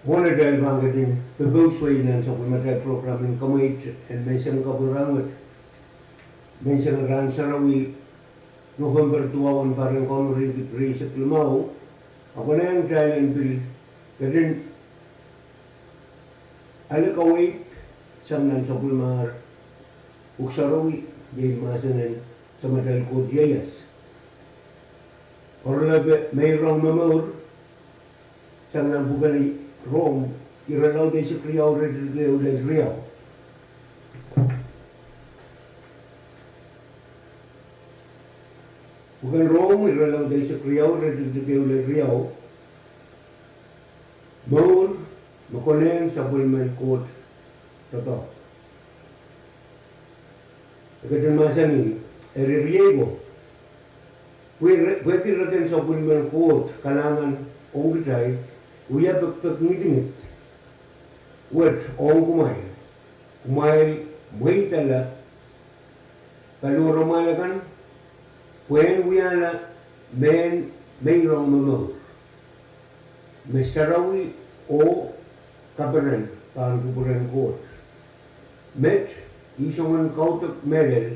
Mwohn atail pahn ketin popousewei nan sapwellimatail program en Kamweit en menseng kapw en rahnwet, menseng rahn sarawi, November duwau en pahr en kauno riekid rieisek limau, a konehng kitail en pil ketin ale kaweid sang nan sapwellimatail pwuhk sarawi, iei mahsen en Samatail Koht Ieias. Oaralap, Meirong Momour, sang nan pwuken Rom, irelaud eisek riau, iretikitik ehu lel riau. Pwuken Rom, irelaud eisek riau, iretikitik ehu lel riau. Mour me konehng sapwellimen Koht doadoahk. E ketin mahsanih, eri riei ko, pwe, pwehki reken sapwellimen Koht kalahngan ong kitail, wia pekipek ngidingid wet ong kumwail, kumwail mweidala paliwaramwail akan, pwehn wiahla mehn meirong momour me sarawi oh kaperen pahn kupwuren Koht. Met, ih soangen kaudok mehlel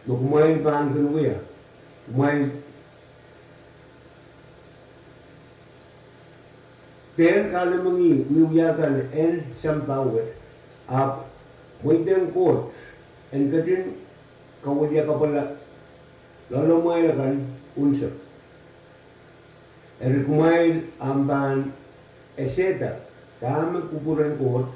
me kumwail pahn kin wia, kumwail dehr kahlemengih wiewia kan en sampah wet, ahpw mweidehng Koht en ketin kawiliakapwala loalamwail akan unsek. Eri kumwail ahpw pahn esehda dahme kupwuren Koht,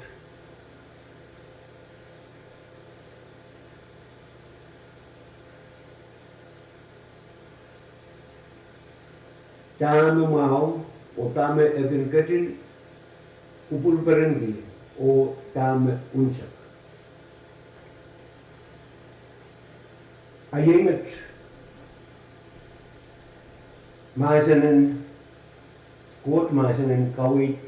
dahme mwahu, oh dahme e kin ketin kupwurperenki, oh dahme unsek. A iei met mahsen en Koht, mahsen en kaweid.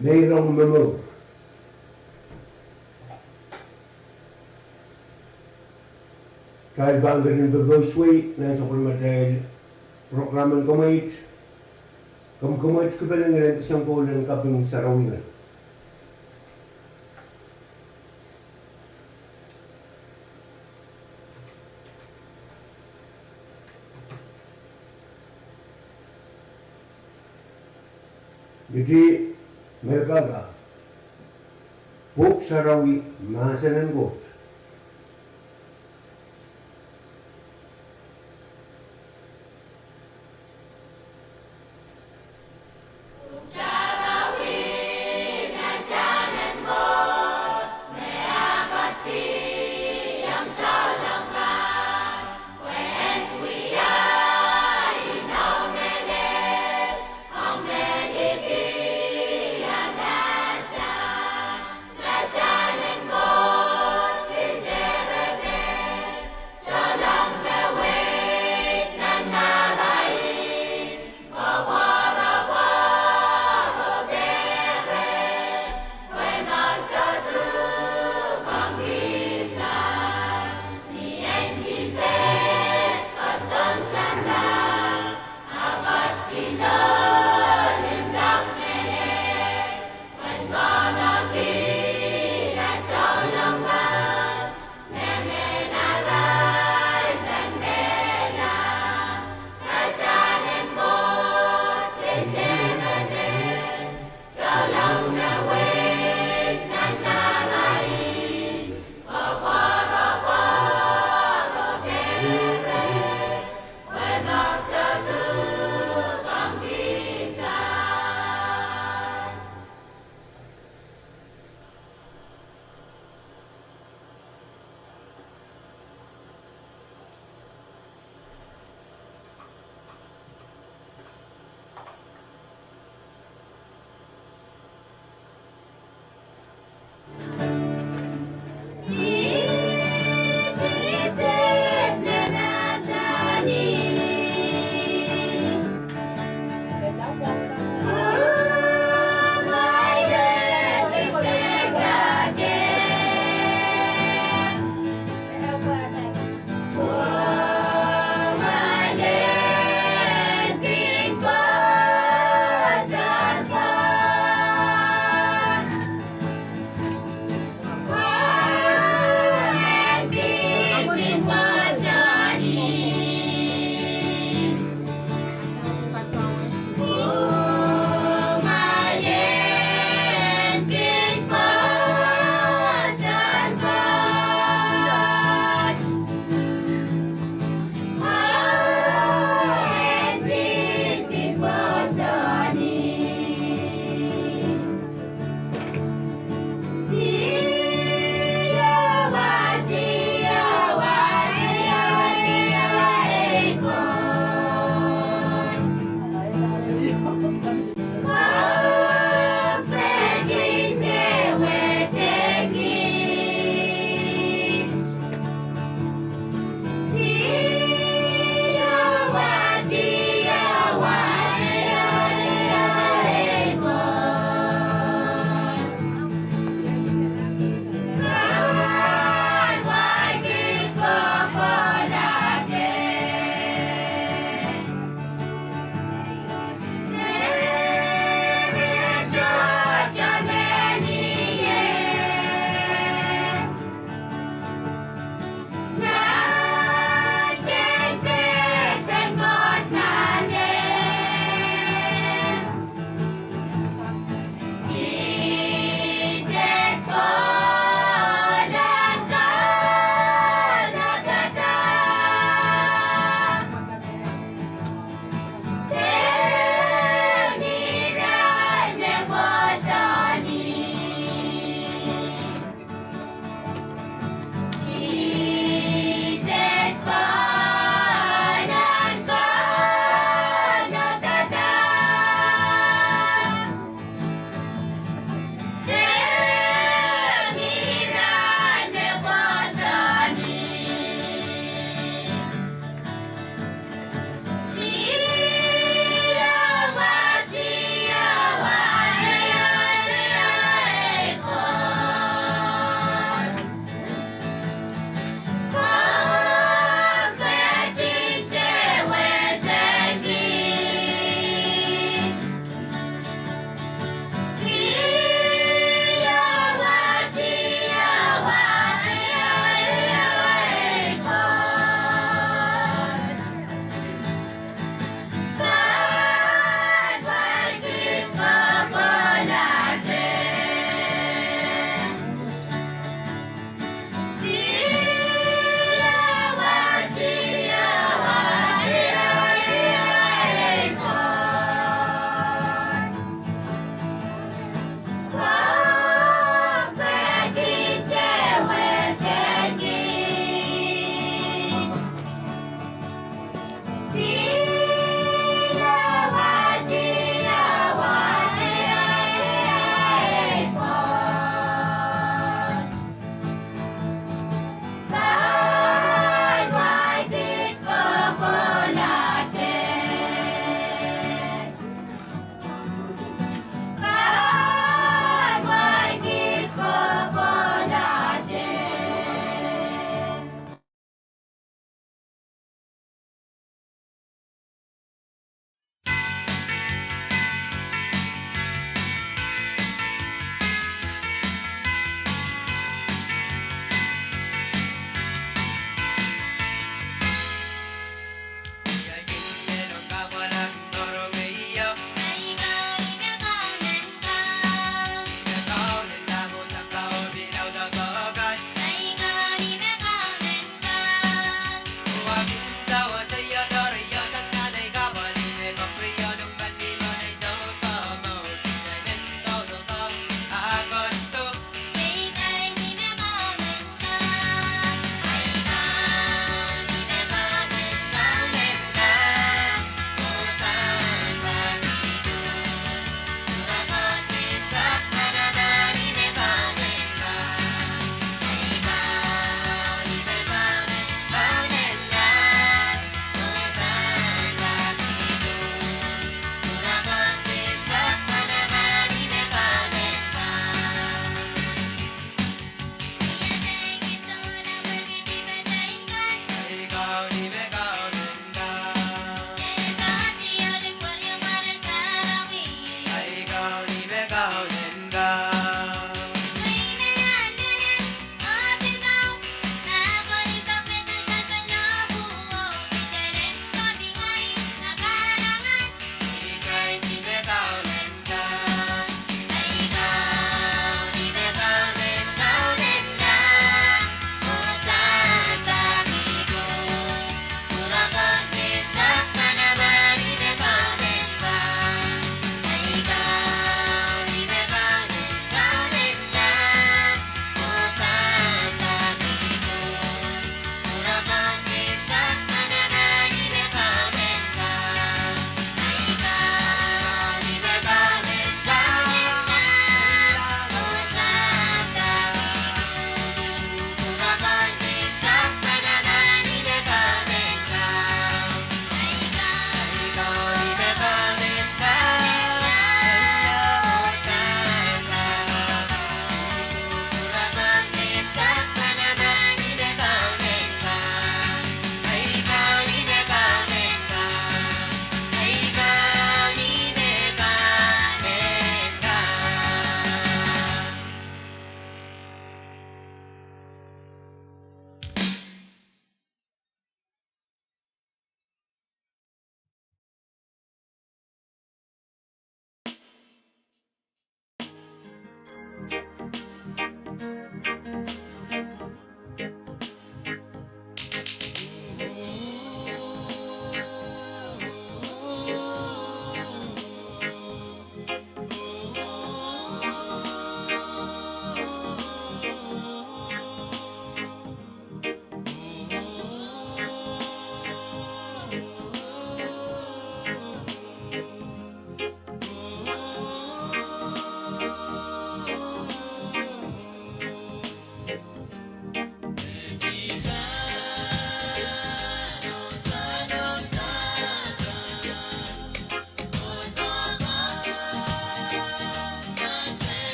Meirong momour. Kitail pahn ketin popousewei nan sapwellimatail program en Kamweit. Komw kamweit kipeleng en kisang koul en kaping sarawi kan. Midi Melkahka, Pwuhk Sarawi, Mahsen en Koht.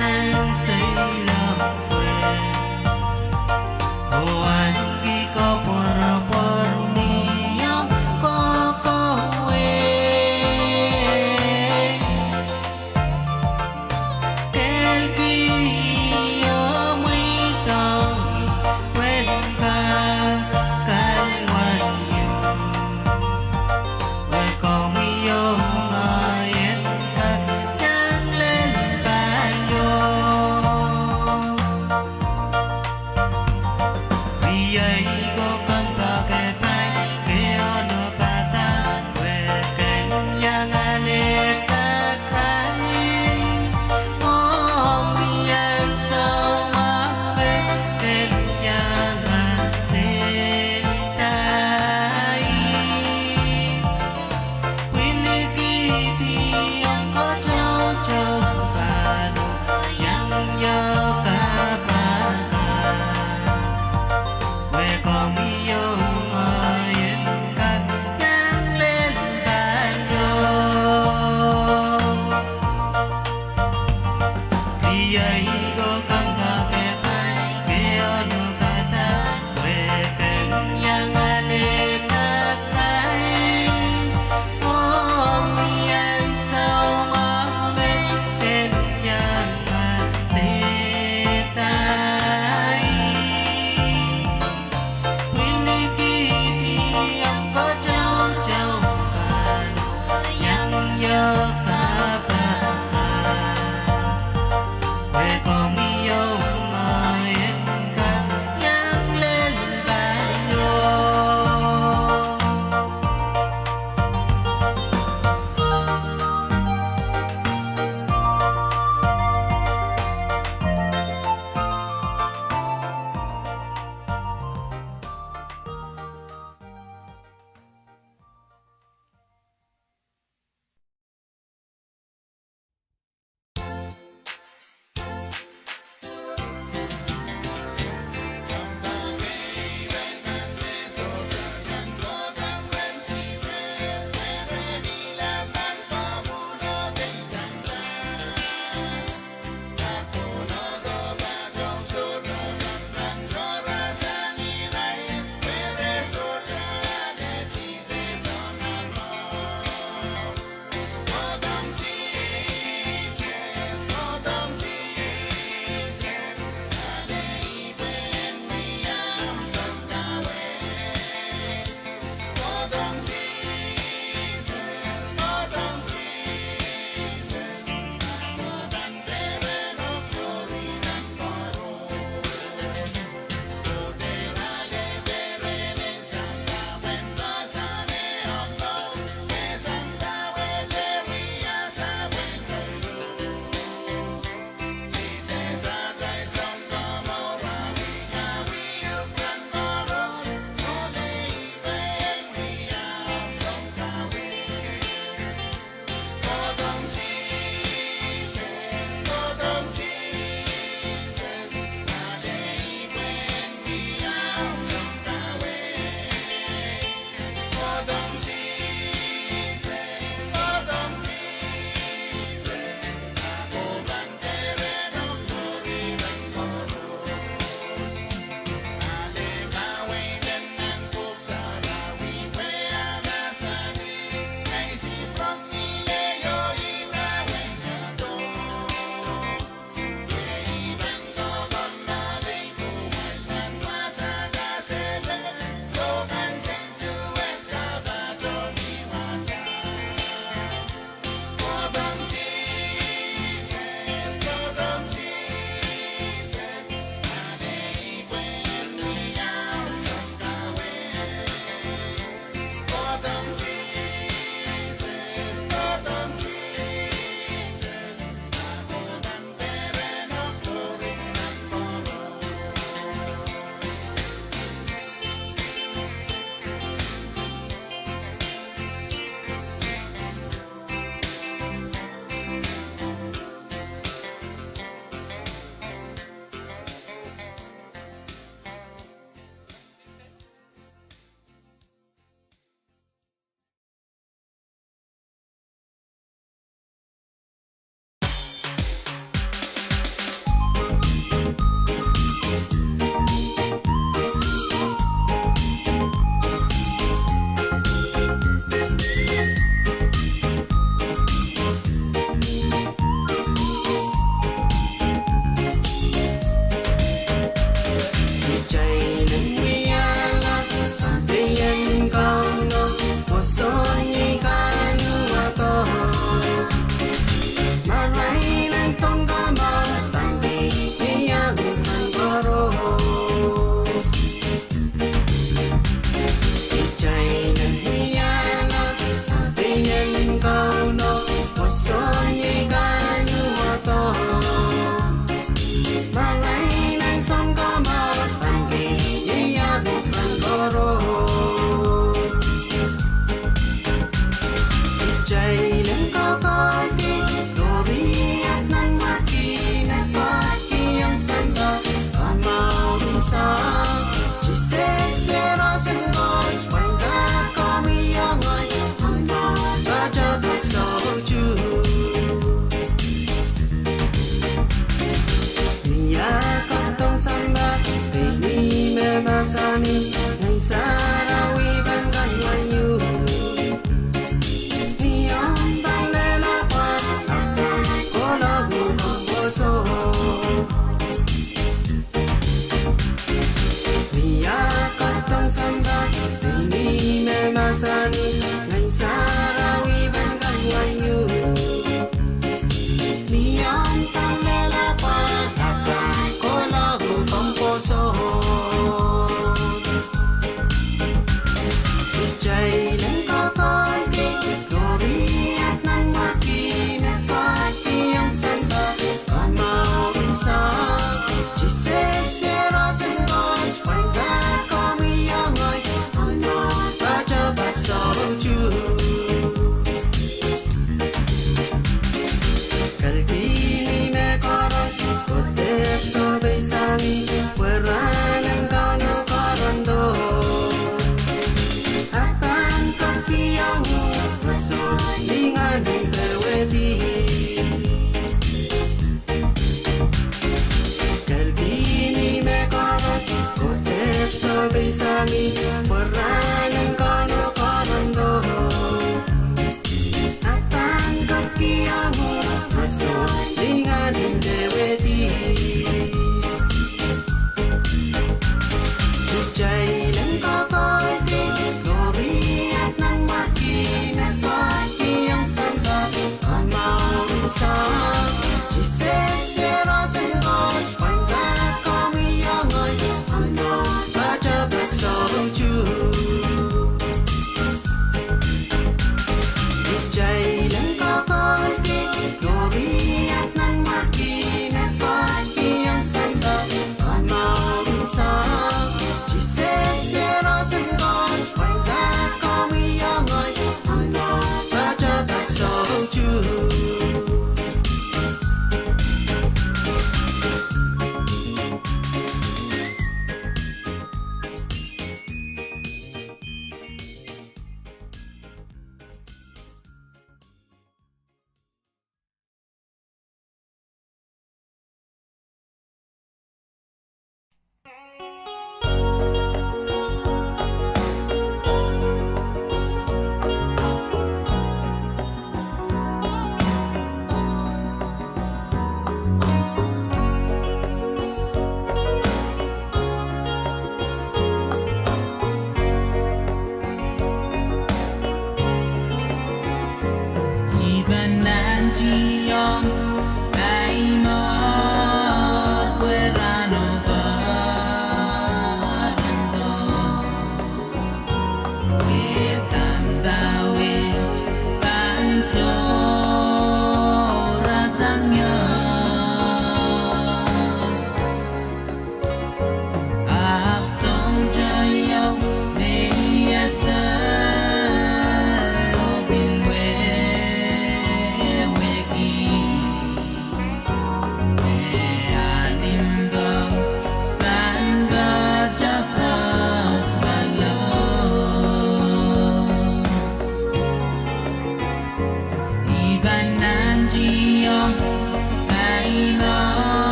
nan seiloak wet, oh ahneki koapworopwor ni omw kokohwei. Kehl kihong mweidohng pwehn kak kalwaiong. Pwe komwi oh ngehi en kak iang lel pahieu. Riei ko, kompoakepahi kehnopada, pwe ken iang alehda Krais. Oh mie ansou me ken iang alehda ih. Pwilikihdi omw kotoutou kan, iang ieu kapakap. Pwe komwi oh ngehi en kak iang lel pahieu. Riei ko, kompoakepahi kehnopada, pwe ken iang alehda Krais. Oh mie ansou me ken iang alehda ih. Pwilikihdi omw kotoutou kan, iang ieu kapakap. Pwe komwi Ni pwurehng en Kauno koaros, a pahn ketkihong uhk roson lingan en dewehdi. Kitail en kokohdi, Lori, nan mwekid me koahiek ong sampah, amwail Sahm, Sises, roson en Koht pahn kak komwi oh ngehi, amwail poatopoat soutuk.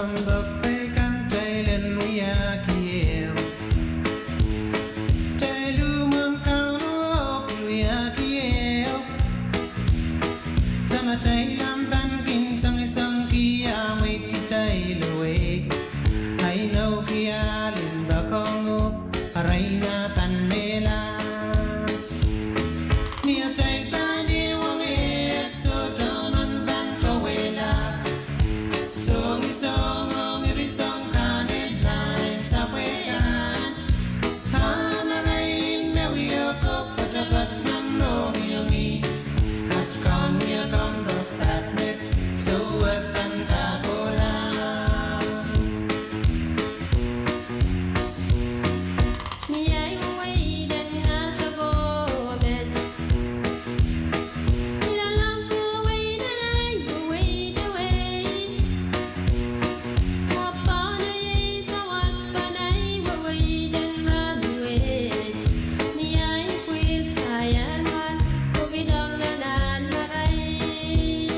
Soahng pwuhk kan kitail en wiahkihong. Kitail uhwong Kauno oh pil wiahkihong. Samatail ahpw pahn kin songosong kihong kitail wei. Ahi nou kial en poakohng oh arail nah pahn mehla. Ni atail pahn ehuong eh, sohte men pahn kawehla. Songosong oh irisong kan en nan sapwehkan. Ahn arail me wia kak poatopoat nan mohngiong ih. At komw wia kompoakepaht met, soh, e pahn kak kohla. Ni ahi weweid en ngahs oko met. Ni loalomw weweid en ahi weweid wei. Ahpw pahn iei sawas pahn ahi weweid en rahnwet. Ni ahi pwil ahi anahn, oh pidong nan ahnmarain.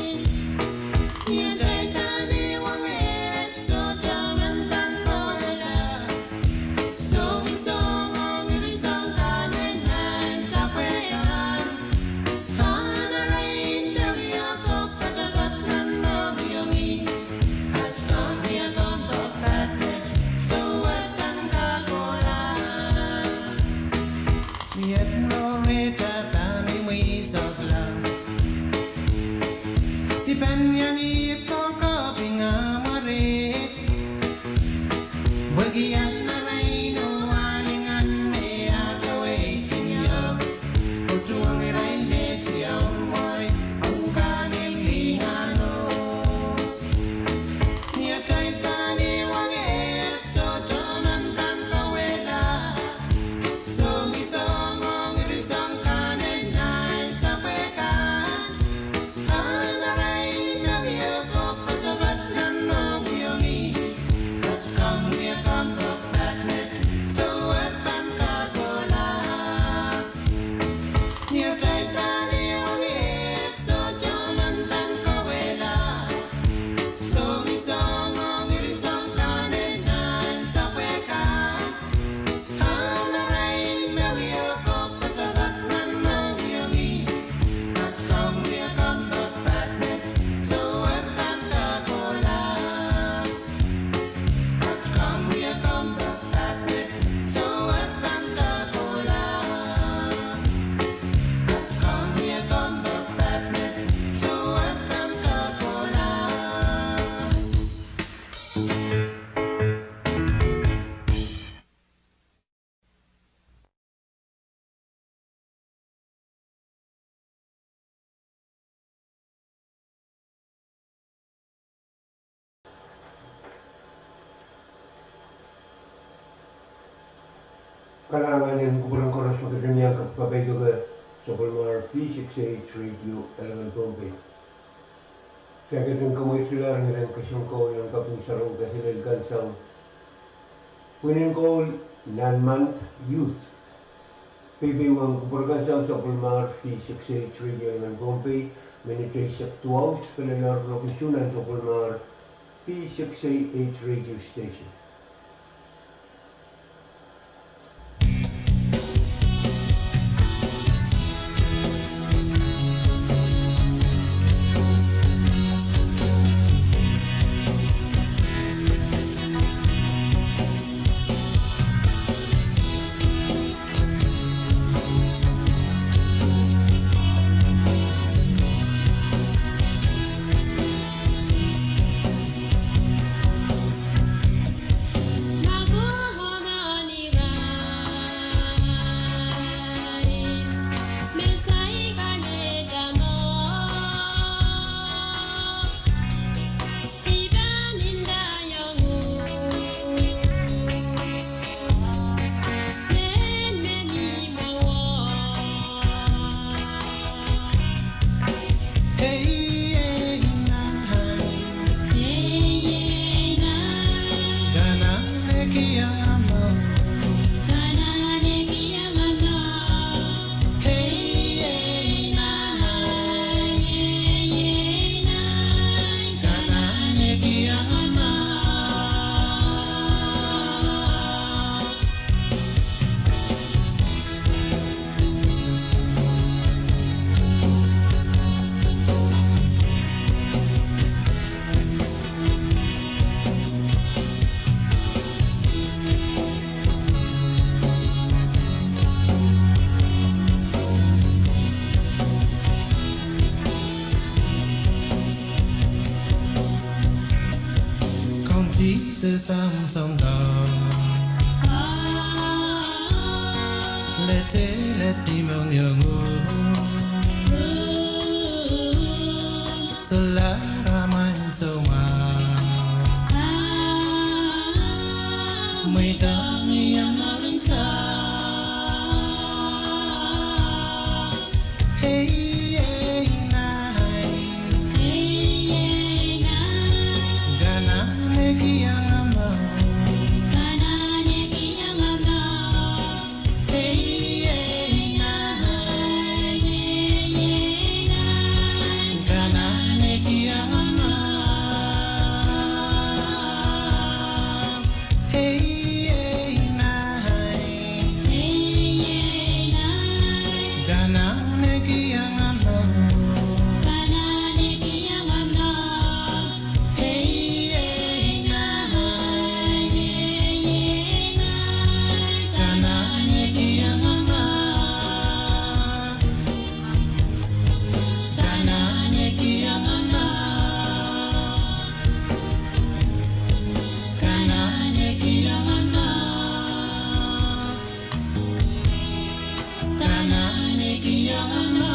Ni atail pahn ehuong eh, sohte men pahn kawehla. Songosong oh irisong kan en nan sapwehkan. Ahn arail me wia kak poatopoat nan mohngiong ih. At komw wia kompoakepaht met, soh, e pahn kak kohla. Ni et mour me ta pahn imwi sokla. I pahn iang ih pwong oh ping amwaret. Pwehki ahn arail oh alingan me ah kaweid kin iang. Oh tuhwong irail me tiahk wai, oh kan en lingan oh. Ni atail pahn ehuong eh, sohte men pahn kawehla. Songosong oh irisong kan en nan sapwehkan. Ahn arail me wia kak poatopoat nan mohngiong ih. At komw wia kompoakepaht met, soh, e pahn kak kohla. Ni atail pahn ehuong eh, sohte men pahn kawehla. Songosong oh irisong kan en nan sapwehkan. Ahn arail me wia kak poatopoat nan mohngiong ih. At komw wia kompoakepaht met, soh, e pahn kak kohla. At komw wia kompoakepaht met, soh, e pahn kak kohla. At komw wia kompoakepaht met, soh, e pahn kak kohla. Kalahngan en kupwuren koaros me ketin iang kak kapeidek sapwellimomwi V six eight Radio Eleven Pohnpei. Kitail ketin kaweid kilang ren kesempwal en kaping sarawi kaselel kan sang pwihnen koul nan month youth. Peipei ong kupwur kan sang sapwellimomwi V six eight Radio Eleven Pohnpei, minit eisek duwau pil loalokon unsek nan sapwellimomwi V six eight Radio Station. Sises ahmw soundoar. Letehleti mohngiong uhk. Solahr amwail soumwahu. Mweidohng Ih amwail soangen. Ei, ei, nai. Ei, ei, nai. Kanahneki iang amwail. Kanahneki iang amwail. Ei, ei, nai. Ei, ei, nai. Kanahneki iang amwail. Ei, ei, nai. Ei, ei, nai. Kanahneki iang amwail. Kanahneki iang amwail. Ei, ei, nai. Ei, ei, nai. Kanahneki iang amwail. Kanahneki iang amwail. Kanahneki iang amwail. Kanahneki iang amwail.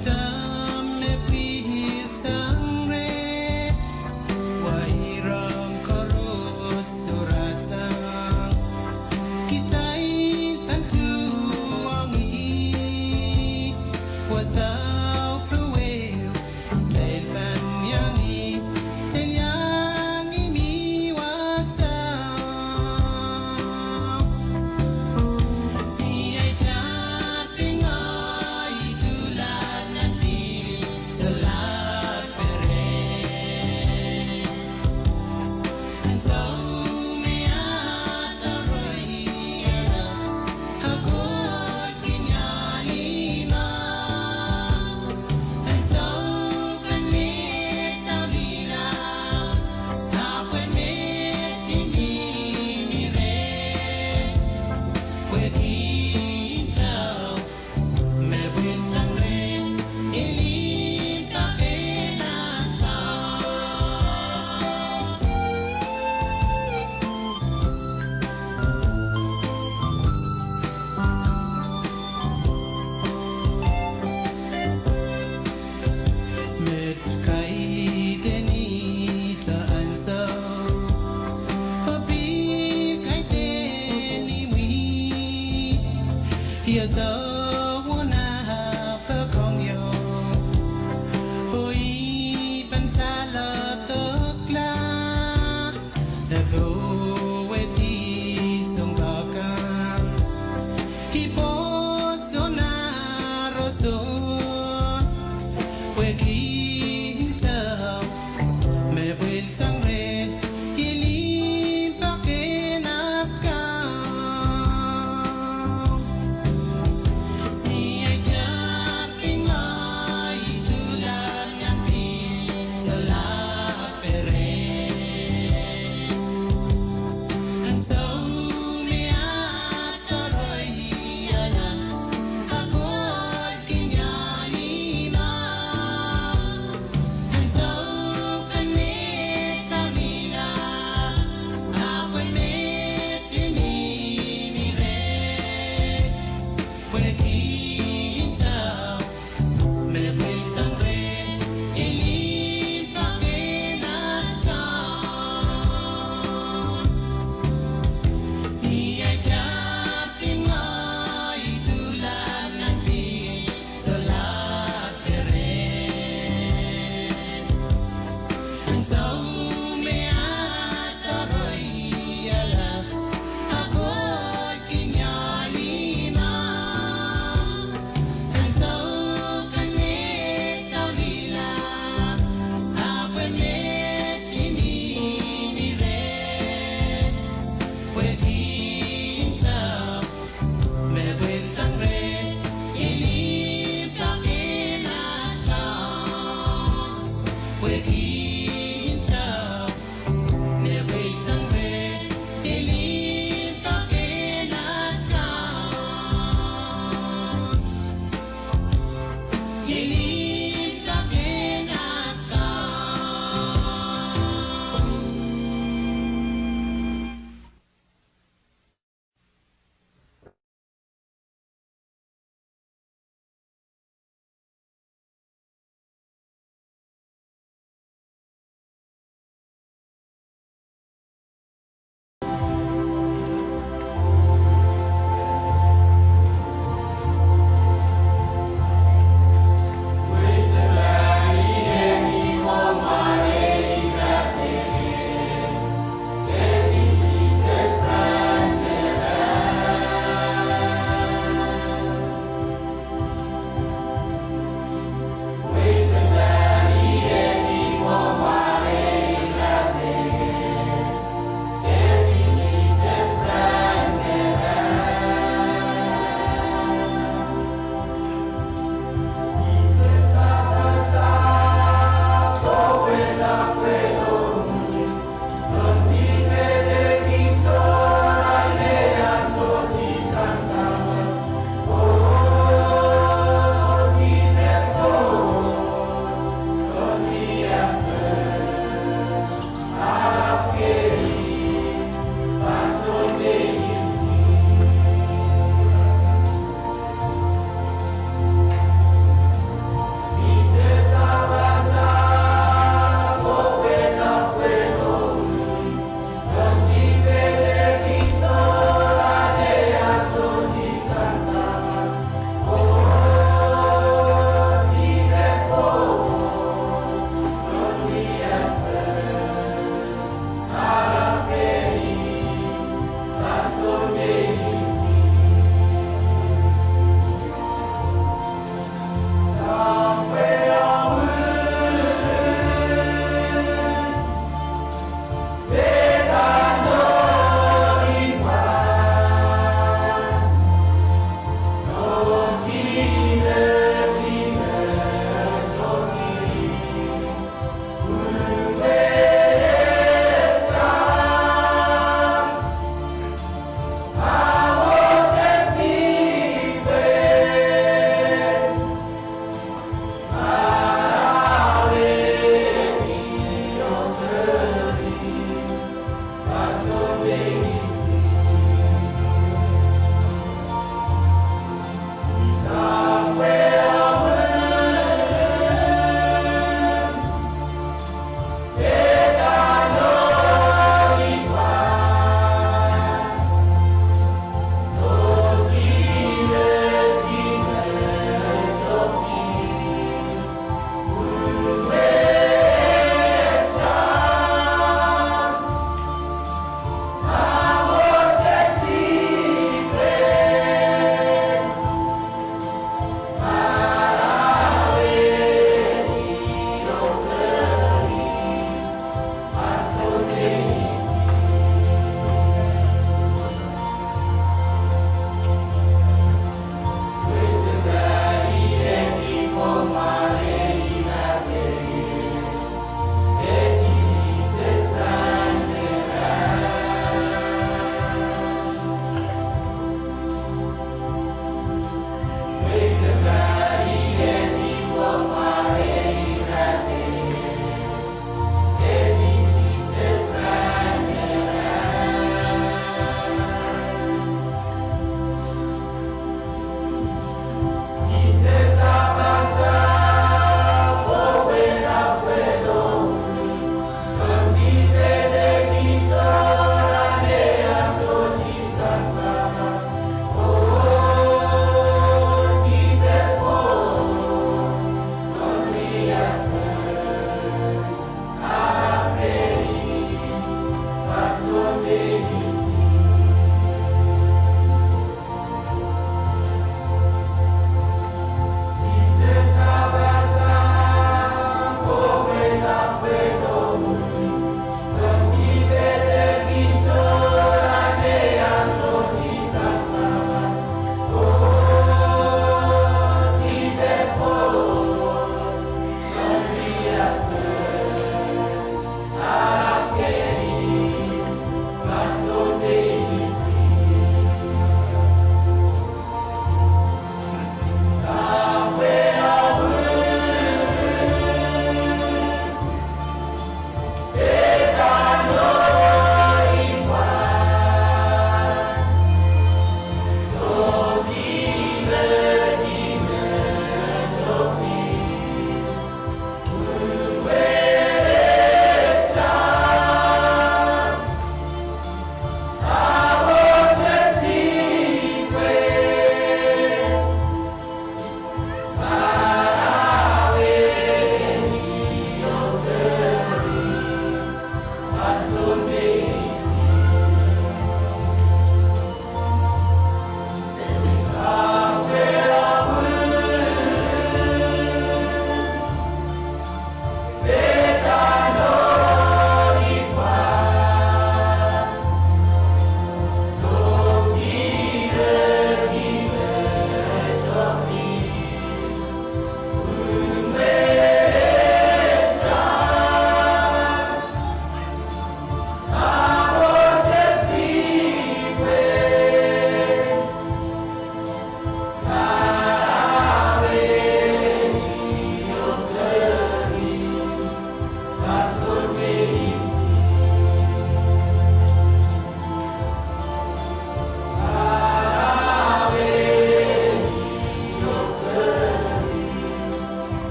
Dahme pwihsang reh, wa irong koaros sorasang. Kitail pahn tuhwong ih, wasao pwuhk ehu, kitail pahn iang ih, kitail iang ih ni wasao. Ni ai tapingo ih tulad nan pihl solahr pere. Ansou me a doaroiala, a Koht kin iang ih ma. Ansou kan me e doaroiala, ahpw en me tinimire. Pwehki ntao me pwilsang reh, ilin pahn kin ata. Met kaidehn ih de ansou, oh pihl kaidehn imwi. Ia soh wonahpw kong ieu, oh ih pahn saledekla. E powehdi sounpar kan, ih pwoson aramas, pwehki ntao me pwilsang reh, ilin pahn kin ata. Ni ai tapingo ih tulad nan pihl solahr pere. Ansou me a doaroiala, a Koht kin iang ih ma. Ansou kan me e doaroiala, ahpw en me tinimire. Pwehki ntao me pwilsang reh, ilin pahn kin ata. Ni ai tapingo ih tulad nan pihl solahr pere. Ansou me a doaroiala, a Koht kin iang ih ma. Ansou kan me e doaroiala, ahpw en me tinimire. Pwehki ntao me pwilsang reh, ilin pahn kin ata. Pwehki ntao me pwilsang reh, ilin pahn kin ata. Ilin pahn kin ata.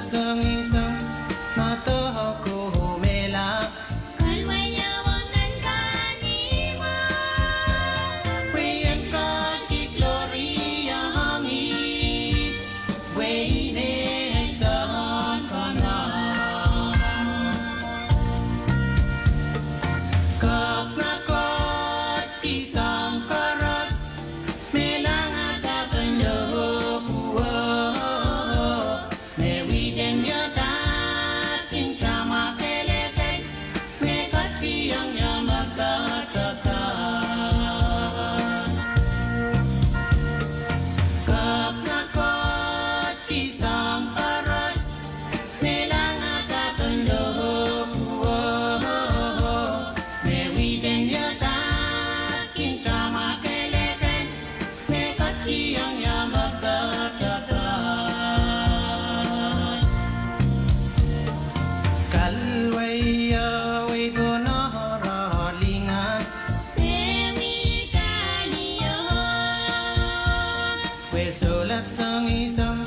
Song, song, na dohko mehla. Kalwaio wongen kahnimwo. Pwe ien Koht ki kloriong ih. Pwe ine soangen konono. Kapw me Koht ki soang koaros. Mehlahng ah kapehm dohko. Me widen ieu dahkin tamwa kelehpw, me ketiong ie me katapan. Kapw me Koht ki soang koaros, mehlahng ah kapehm dohko. Me widen ieu dahkin tamwa kelehpw, me ketiong ie me katapan. Kalwaio wei pohn oaralingad. Pwe mi kahlio. Pwe sohla song, song,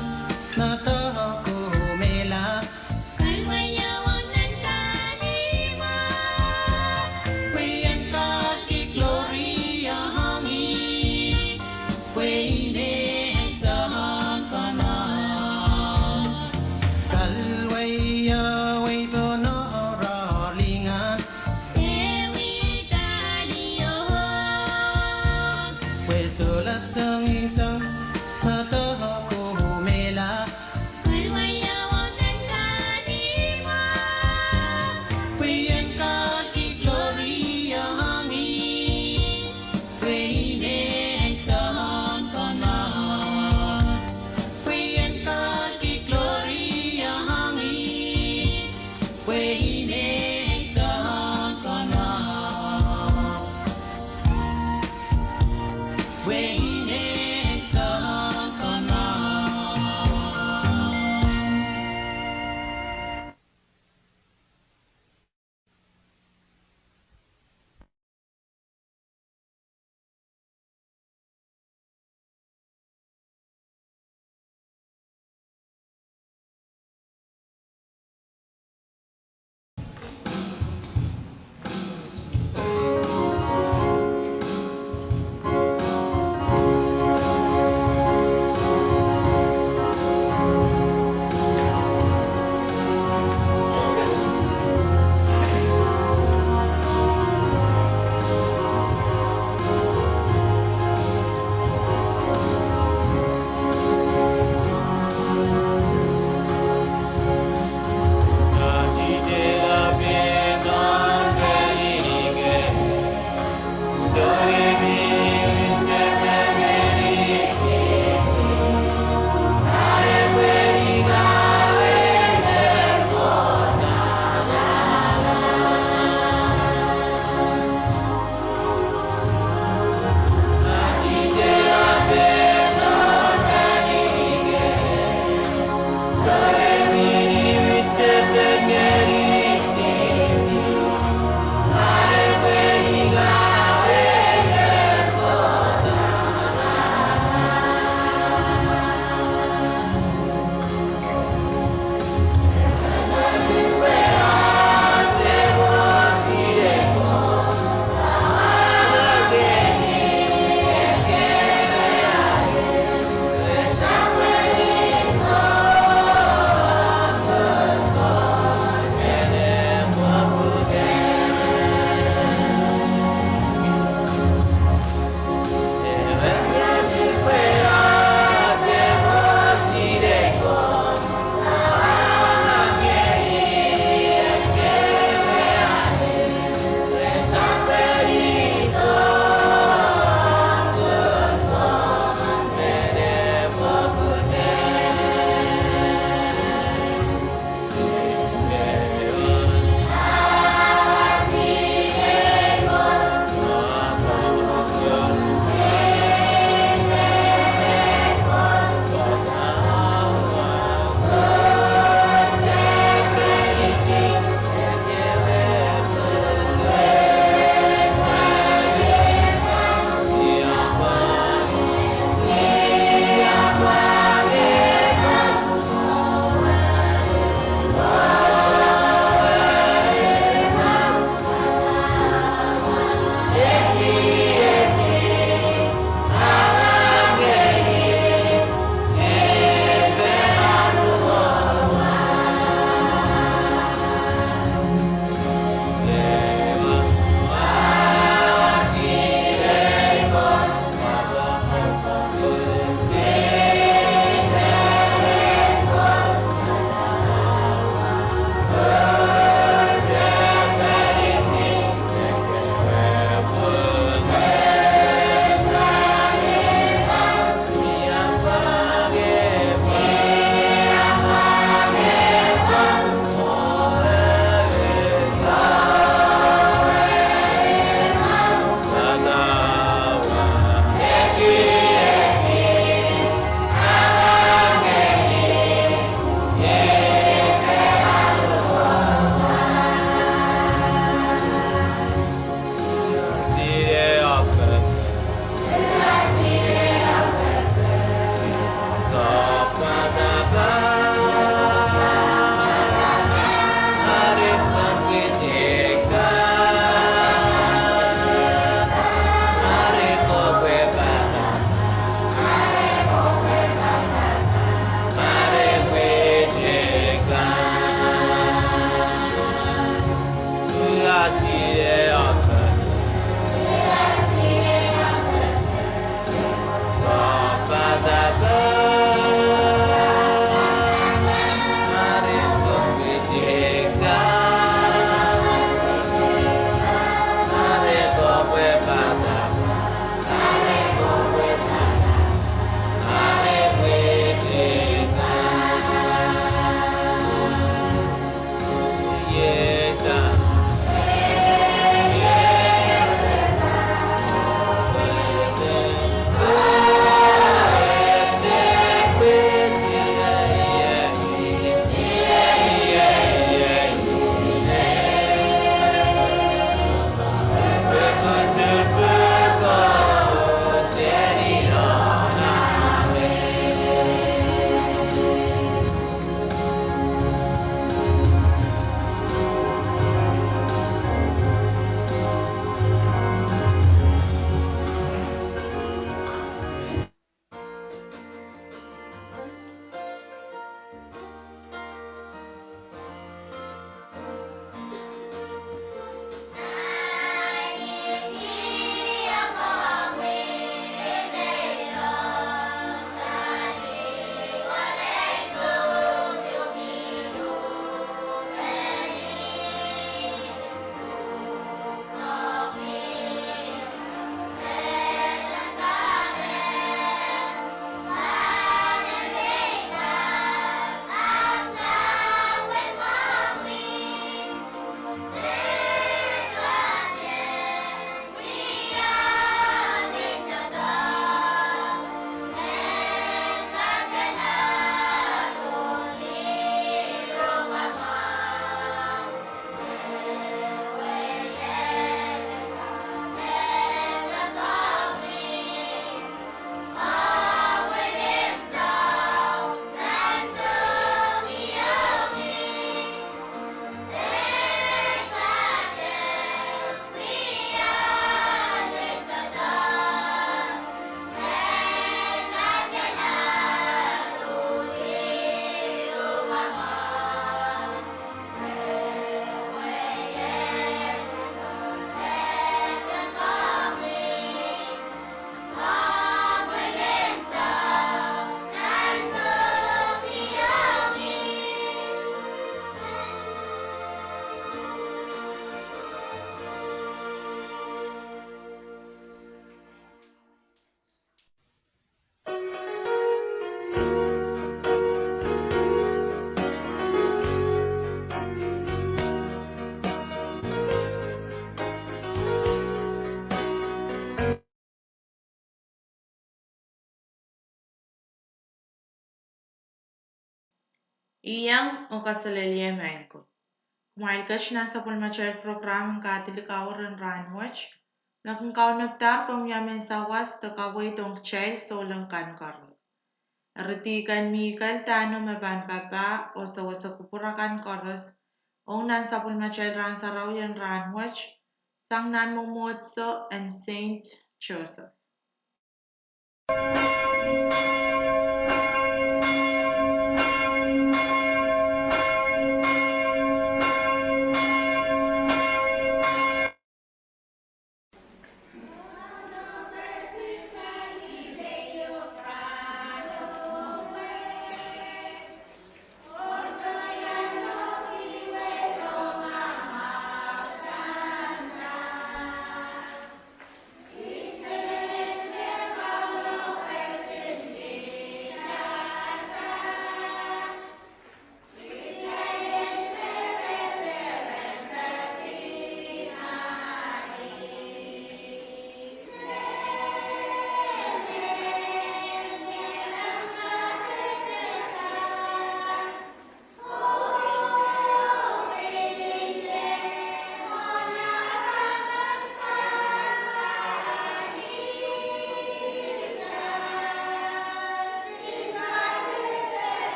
na dohko mehla. Kalwaio wongen kahnimwo. Pwe ien Koht ki kloriong ih. Pwe ine soangen konono. Kalwaio wei pohn oaralingad. Pwe sohla song, song, na dohko mehla. Iang oh kaselehlie maing ko. Kumwail ket nan sapwellimatail prokram en Katolik Hour en rahnwet, me kin kaunopada komwi mehn sawas de kaweid ong kitail souleng kan koaros. Eri dihken Mikael Dano me pahn papah oh sewese kupwur akan koaros ong nan sapwellimatail rahn sarawi en rahnwet, sang nan mwomwohdiso en Saint Joseph.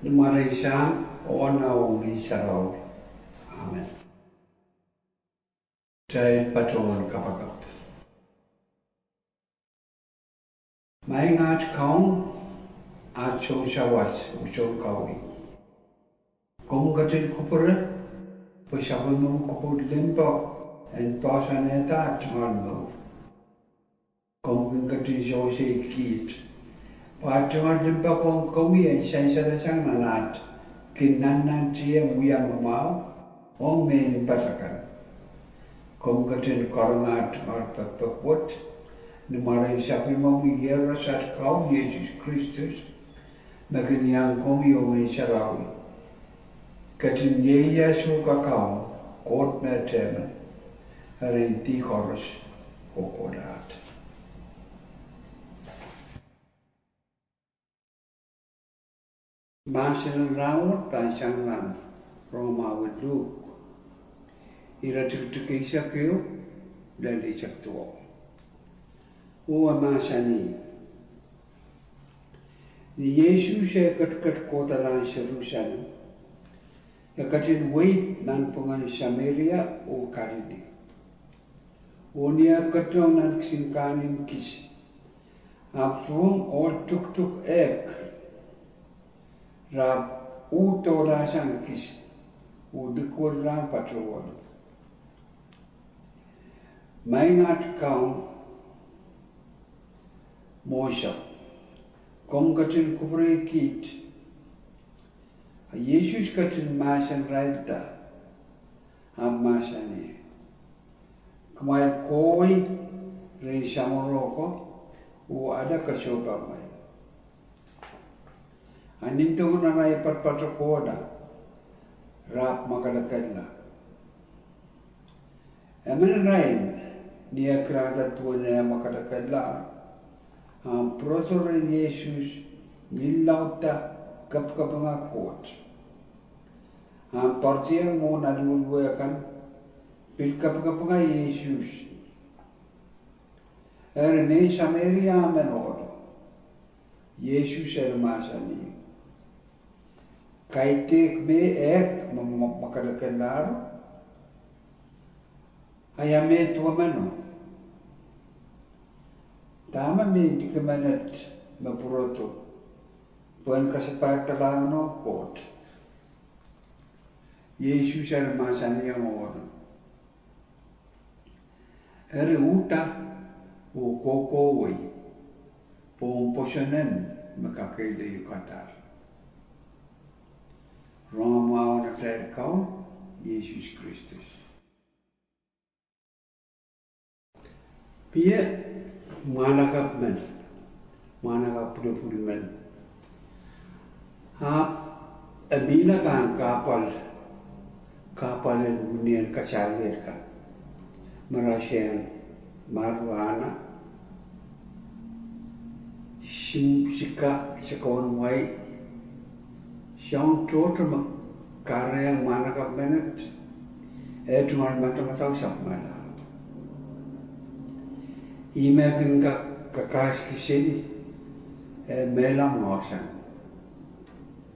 Ni mwaren Sahm, oh Nohwe, oh Ngehn Sarawi. Amen. Kitail patohwan kapakap. Maing at Kaun, at Sounsawas oh Sounkaweid. Komw ketin kupwure pwe sapwellimomwi kupwur limpoak en poahsoanehda at tungoal mour. Komw kin ketin sewesei kiht pwe at tungoal limpoak ong komwi en sansalasang nan at kin nannantihong wiewia mwahu ong mehn patokan. Komw ketin karonge at tungoal pekpek wet ni mwaren sapwellimomwi Ieros at Kaun Sises Kristus, me kin iang komwi oh Ngehn Sarawi, ketin ieias uhk Kaun, Koht me Tehmen, erein dih koaros oh kohlahte. Mahsen en rahnwet pahn sang nan Rongamwahu en Luk, iretikitik eisek ehu lel eisek duwau. Oh e mahsanih: Ni Sises eh ketiket kohda lahng Serusalem, e ketin weid nanpwungen Sameria oh Kalili. Oh ni eh ketidohng nan kisin kahnimw kis, ahpw rong ohl tuktuk ehk, re ahpw uhd dohlahsang kis oh likwerlahng patohwan: Maing at Kaun, mwohsang, komw ketin kupwurei kiht. A Sises ketin mahsenirailda ahpw mahsanih: Kumwail kohwei rehn samworo ko oh ale kesempwal mwail. A nin duwen arail patopato kohla, re ahpw mwakelekella. Emen irail, ni eh kilangada duwen eh mwakelekella, ahpw pwurodo rehn Sises Ni laudida kapikapinga Koht, ahpw poardiong mwohn aluweluwe kan, pil kapikapinga Sises. Eri mehn Sameria men ohlo. Sises eri mahsanih, kaidehk me ehk me mwakelekelahro, a ia me duwemeno? Dahme me liki menet me pwurodo pwehn kasapahlahng Koht? Sises eri mahsanihong ohlo, eri uhda oh kohkohwei pohn pwoson en me kakehlailkadahr, rongamwahu en atail Kaun Sises Kristus. Pwe mwahnakapw men, mwahnakapw pwulopwul men, ahpw e mihla pahn kahpwal, kahpwal en wini en kasalehier kan, me rasehng marijuana, sika, sikaun wai, soahng tohto me kahrehiong mwahnakapw menet, eh tungoal madamadau sapwungala. Ih me kin kak kakahskiseli, eh mehla mwohsang,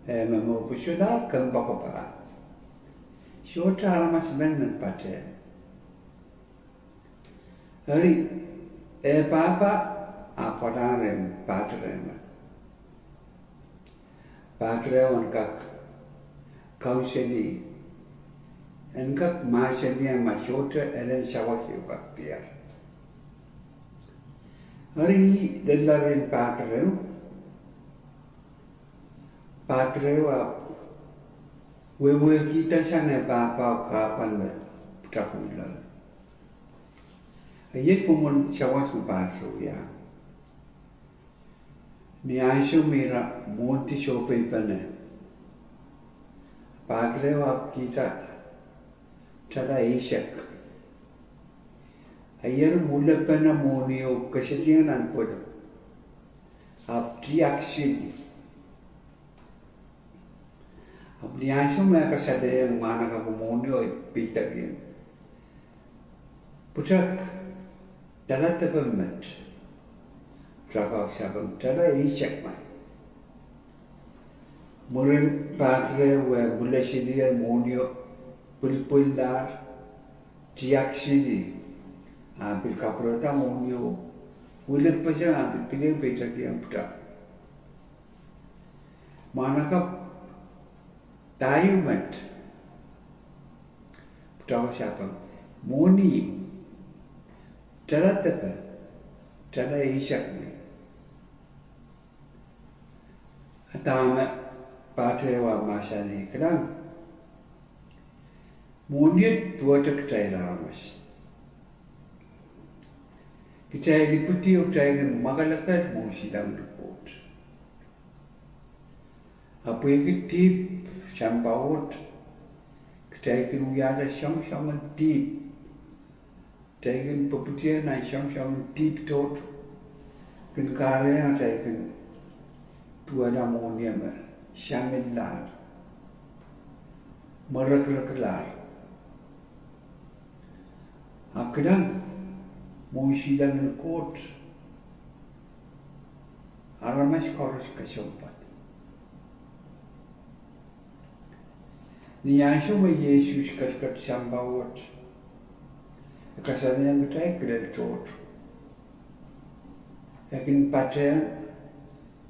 eh me mwo pwusoda kempoakepah. Sohte aramas men men patehng. Eri, eh pahpa ahpw pwalahr rehn padre men. Padre en kak counsel ih, en kak mahsanih ma sohte elen sawas ehu kak diar. Eri, lella rehn padre, padre ahpw wehwehkihda sang eh pahpa kahpwal me pwutak loale. Iet mwomwen sawas me padre wia. Ni ansou me ira mwohndi sohpeipene, padre ahpw kihda tala eisek. Iei mwulepene mwohni o kesediong nan pwelep, ahpw tiahk sili. Ahpw ni ansou me kasalehiong mwahnakapw mwohnio, e peidakiong, pwutak tala depe met? Pwutak ahpw sapeng, tala eisek mwail. Mwurin padre e mwulesilier mwohnio, pwilipwillahr, tiahk sili, ahpw pil kapwurehda mwohnio, wilikpeseng ahpw pil peidakiong pwutak. Mwahnakapw, dahio met? Pwutak sapeng, mwohni, tala depe? Tala eisek mwail. A dahme padre wia mahsanih? Kilang, mwohnio duwehte kitail aramas. Kitail ipwidi oh kitail kin mwakelekel mwohn silangin Koht. A pwehki dihp sampah wet, kitail kin wiahda soangsoangen dihp. Kitail kin pwupwudier nan soangsoangen dihp tohto, kin kahrehiong atail kin duwehla mwohni me samillahr, mwerekireklahr. A kilang, mwohn silangin Koht, aramas koaros kesempwal. Ni ansou me Sises ketiket sampah wet, e kasalehiong kitail kilel tohto. E kin patehng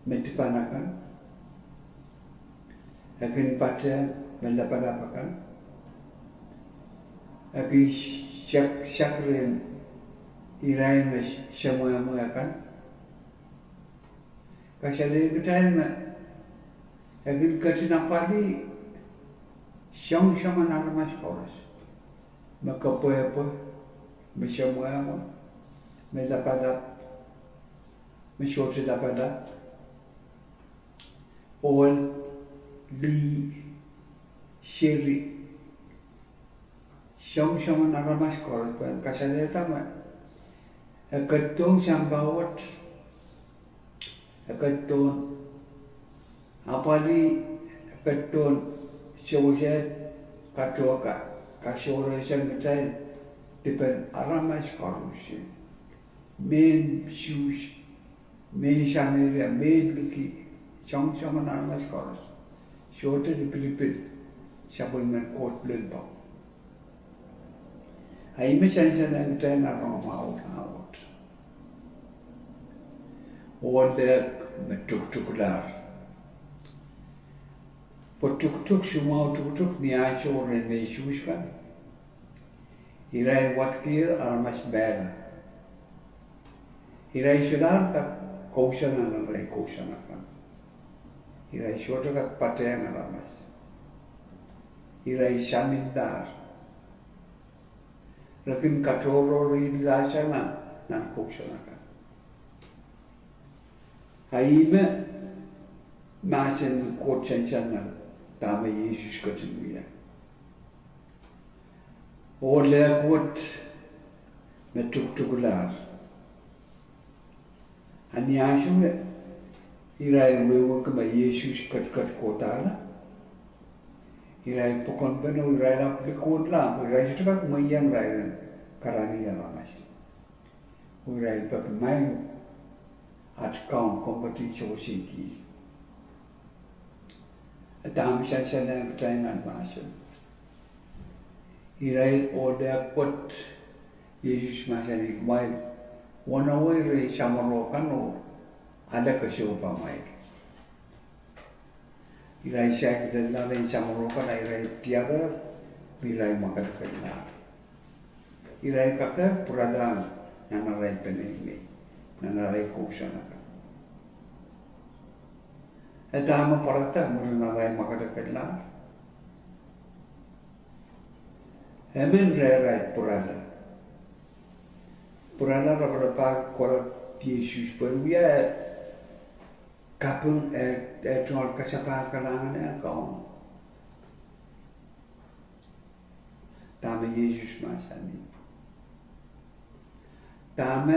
me dipan akan, e kin patehng me lapalap akan, e kin sak, sak rehn irail me semwehmwe akan. Kasalehiong kitail me e kin ketin apwalih soangsoangen aramas koaros, me kepwehpwe, me semwehmwe, me lapalap, me sohte lapalap, ohl, lih, seri, soangsoangen aramas koaros. Pwe kasalehda me e ketidohng sampah wet, e ketidohng Apwalih ketidohn sewesehd, katohka, kasohrehsang kitail dipen aramas koaros, mehn Suhs, mehn Sameria, mehn liki, soangsoangen aramas koaros, sohte lipilipil sapwellimen Koht limpoak. A ih me sansalehng kitail nan rongamwahu rahnwet. Oh lehk me tuktuklahr. Pwe tuktuk, soumwahu tuktuk ni ansou rehn mehn Suhs kan, irail wadkier aramas mehla. Irail solahr kak kousoan nan arail kousoan akan. Irail sohte kak patehng aramas. Irail saminlahr. Re kin katohrohrlahsang nan kousoan akan. A ih me mahsen en Koht sansal nan dahme Sises ketin wia. Oh lehk wet me tuktuklahr. A ni ansou me irail wehwehki me Sises ketiket kohdahla, irail pokonpene oh irail ahpw likonla, pwe irail sohte kak mwehieng irail en karanih aramas. Oh irail peki, Maing, at Kaun, komw ketin sewesei kis. A dahme sansalehng kitail nan mahsen? Irail, oh lehk wet, Sises mahsanih, Kumwail wenewei rehn samworo kan oh ale kesempwal mwail. Irail saikinte lel rehn samworo kan, a irail diarehr me irail mwakelekellahr. Irail kakehr pwuralahng nan arail peneinei, nan arail kousoan akan. E dahme pwarada mwurin arail mwakelekellahr? Emen rehrail pwurala. Pwurala raparapahr kohla Sises pwe wia, e kaping, e, e tungoal kasapahl kalahngan en Kaun. Dahme Sises mahsanih? Dahme,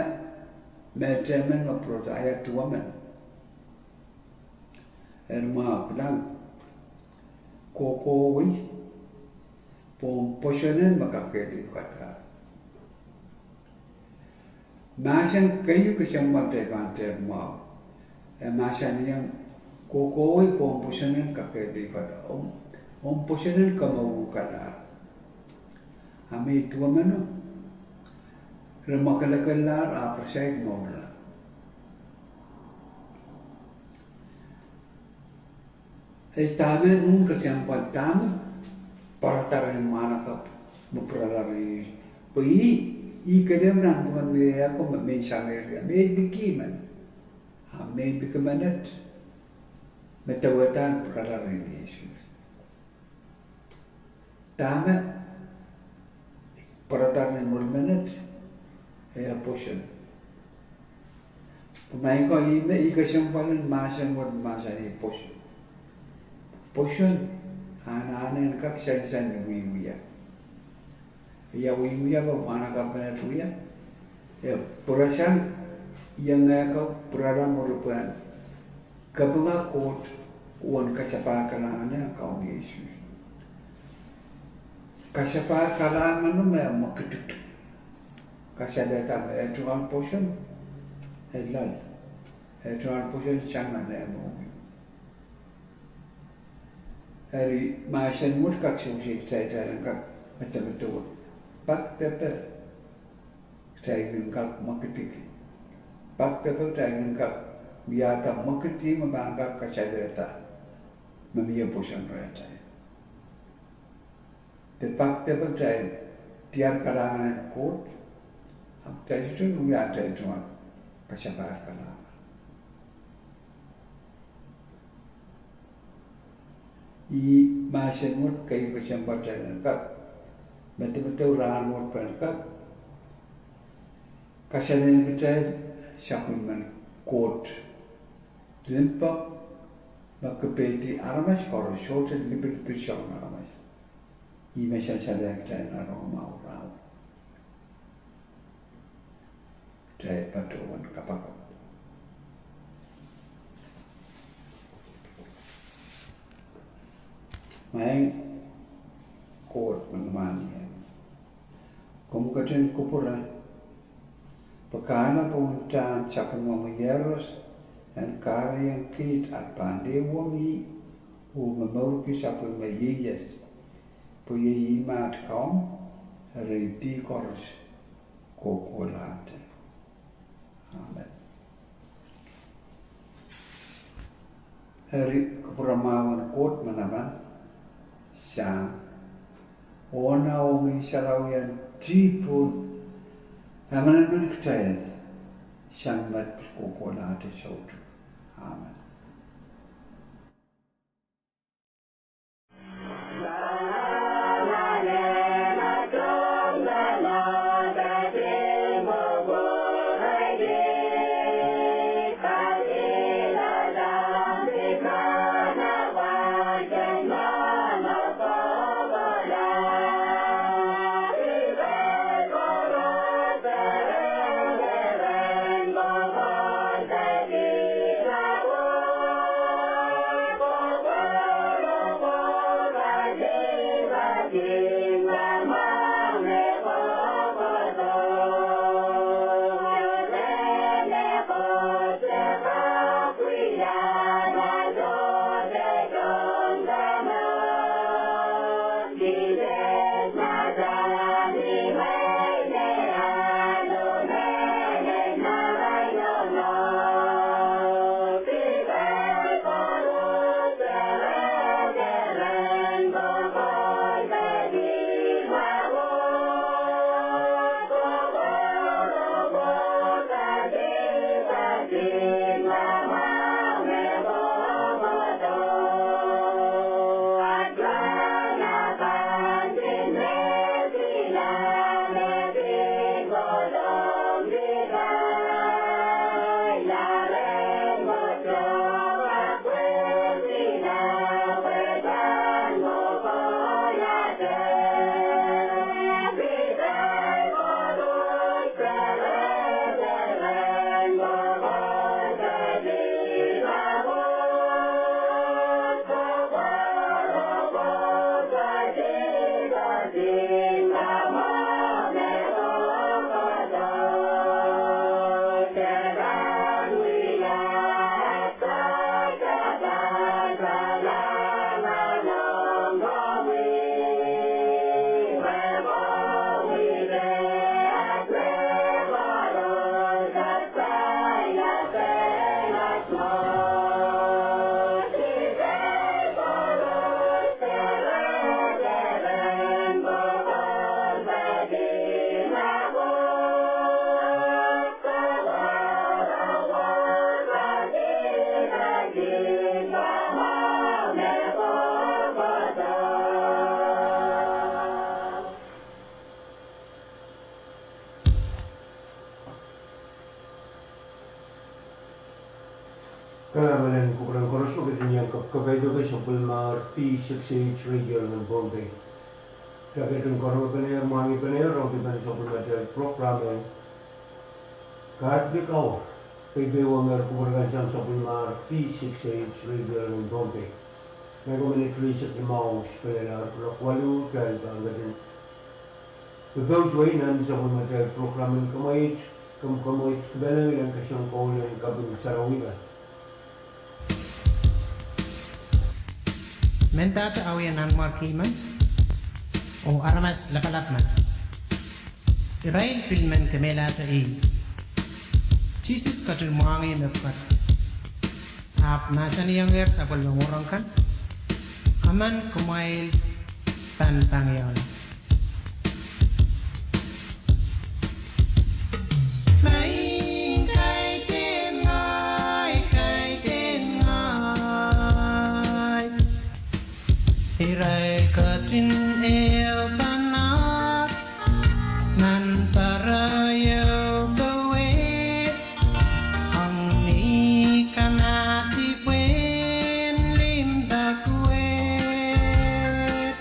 metemen me pwurada, a ia duwemen? Eri mwahu, kilang, kohkohwei, pwe omw pwoson en me kakehlakahda. Mahsen keieu kesempwal kitail pahn tehk mwahu. E mahsanihong, kohkohwei pwe omw pwoson en kakehlakahda, omw, omw pwoson en kamwakalahr. A me duwemeno, re mwakelekellahr ahpw re saik mourla. E dahme nohn kesempwal, dahme pwarada rehn mwahnakapw me pwurala rehn Sises? Pwe ih, ih kelehpw nanpwungen me e ako me mehn Sameria, mehn liki men. A mehn liki menet me dewehda en pwurala rehn Sises. Dahme pwarada rehn mwohl menet? E pwoson. Pwe maing ko, ih me, ih kesempwal en mahsen wet, mahsanih pwoson. Pwoson anahne en kak sansal ni wiewia. Ia wiewia me mwahnakapw menet wia? E pwurasang iengehko pwurala mwuri pwehn kapinga Koht uwen kasapahl kalahngan en Kaun Sises. Kasapahl kalahngan me mwekidki. Kasalehda me e tungoal pwoson, e loal. E tungoal pwoson sang nan eh mohngiong. Eri mahsen wet kak sewese kitail, kitail en kak medemedewe pak depe kitail kin kak mwekidki. Pak depe kitail kin kak wiahda mwekid me pahn kak kasalehda me mie pwoson rehtail. De pak depe kitail diar kalahngan en Koht, ahpw kitail sohte wia atail tungoal kasapahl kalahngan. Ih mahsen wet keieu kesempwal kitail en kak medemedewe rahnwet pwehn kak kasalehng kitail sapwellimen Koht limpoak me kepehdi aramas koaros, sohte lipilipil soangen aramas. Ih me sansalehng kitail nan rongamwahu rahnwet. Kitail patohwan kapakap. Maing Koht me limwahn ie, komw ketin kupwure pwe ke anahne pohn uhdahn sapwellimomwi iehros en kahrehiong kiht at pahn lehwong ih oh momourki sapwellime ieias, pwe iei ih me at Kaun, eri ih koaros kohkohlahte. Amen. Eri kupwure mwahu en Koht manaman, sang, oh nan Ngehn Sarawi en dihpwil emenemen kitail, sang met pil kohkohlahte soutuk. Amen. Kalahngan en kupwuren koaros me ketin iang kapkapeidek sapwellimomwi P six eight radio nan Pohnpei. Pwe ketin karonge pene, mwahngih pene, rong dipan sapwellimatail program en Catholic Hour. Peipei wong er kupwur kan sang sapwellimomwi P six eight radio nan Pohnpei. Mehkot minit rieisek limau, spelel ar kuloak waluh, kitail pahn ketin pepeuswei nan sapwellimatail program en Kamweit, Kamweit Kepina, iren kesempwal en kaping sarawi kan. Mendahte awih en Nanmwarki men, oh aramas lapalap men, irail pil men kemehlahte ih. Sises ketin mwahngih mepwukat, ahpw mahsanihongehr sapwellime mour kan, Emen kumwail pahn pangiohla. Maing, kaidehn ngehi, kaidehn ngehi. Irail ketin ehu pahn ar nan pere ehu powehd, ong ni kanahdi pwehn limpoak wet.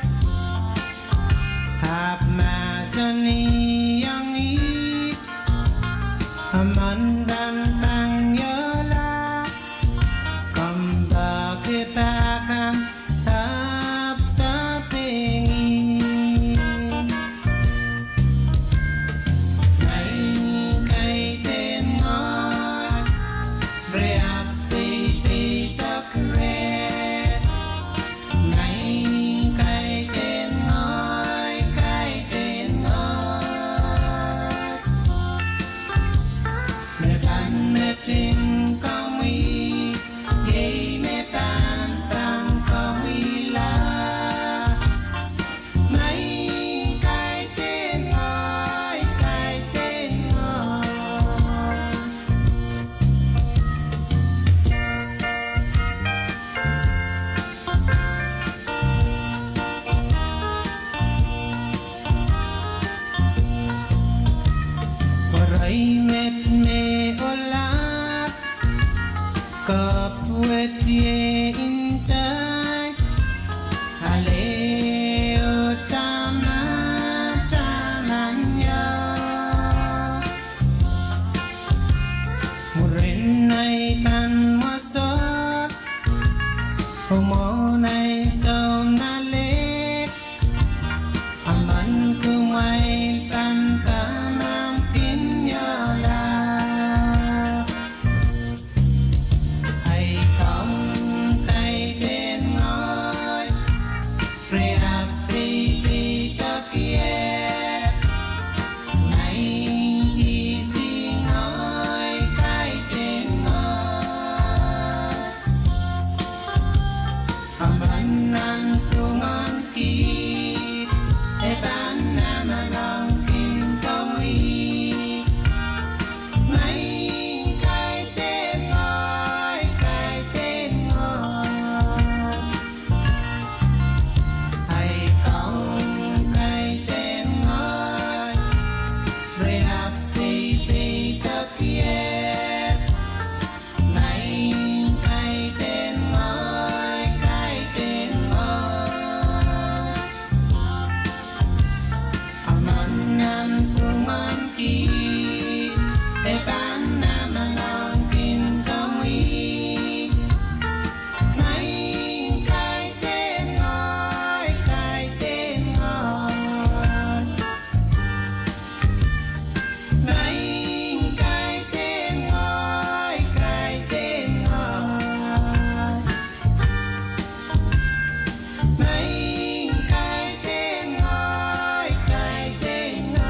Kumwail sounalek, a men kumwail pahn kamamkin iola. Ahi Kaun kaidehn ngehi, re ahpw deideidokier. Maing Sises, ngehi kaidehn ngehi. A men nanpwungen kiht, e pahn namenengkin komwi. Maing kaidehn ngehi, kaidehn ngehi. Ahi Kaun kaidehn ngehi, re ahpw deideidokier. Maing kaidehn ngehi, kaidehn ngehi. A men nanpwungen kiht, e pahn namenengkin komwi. Maing kaidehn ngehi, kaidehn ngehi. Maing kaidehn ngehi, kaidehn ngehi. Maing kaidehn ngehi, kaidehn ngehi.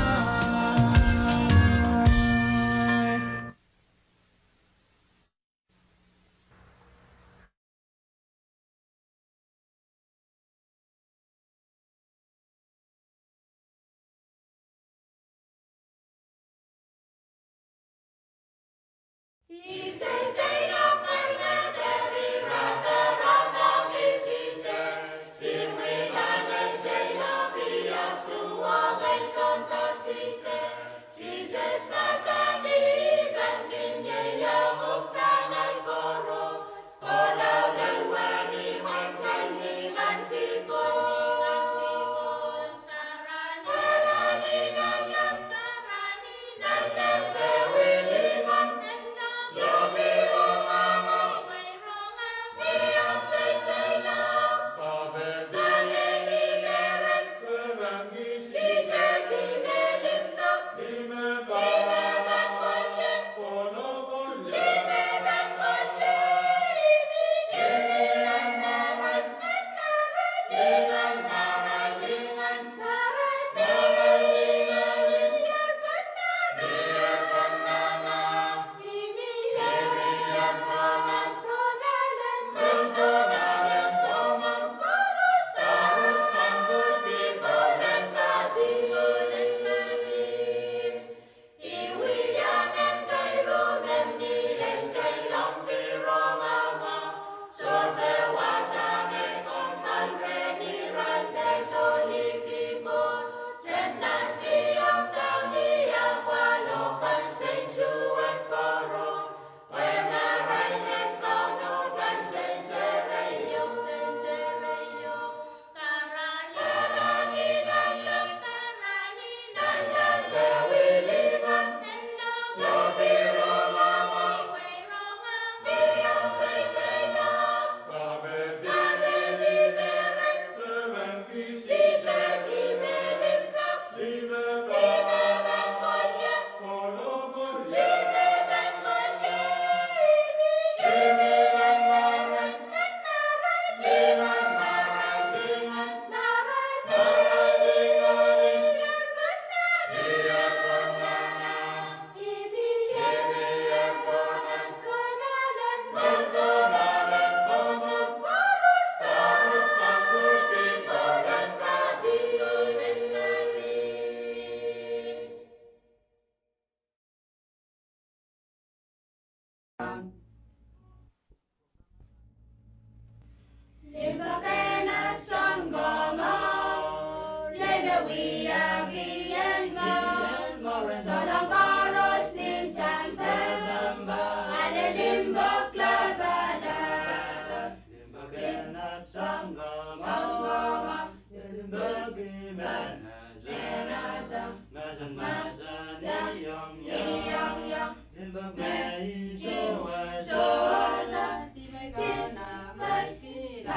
Limpoak en at sang Komour, lepe wiahki en mour, souleng koaros nin sampah, ale limpoak lapalap. Limpoak en at sang Komour, limpoak I men mahsen, mahsen, mahsen iong iong. Limpoak me I sohsa, sohsa, dime kana matkila.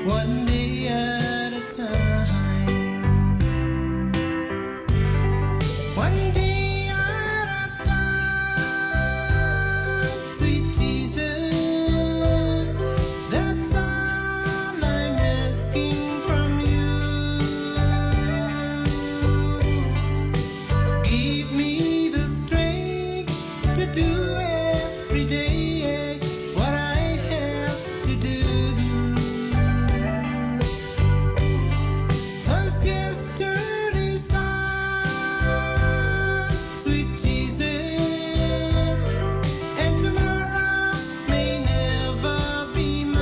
One day at a time. One day at a time, sweet Jesus, that's all I'm asking from you. Give me the strength to do every day what I have to do. 'Cause yesterday's gone, sweet Jesus, and tomorrow may never be mine.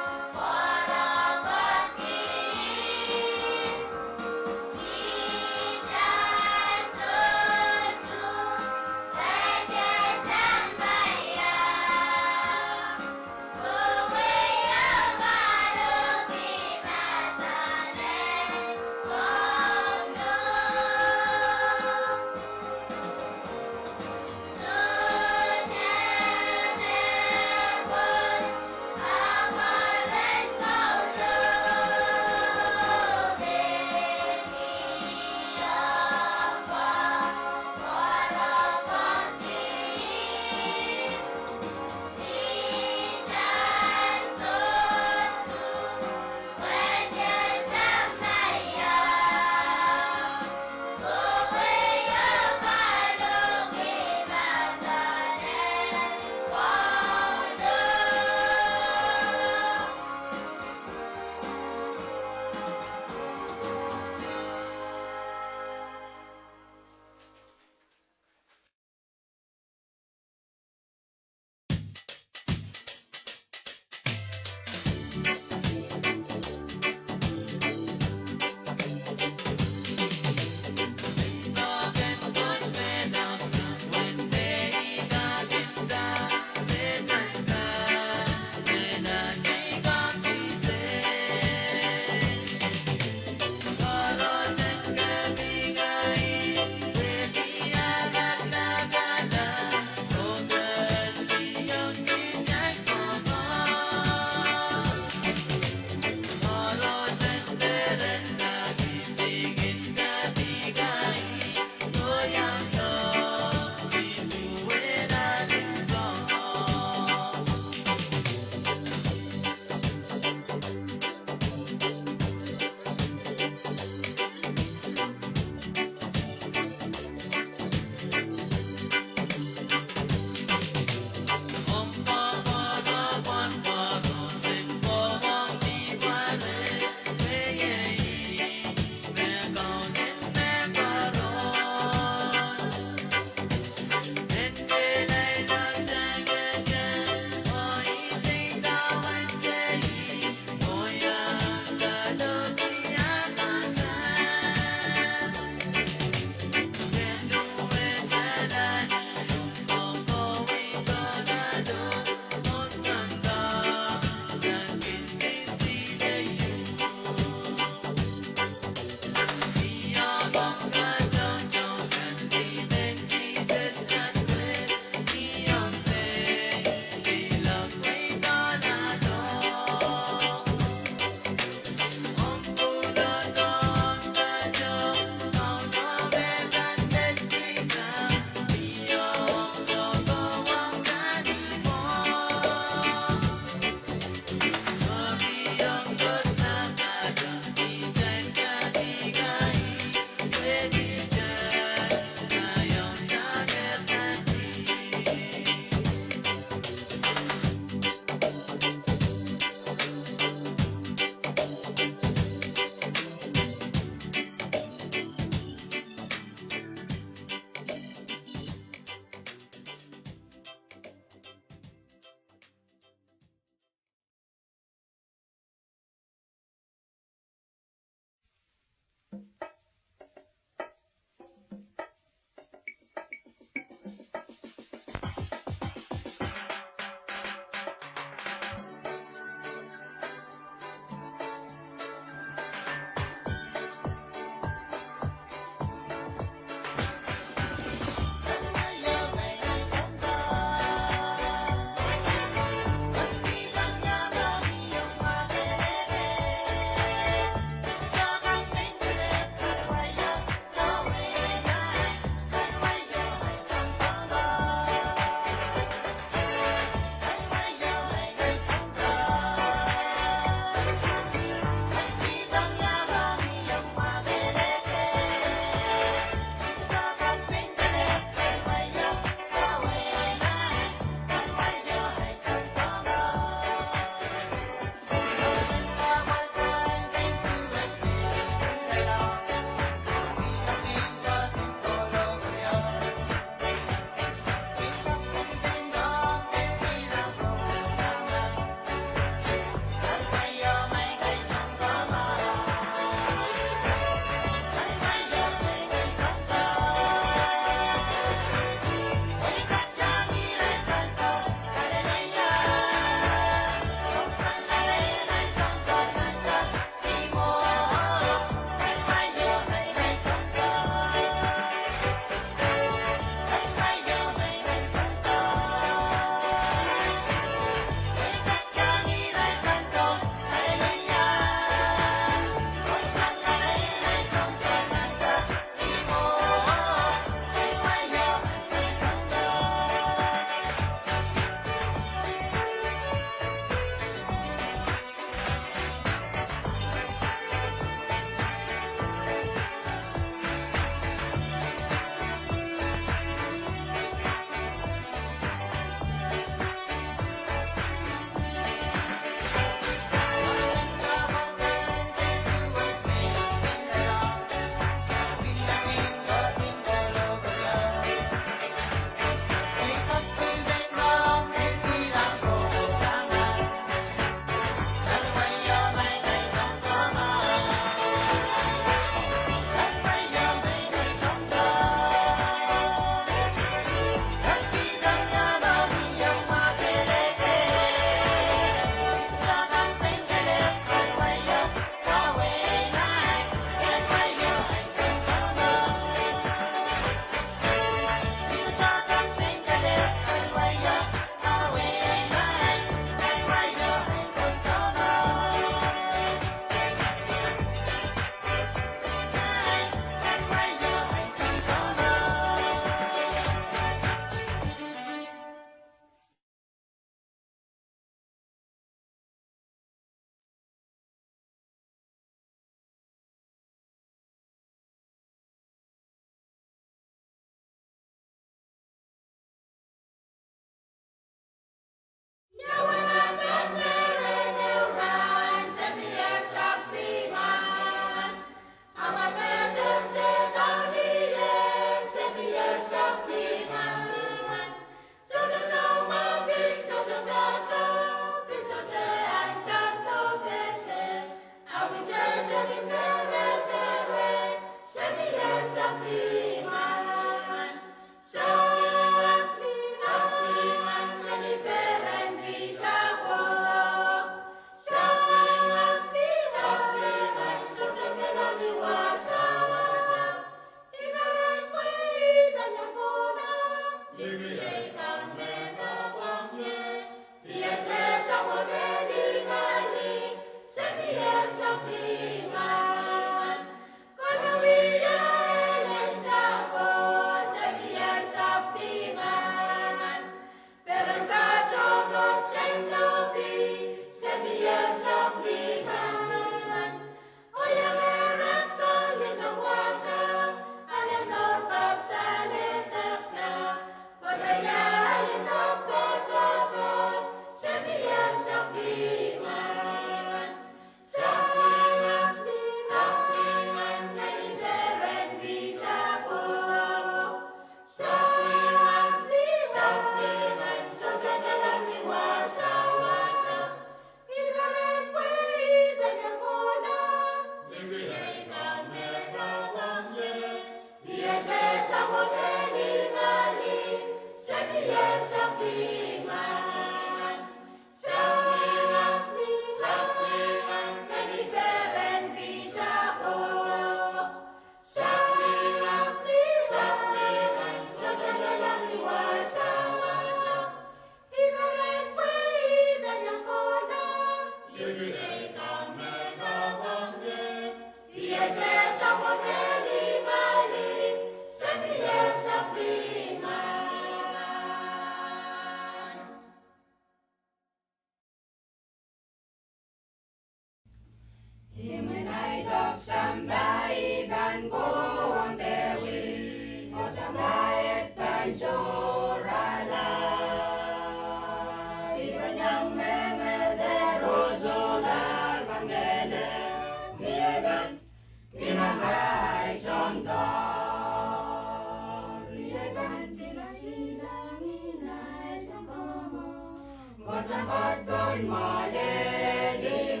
Male lingan,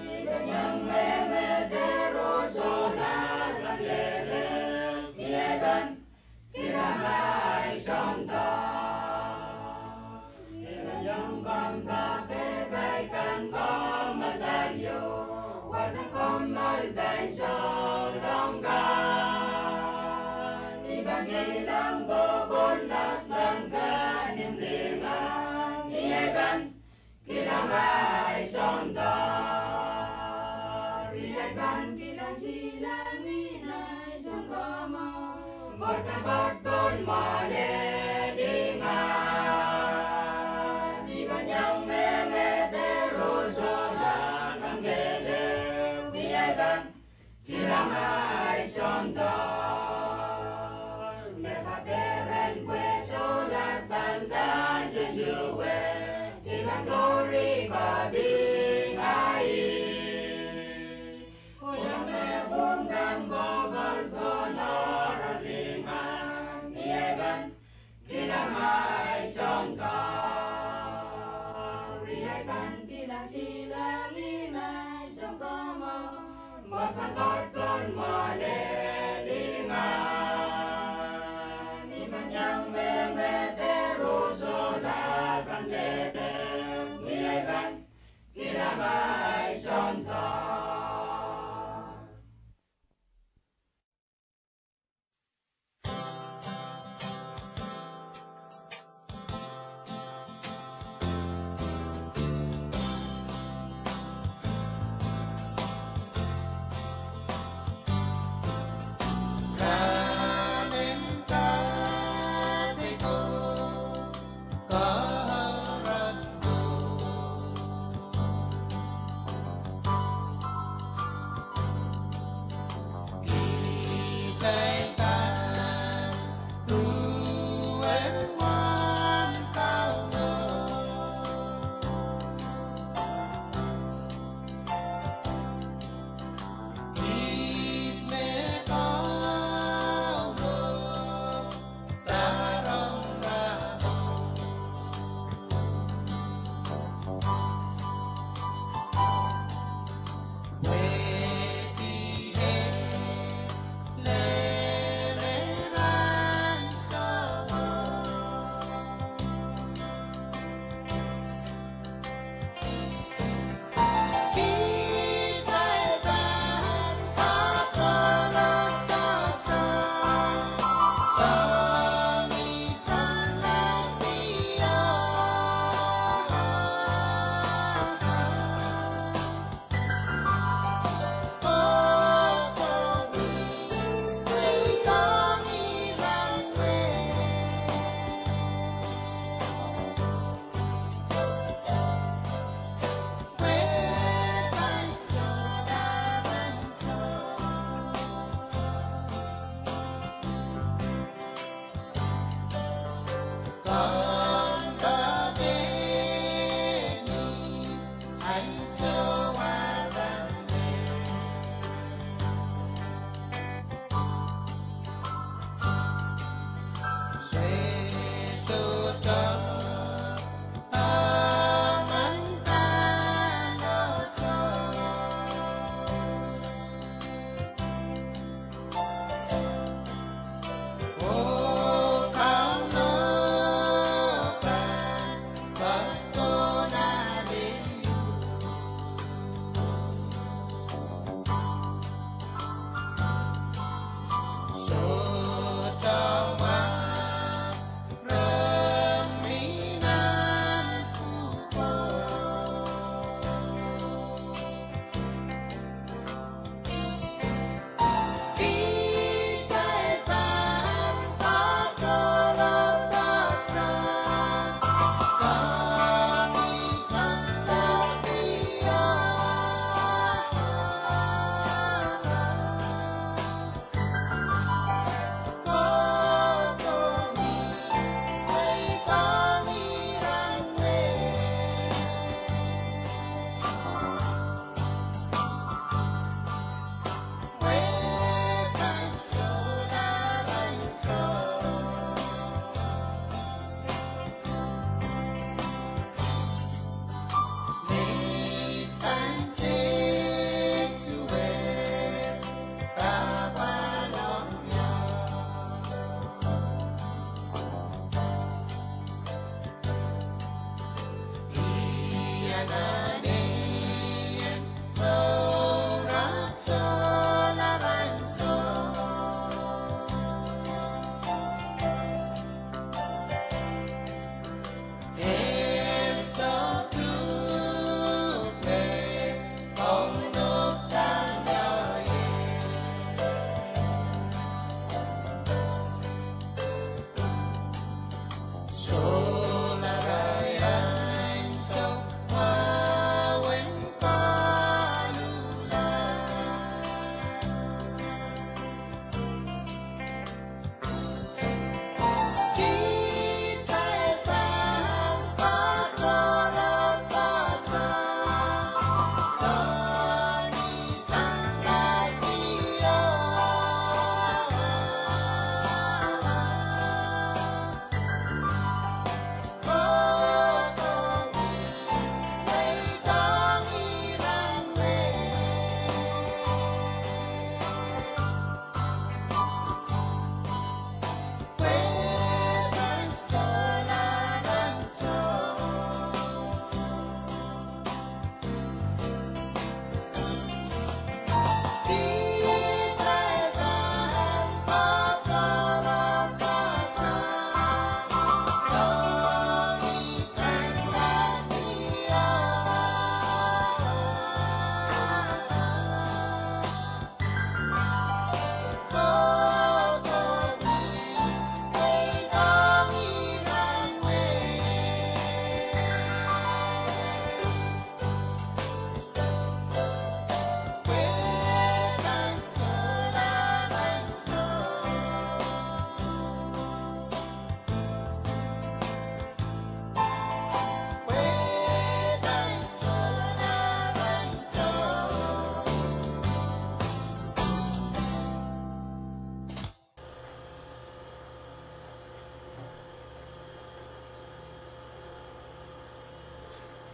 I pahn iang mengete roh sohla pahn lehlel, I pahn kilang ahi soahng da. I pahn iang kompoake pai kan kommoal pali o, wasa kommoal pai souleng kan. I pahn ieilang pokon laud kan kin imwin lingan, I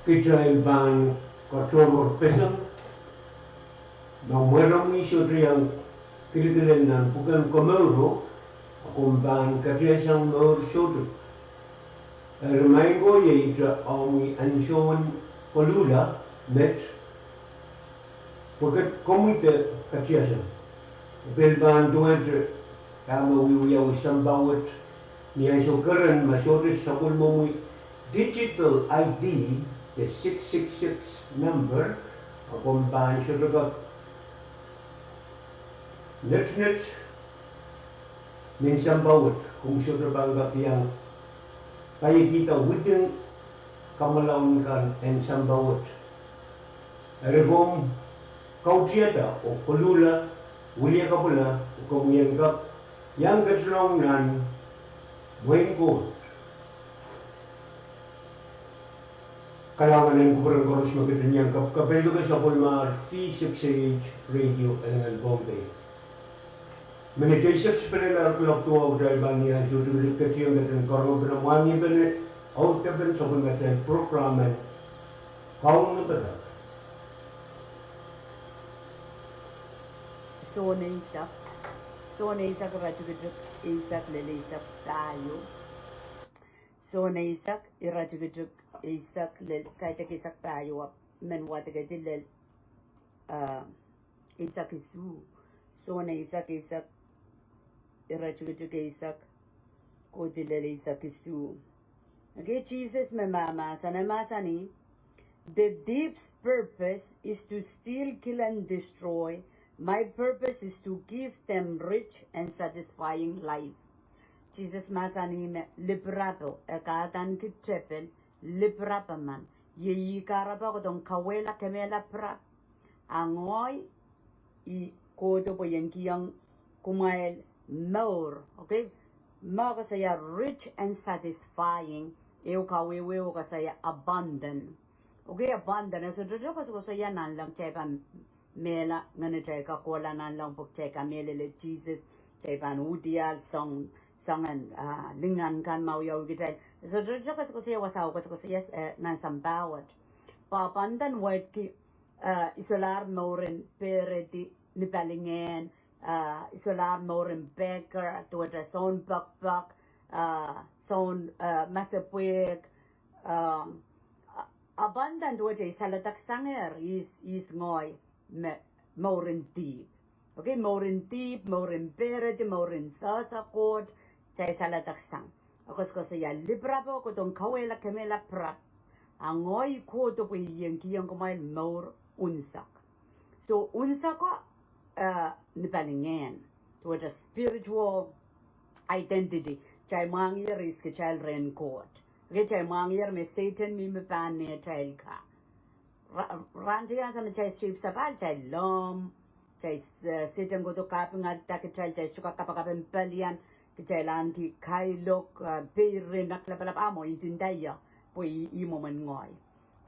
Kitail pahn katohrohrpeseng ma mweremwi sohte iang kilkilel nan pwuken komouro, a komw pahn katiasang mour soutuk. Eri maing ko, iei ihte omwi ansoun koluhla met, pwe komwi de katiasang. Pil pahn duwehte dahme wiwiawi sampah wet ni ansou keren ma sohte sapwellimomwi digital I D, the six six six number, a komw pahn sohte kak netinet nin sampah wet, komw sohte pahn kak iang paiekihda within kamwalaun kan en sampah wet. Eri komw kautihada oh koluhla, wiliakapwala, oh komwi en kak iang ketilong nan wehin Koht. Kalahngan en kupwuren koaros me ketin iang kap-, kapeilukei sapwellimahr V six eight Radio Elngen Pohnpei. Minit eisek sipelel ar kulok duwau, kitail pahn iang sohte ketiket ketin karonge pene mwahngih pene audepen sapwellimatail prokram en Kaun Eisek. Sohn eisek, Sohn eisek, iretikitik eisek lel eisek pahieu. Sohn eisek, iretikitik eisek lel, kaidehk eisek pahieu, ahpw men wadekehdi lel, ah, eisek isuh. Sohn eisek, eisek, iretikitik eisek, kohdi lel eisek isuh. Okay, Sises me mahmahsen, e mahsanih, "The thief's purpose is to steal, kill, and destroy. My purpose is to give them rich and satisfying life." Sises mahsanih me lipirapo, e kahdaneki tepil, lipirapo men. Iei ih kahrepe kohdohng kauwehla kemehla pirap. A ngehi, I kohdo pwe I en kihong kumwail mour, okay? Me koasoia rich and satisfying, ehu kawehwe koasoia abundant. Okay, abundant, e sohte koasokoasoia nanleng kitail pahn mehla, ngenitail kak kohla nanleng pwe kitail kamehlele Sises, kitail pahn uhdiahl soangen, soangen, ah, lingan kan me wiawi kitail. E sohte koasokoasoia, wasao koasokoasoia, eh, nan sampah wet. Pwe abundant wehwehki, eh, I solahr mour en pehredi ni palingehn, eh, I solahr mour en beggar, duwehte soun pekipek, eh, soun, eh, masepwehk, eh, a-, abundant wehwehte I saledek sangehr, ihs, ihs ngehi me mour en dihp. Okay, mour en dihp, mour en pehredi, mour en sehse Koht, kitail saledek sang. E koasokoasoia lipirapo kohdohng kauwehla kemehla pirap. A ngehi I kohdo pwe I en kihong kumwail mour unsek. So unseko, eh, ni palingehn. Duwehte spiritual identity. Kitail mwahngiher ihs kitail rehn Koht. Okay, kitail mwahngiher me Sehdan mihmi pahn nehtail ka. Ra-, rahn teikan sang me kitail sehpw sapahl, kitail lomw, kitail, eh, Sehdan kohdo kapingada kitail, kitail sohte kak kapakap en pelian, kitail ahneki kailok, eh, peirin, aklapalap, a mwo I ndinda ie, pwe I, I mwomwen ngehi.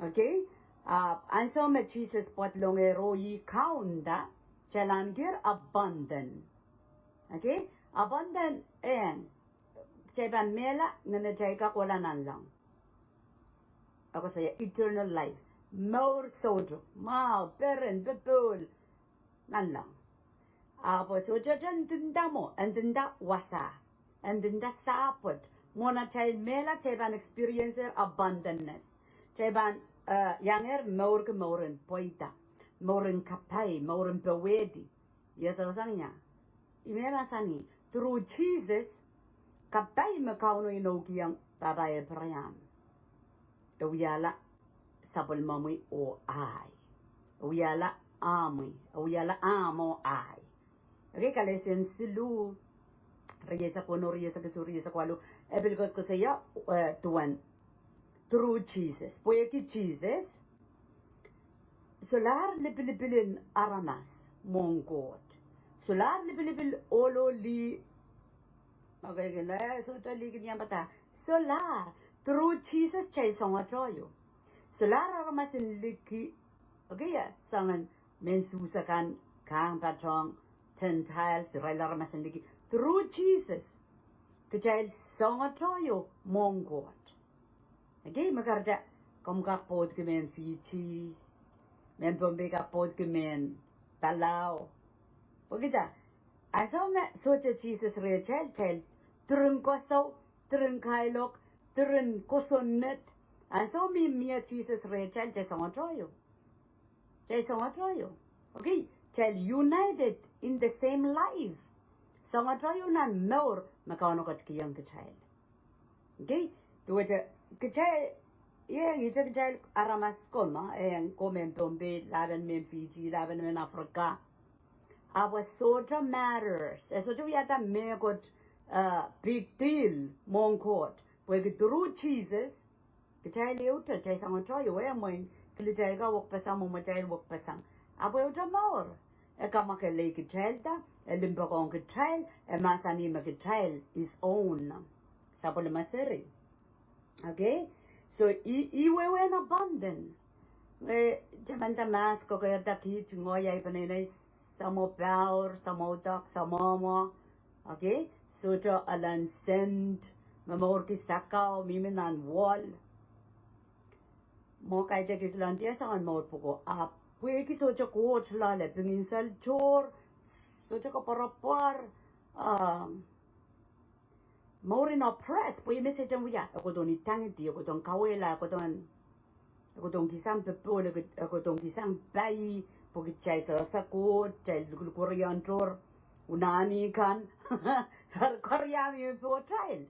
Okay? Ah, ansou me Sises pwadlongehr oh ih kaunda, kitail ahnekier abundant. Okay? Abundant, eh, kitail pahn mehla, ngenitail kak kohla nanleng. E koasoia eternal life. Mour soutuk, mwahu, peren, popohl, nanleng. Ahpw e sohte ndinda mwo, e ndinda wasa, e ndinda sahpwet. Mwohn atail mehla kitail pahn experience-er abundantness. Kitail pahn, eh, iangehr mourki mour en pweida, mour en kapai, mour en powehdi. Ia sohte sang ia. I me mahsanih, through Sises, kapai me Kauno inoukihong pahpa Eipraam, e wiahla sapwellimomwi oh ahi. E wiahla ahmwi, e wiahla ahmw oh ahi. Okay, Galatians siluh, rieisek weneu, rieisek isuh, rieisek waluh, e pil koasokoasoia, eh, duwen through Sises. Pwehki Sises, solahr lipilipil en aramas mwohn Koht. Solahr lipilipil ohl oh lih, okay, ke leh sohte lih kin iang padahk. Solahr, through Sises kitail songotoi. Solahr aramas en liki, okay, ia, soangen mehn Suhs akan, kahng patehng, Gentiles, irail aramas en liki. Through Sises, kitail songotoi mwohn Koht. Okay, me kahrehda Komw kak pwoudki mehn Fiji, mehn Pohnpei kak pwoudki mehn Palau. Pwehki dah? Ansou me sohte Sises rehtail, tail diren koasoi, diren kailok, diren kosonned. Ansou me mie Sises rehtail, tail songotoi. Tail songotoi. Okay, tail united in the same life. Songotoi nan mour me Kauno ketikihong kitail. Okay, duwehte kitail, ie, ihte kitail aramas ko ma, eh, ko mehn Pohnpei, lapen mehn Fiji, lapen mehn Africa. Ahpw e sohte matters. E sohte wiahda mehkot, uh, big deal mwohn Koht. Pwehki through Sises, kitail ehute, tail songotoi, e mwein kilitail ka wekpeseng, mwomwatail wekpeseng. Ahpw ehute mour. E kamwakelei kitail da, e limpoakohng kitail, e mahsanih me kitail his own. Sapwellime seri. Okay? So, i, i wehwehn abundant. Eh, taman da mahs kokoirda kiht, ngehi ahi peneinei, samwo power, samwo doak, samwo mwo. Okay? Sohte elen sent, me mourki sakau, mihmi nan wall. Mwo kaidehn kihdi lon diar soangen mour pwuko. Ahpw pwehki sohte Koht loale, pingin sel tohr, sohte koapworopwor, ah, mour en oppress, pwe ih me Sehdan wia, e kohdohn idangidi, e kohdohn kauwehla, e kohdohn, e kohdohn kihsang popohl, e kohdohn kihsang pai, pwe kitail sehse Koht, kitail lukuluk weriong tohr, unani kan, keriau mie pohtail.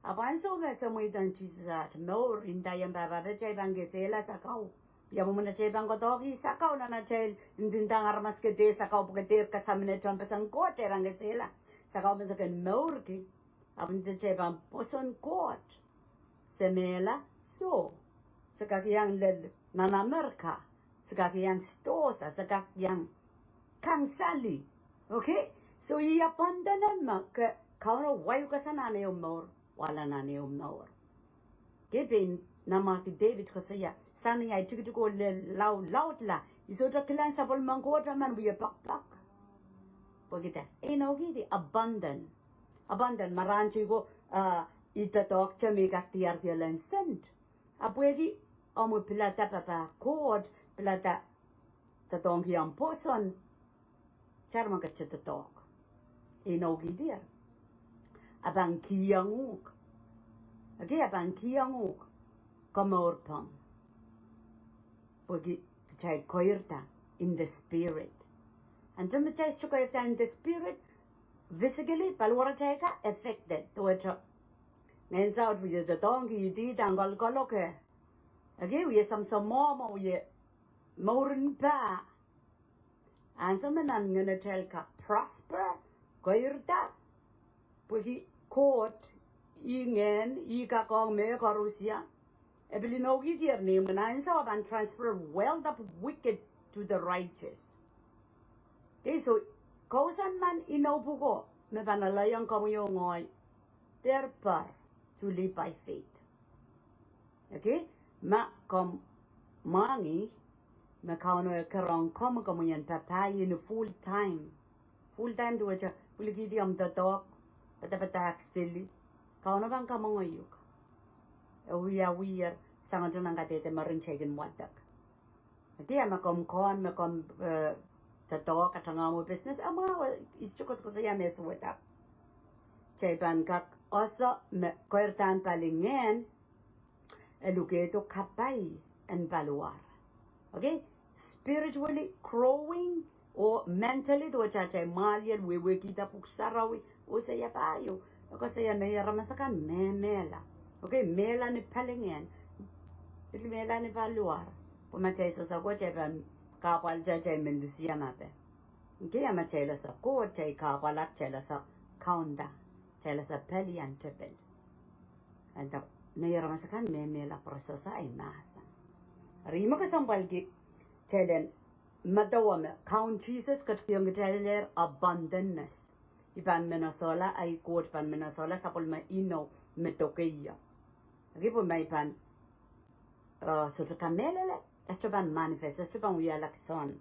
Ahpw ansou me se mweidohng Sises aht mour, ndaiong pahpa pwe kitail pahn kesehla sakau. Ia mwomwen atail pahn kohdohki sakau nan atail ndindahng aramas ke dehr sakau pwe ke dehr kasamwoh tohnpesen Koht, kitail pahn kesehla sakau me se kin mourki. Ahpw nda kitail pahn pwoson Koht. Se mehla, soh. Se kak iang lel nan Amerika. Se kak iang sidohsa, se kak iang kangsali. Okay? So, ih abundant me ke Kauno wahukasang nan ehu mour, wahla nan ehu mour. Ke pein nan mahk en Depit koasoia, sang ni ahi tikitik oh lel lao laudla, I sohte kilang sapwellimen Koht emen wie pekpek. Pwehki dah? Inoukihdi abundant. Abundant, ma rahn tiko, ah, I doadoahkte me I kak diarki elen sent. Ahpw pwehki omw pilada pahpa Koht, pilada doadoahngki omw pwoson, kitail me kak doadoahk. Inoukihdi, a pahn kihong uhk. Okay, a pahn kihong uhk komourpomw. Pwehki kitail koirda in the spirit. Ansou me kitail sohte koirda in the spirit, physically, paliwaratail ka affected, duwehte ngehn saut wie doadoahngki, idihda, kolokol, okay. Okay, wie samwsamwohmw, wie mourin pah. Ansou me nan ngenetail kak prosper, koirda, pwehki Koht, ih ngehn, ih kak ong mehkoaros ia. E pil inoukihdi ni imwin ansou a pahn transfer wealth of wicked to the righteous. Okay, so, kousoan nan inou pwuko me pahn alehiong komwi oh ngehi, dehr poar to live by faith. Okay, ma komw mwahngih me Kauno e ker ong komwi, komwi en papah ih ni full time. Full time duwehte pwilikihdi omw doadoahk, padapadahk sili. Kauno pahn kamwenge uhk. E wiawiher, soangohte nan kadehde mwurin kitail kin wadek. Okay, a ma komw kohn, ma komw, eh, doadoahk, katangamwo business, a mwahu, I sohte koasokoasoia me suwed ahpw kitail pahn kak oahso me koirdahn palingehn, e lukehdo kapai en paliwar. Okay? Spiritually growing, oh mentally, duwehte atail mwahliel, wehwehkihda pwuhk sarawi, oh se ia pahieu, e koasoia me aramas akan me mehla. Okay, mehla ni palingehn, pil mehla ni paliwar. Pwe ma kitail sehse Koht, kitail pahn kahpwalda atail men lisiama pape. Okay, a ma kitail ese Koht, kitail kahpwalak, kitail ese kaunda, kitail ese pelian tepel. Anda, nei aramas akan me mehla pwe re sehse ei mahsen. Eri me kesempwalki kitail en medewe me Kaun Sises ketikihong kitailehr abundantness. I pahn menesehla, ahi Koht pahn menesehla sapwellime inou me dokeie. Okay, pwe ma I pahn, eh, sohte kamehlele, e sohte pahn manifest, e sohte pahn wiahla kihsang,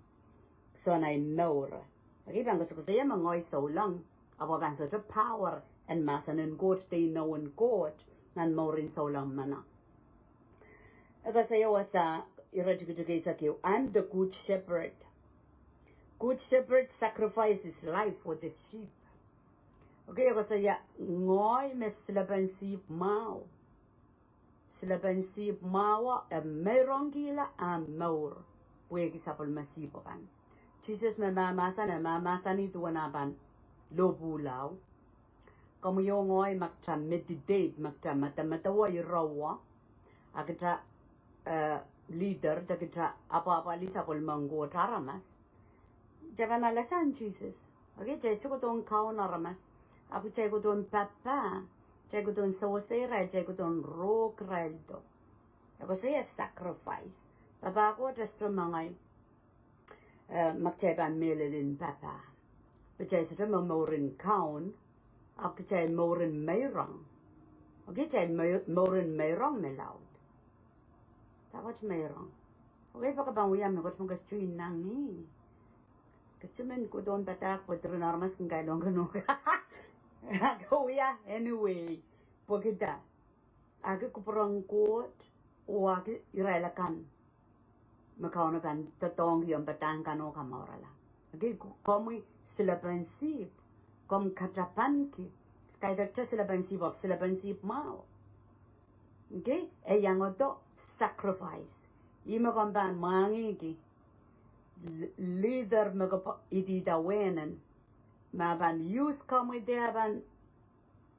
kihsang ahi mour. Okay, pahn koasokoasoia me ngehi souleng, ahpw pahn sohte power en mahsen en Koht de inou en Koht nan mourin souleng meno. E koasoia wasa, ire tikitik eisek ehu, I'm the good shepherd. Good shepherd sacrifice his life for the sheep. Okay, e koasoia, ngehi me silepen sihpw mwahu. Silepen sihpw mwahu e meirongkihla ah mour pwehki sapwellime sihpw akan. Sises me mahmahsanih, mahmahsanih duwen ah pahn lohpwuhla. Komwi oh ngehi ma kitail meditate, ma kitail medemedewe ire wet, a kitail, eh, leader, de kitail apwahpwalih sapwellimen Koht aramas, kitail pahn alasang Sises. Okay, kitail sohte kohdohn kaun aramas, ahpw kitail kohdohn papah, kitail kohdohn sewese irail, kitail kohdohn rohng irail do. E koasoia sacrifice. Papah Koht e sohte mengei, eh, ma kitail pahn mehlel en papah. Pwe kitail sohte me mouren kaun, ahpw kitail mouren meirong. Okay, kitail mou-, mouren meirong me laud. Dahkot meirong. Okay, pwe ke pahn wia mehkot me ke sohte inangih. Ke sohte men kohdohn padahk pwe diren aramas kin kailongkin uhk. Ke wia anyway. Pwehki dah? Ahki kupwuren Koht, oh ahki irail akan me Kauno pahn doadoahngki omw padahk kan oh kamourala. Okay, k-, komwi silepen sihpw, komw katapanki, kaidehkte silepen sihpw, ahpw silepen sihpw mwahu. Okay, e iangodo sacrifice. Ih me komw pahn mwahngihki l-, leader me ke pw-, idida wehnen, ma pahn use komwi de ah pahn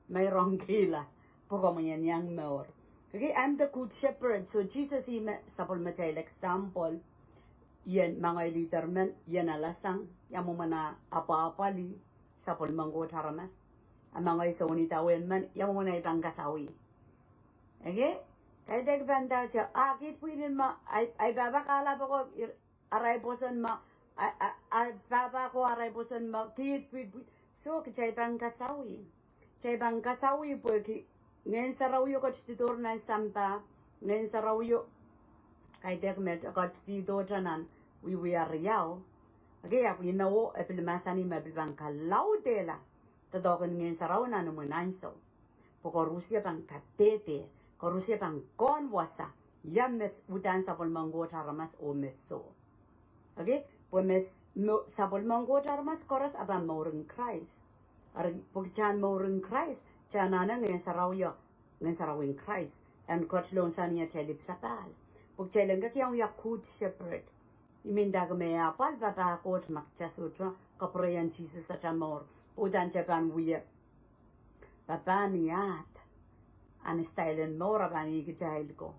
meirongkihla, pwe komwi en iang mour. Okay, I'm the good shepherd. So Sises ih me sapwellimatail example. Ien mengei leader men, ien alasang, ia mwomwen ah apwahpwalih sapwellimen Koht aramas. A mengei sounidawehn men, ia mwomwen ah pahn kasawih. Okay? Kaidehk pahn dahkot, ah, kiht pwihn en me, ahi, ahi pahpa kahlap ako, ir-, arail pwoson me, a, a, a, pahpa ko arail pwoson me, kiht pwihn, pwihn. So, kitail pahn kasawih. Kitail pahn kasawih pwehki Ngehn Sarawio ketidohr nan sampah, Ngehn Sarawio, kaidehk met, ketidohte nan wiewia riau. Okay, ahpw inowo, e pil mahsanih me pil pahn kalaudehla doadoahk en Ngehn Sarawi nan imwin ansou. Pwe koarusie pahn kadehde, koarusie pahn kohn wasa, ia me s-, uhdahn sapwellimen Koht aramas oh me soh. Okay? Pwe me s-, mo-, sapwellimen Koht aramas koaros a pahn mouren Krais. Eri, pwe kitail mouren Krais, kitail anahne Ngehn Sarawio, Ngehn Sarawin Krais en ketilong sang ni atail ipwsapahl. Pwe kitail en kak iang wia good shepherd. I mean, dahkot me apwal papah Koht ma kitail sohte kapwurehiong Sises atail mour. Pwe uhdahn kitail pahn wia papah ni ahd. Ahn style en mour a pahn ih kitail ko.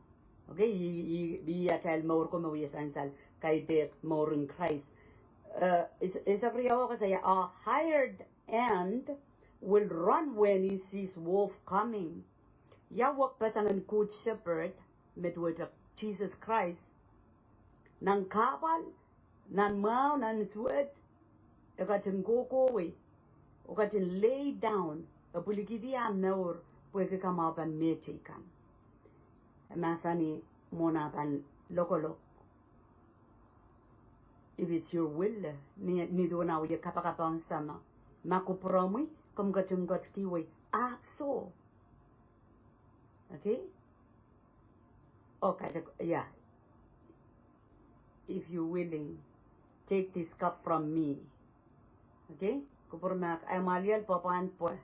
Okay, ih, ih, ih atail mour ko me wia sansal, kaidehk mouren Krais. Eh, is, is a real, a hired hand will run when he sees wolf coming. Ia wekpeseng en good shepherd, me duwehte Sises Krais. Nan kahpwal, nan mwahu, nan suwed, e ketin kohkohwei, e ketin lay down, e pwilikihdi ah mour, pwehki kamwahu pahn mehteikan. E mahsanih mwohn ah pahn lokolok. If it's your will, ni, ni duwen ah wie kapakap ong Sahm. Ma kupwuromwi, komw ketin ketikihwei, ahpw soh. Okay? Okay, yeah. If you willing, take this cup from me. Okay? Kupwur me ahi mwahliel pwapwand pwe.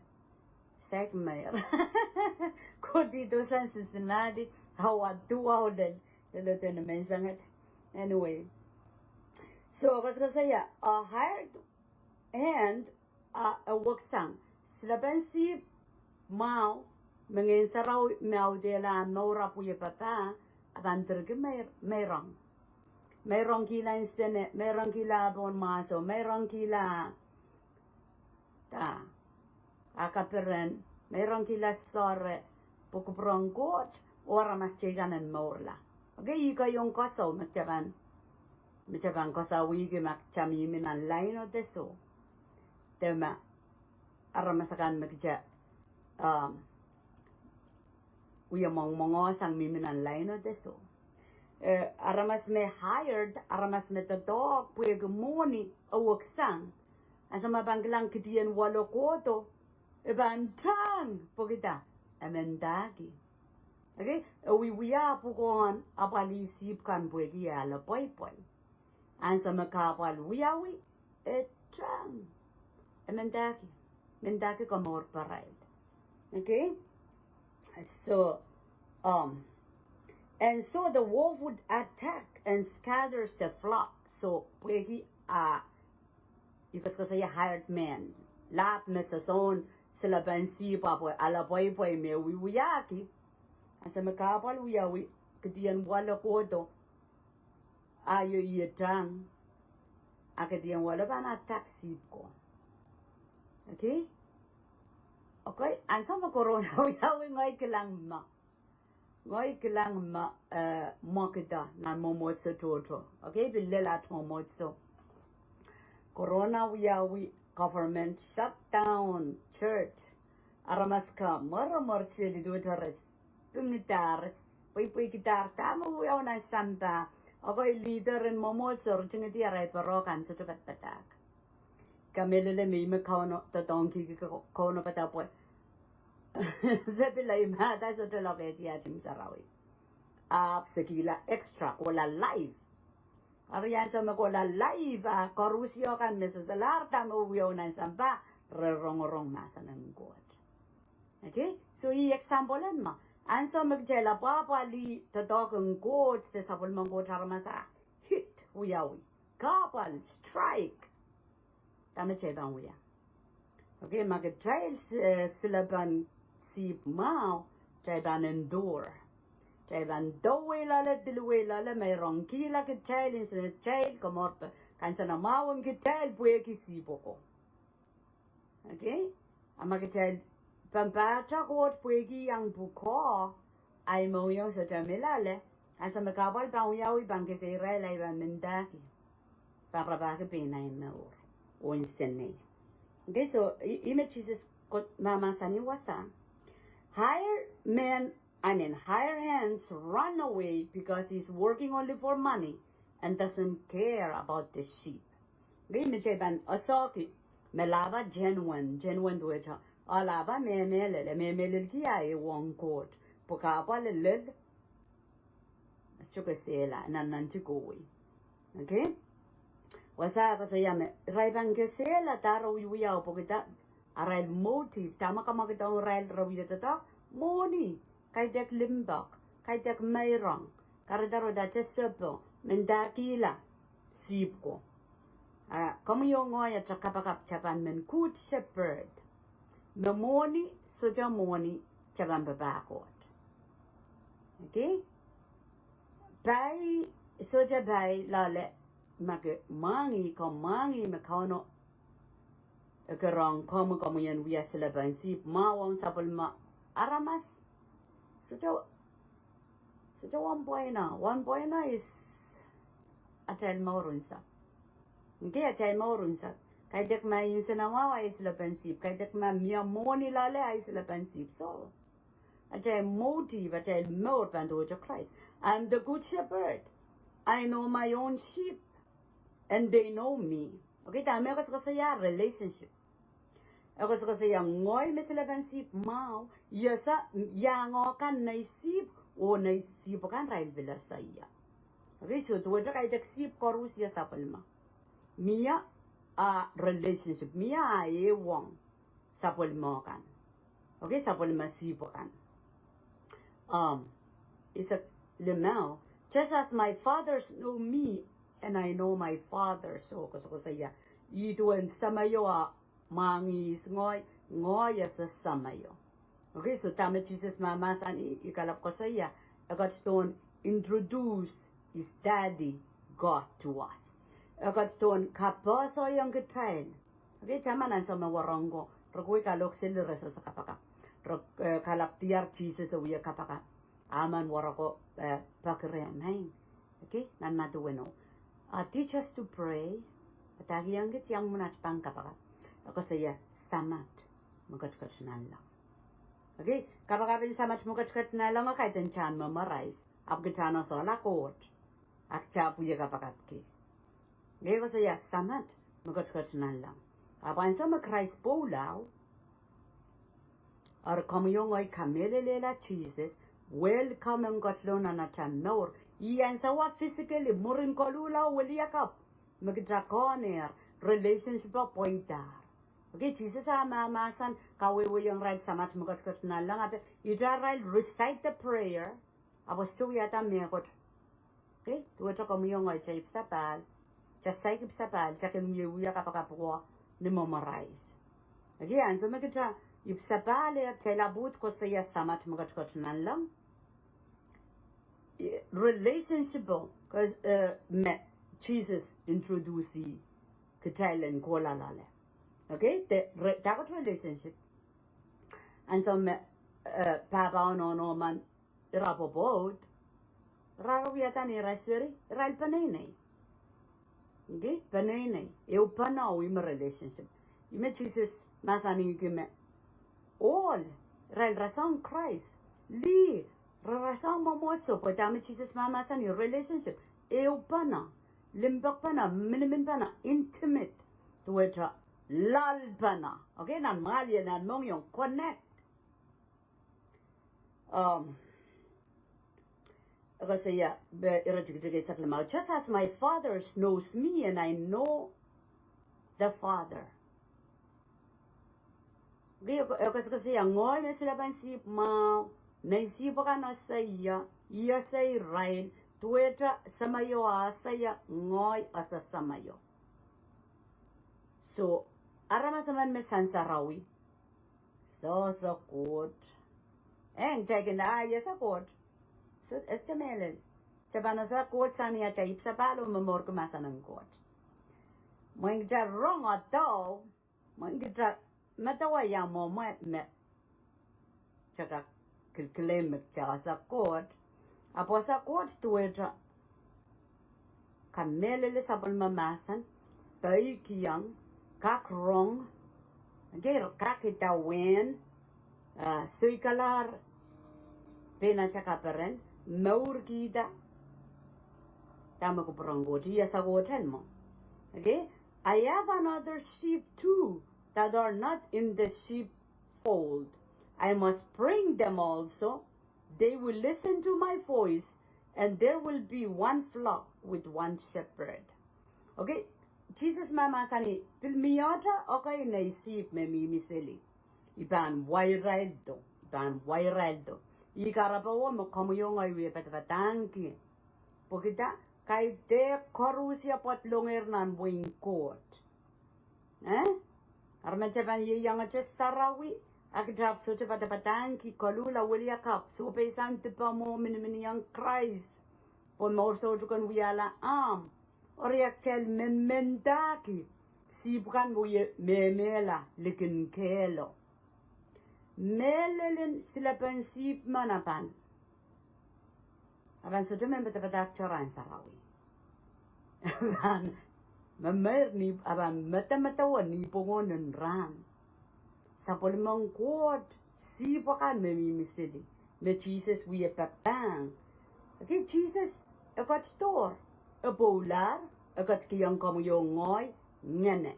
Saik mer. Kohdi dohsang Cincinnati, awa duwau lel, lel dene menseng et. Anyway. So, koasokoasoia, a hired hand, a, a weksang. Silepen sihpw mwahu, me Ngehn Sarawi me audehla mour ahpw wie papah, a pahn direki meir-, meirong. Meirongkihla nsene, meirongkihla pohn mahso, meirongkihla, da, a kaperen, meirongkihla soare, pwe kupwur en Koht, oh aramas teikan en mourla. Okay, ih keieu koasoi, me kitail pahn, me kitail pahn koasoi wihki ma kitail mihmi nan laino de soh. De ma, aramas akan me kitail, um, wie mwomwohngosang mihmi nan laino de soh. Eh, aramas me hired, aramas me doadoahk pwehki mwohni, e weksang. Ansou me pahn kilang kidien walo kohdo, e pahn tang, pwehki da, e mendahki. Okay? E wiewia pwukoahn apwalih sihpw kan pwehki e ale pweipwei. Ansou me kahpwal wiawi, e tang. E mendahki, mendahki komour pahrail. Okay? So, um, and so the wolf would attack and scatters the flock. So, pwehki a, I koasokoasoia hired man. Lahp me sosohn silepen sihpw ahpw ale pweipwei me wiewiahki. Ansou me kahpwal wiawi, kidien walo kohdo. A io ih tang. A kidien walo pahn attack sihpw ko. Okay? Okay, ansou me corona wiawi ngehi kilang ma. Ngehi kilang ma, eh, mwekid nan mwomwohdiso tohto. Okay, pil lel at mwomwohdiso. Corona wiawi, government shut down church. Aramas ka mweremwer seli duwehte re pingida, re pweipweikidahr dahme wiawi nan sampah. Okay, leader en mwomwohdiso re tingedi arail pere kan sohte padapadahk. Kamehlele me ih me Kauno doadoahngki, Kauno padahk pwe se pil ih me dah sohte lokehdi ah tim sarawi. Ahpw se kihla extra, kohla live. Eri ansou me kohla live, a koarusie kan me seselahr dahme wiawi nan sampah, re rongorong mahsen en Koht. Okay? So ih example en ma. Ansou me kitail apwahpwalih doadoahk en Koht de sapwellimen Koht, aramas a hit, wiawi. Kahpwal, strike. Dahme kitail pahn wia? Okay, ma kitail s-, eh, silepen sihpw mwahu, kitail pahn endure. Kitail pahn dou wei loale, dili wei loale, me rongkihla kitail, insenatail, komour pe, kansenamwahu en kitail pwehki sihpw ko. Okay? A ma kitail pahn pahtou Koht pwehki iang pwukoa, ahi mohngiong sohte mih loale, ansou me kahpwal pahn wiawi, pahn kese irail, ahi pahn mendahki. Pahn rapahki pein ahi mour oh insenei. Okay, so ih, ih me Sises Koht mahmahsanih wasa. Hired men, I mean, hired hands run away because he's working only for money and doesn't care about the sheep. Ngei me kitail pahn asohki, me lahpa genuine, genuine duwehte, a lahpa me mehlel, me mehlelki a ehuong Koht, pwe kahpwal lel, sohte kesehla, nan nan tikowi. Okay? Wasa koasoia me, irail pahn kesehla, dahre wiewia pwehki dah, arail motive, dahme kamwakid ong irail re wia doadoahk, mwohni, kaidehk limpoak, kaidehk meirong, kahrehda re uhdahn tesepo, mendahkihla sihpw ko. A, komwi oh ngehi ata kapakap kitail pahn men good shepherd. Me mwohni, sohte mwohni, kitail pahn papah Koht. Okay? Pai, sohte pai loale, ma ke mwahngih, komw mwahngih me Kauno e kin rong komwi, komwi en wia silepen sihpw mwahu ong sapwellime aramas. Sohte, sohte wahnpoaron, wahnpoaron is atail mour unsek. Okay, atail mour unsek. Kaidehk ma insenamwahu ahi silepen sihpw. Kaidehk ma mie mwohni loale ahi silepen sihpw. So, atail motive, atail mour pahn duwehte Krais. I'm the good shepherd. I know my own sheep, and they know me. Okay, dahme e koasokoasoia? Relationship. E koasokoasoia ngehi me silepen sihpw mwahu, I ese iang kan nei sihpw, oh nei sihpw kan irail pil ese ie. Okay, so duwehte kaidehk sihpw koaros ie sapwellime. Mie a relationship, mie a ehuong sapwellime kan. Okay, sapwellime sihpw kan. Um, is it limau? Just as my fathers know me, and I know my Father. So, koasokoasoia, ih duwen Sahmo a mwahngih ngehi, ngehi ese Sahmo. Okay, so dahme Sises mahmahsanih, I kalap koasoia, e ketidohn introduce his daddy God to us. E ketidohn kapehsehiong kitail. Okay, taman ansou me warongko, re kohwei kalohk seli re sehse kapakap. Re, eh, kalap diar Sises e wia kapakap. A men warongko, eh, peki reh, maing. Okay, nan Madiu weneu. Uh, teach us to pray. Padahkihong kit iang mwomwen at pahn kapakap. E koasoia, Samat me ketiket nanleng. Okay, kapakap en Samat me ketiket nanleng, kaidehn kitail memorize. Ahpw kitail en solahr Koht. Ahpw kitail pil wie kapakapki. Ngei koasoia Samat me ketiket nanleng. Ahpw ansou me Krais pwoulau, eri komwi oh ngehi kamehlelehla Sises, welcome en Koht lon nan atail mour. Ih ansou a physically, mwurin koluhla oh weliakapw me kitail kohnehr, relationship o pweida. Okay, Sises a mahmahsen, kawehwehiong irail Samat me ketiket nanleng, ahpw irail recite the prayer, ahpw sohte wiahda mehkot. Okay, duwehte komwi oh ngehi kitail ipwsapahl, kitail saik ipwsapahl, kitail kin wiewia kapakap wet ni memorize. Okay, ansou me kitail ipwsapahl, eh, kitail ahpw uhd koasoia Samat me ketiket nanleng. Eh, relationship o, 'cause, eh, me Sises introduce kitail en kohla loale. Okay, the re-, dahkot relationship. Ansou me, eh, pahpa oh nohno men ira pwopwoud, ira wiahda ni ira seri, irail peneinei. Okay, peneinei. Ehu pene, ih me relationship. Ih me Sises mahsanihki me ohl, irail rasehng Krais. Lih, re rasehng mwomwohdiso, pwe dahme Sises mahmahsanih relationship. Ehu pene, limpoak pene, minimin pene, intimate. Duwehte loal pene. Okay, nan mwahl ie, nan mohngiong, connect. Um, e koasoia, be, ire tikitik eisek limau, "Just as my Father knows me and I know the Father." Okay, e ko-, e koasokoasoia, "Ngehi me silepen sihpw mwahu, me sihpw akan ese ie, I ese irail, duwehte Semeio a ese ie, ngehi ese Semeio." So, aramas emen me sansarawi, sohte Koht. Eng, kitail kin, ah, I ese Koht. So, e sohte mehlel. Kitail pahn ese Koht sang ni atail ipwsapahl oh momourki mahsen en Koht. Mwein kitail rong, although, mwein kitail medewe ia mwomwe me kitail kak kilkileng me kitail ese Koht. Ahpw ese Koht duwehte kamehlele sapwellime mahsen, peikiong, kak rong, okay, kak idawehn, ah, soikalahr pein atail kaperen, mourkihda dahme kupwuren Koht, I ese Koht en mwo. Okay? "I have another sheep too that are not in the sheepfold. I must bring them also. They will listen to my voice, and there will be one flock with one shepherd." Okay, Sises mahmahsanih, pil mie ata, okay, nei sihpw me mihmi seli. I pahn wa irail do, I pahn wa irail do. Ih kahrepe o me komwi oh ngehi wie padapadahngki. Pwehki dah? Kaidehk koaros ia pwoat longehr nan wehin Koht. Eh? Aramas pahn ieiangete sarawi, a kitail ahpw sohte padapadahngki koluhla, weliakapw, soh peisang dipe mwo, miniminiong Krais. Pwe mour sohte kin wiahla ahmw. Eri a kitail menmendahki sihpw kan wie mehmehla likin kehlo. Mehlelen silepen sihpw men a pahn, a pahn sohte men padapadahkte rahn sarawi. A pahn memeir ni, a pahn medemedewe ni pwongo nin rahn. Sapwellimen Koht, sihpw akan me mihmi seli, me Sises wie papahng. Okay, Sises e ketidohr, e pwoulahr, e ketikihong komwi oh ngehi ngehne.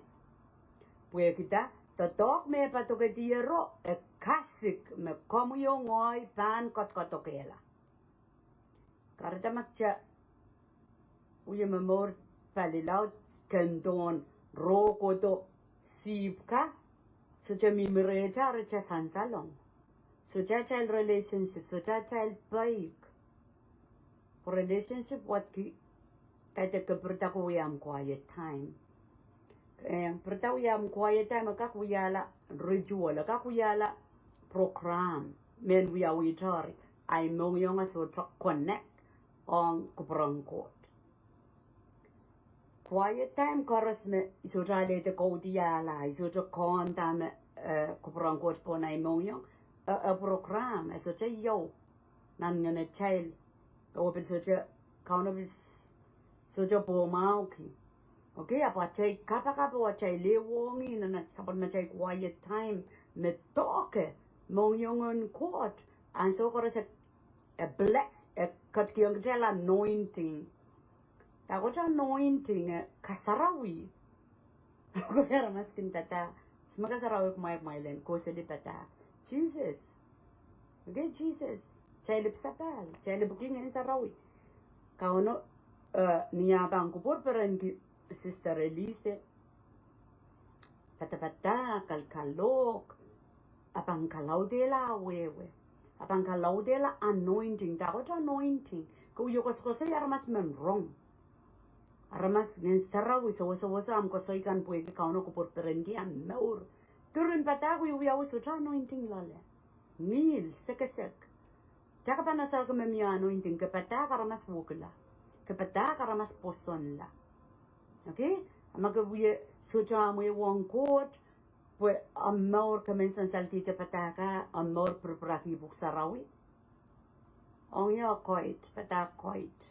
Pwehki dah? Doadoahk me e padokedi ero, e kasik me komwi oh ngehi pahn kotkodokehla. Kahrehda ma kitail wie momour pali laud, ken dohn roh kohdo sihpw ka, sohte mihmi rehtail, rehtail sansalong. Sohte atail relationship, sohte atail peik. Pwe relationship wadki, kaidehk ke pirida ke wia ahmw quiet time. Eh, pirida wia ahmw quiet time, e kak wiahla ritual, e kak wiahla program, mehn wiawi tari, ahi mohngiong e sohte connect ong kupwuren Koht. Quiet time koaros me I sohte alehdi kaudiala, I sohte kohn dahme, eh, kupwuren Koht pohn ahi mohngiong, eh, eh, program, e sohte iou nan ngenetail, oh pil sohte, Kauno pil s-, sohte pwomwahuki. Okay, ahpw atail kapakap oh atail lelohng nan sapwellimatail quiet time, me doke mohngiong en Koht, ansou koaros e e bless, e ketikihong kitail anointing. Dahkot anointing, eh, kasarawi. Ko aramas kin padahk, se me kasarawi kumwail, kumwail en kohseli padahk. Sises. Okay, Sises. Kitail ipwsapahl, kitail ipwki Ngehn Sarawi. Kauno, eh, ni ah pahn kupwur perenki Sister Elise, padapadahk, kalkalohk, a pahn kalaudehla wehwe. A pahn kalaudehla anointing, dahkot anointing. Ke wie koasokoasoi aramas men rong. Aramas, Ngehn Sarawi sewesewese ahmw koasoi kan pwehki Kauno kupwur perenki ahmw mour. Durin padahk wie wiawi sohte anointing loale. Ngihl, sekesek. Dahkot pahn ese ke me mie anointing, ke padahk aramas wekila. Ke padahk aramas pwosonla. Okay? A ma ke wie sohte ahmw ehuong Koht, pwe ahmw mour ke men sansalkihte padahk, ahmw mour pirpiraki pwuhk sarawi. Ong ie koit, padahk koit.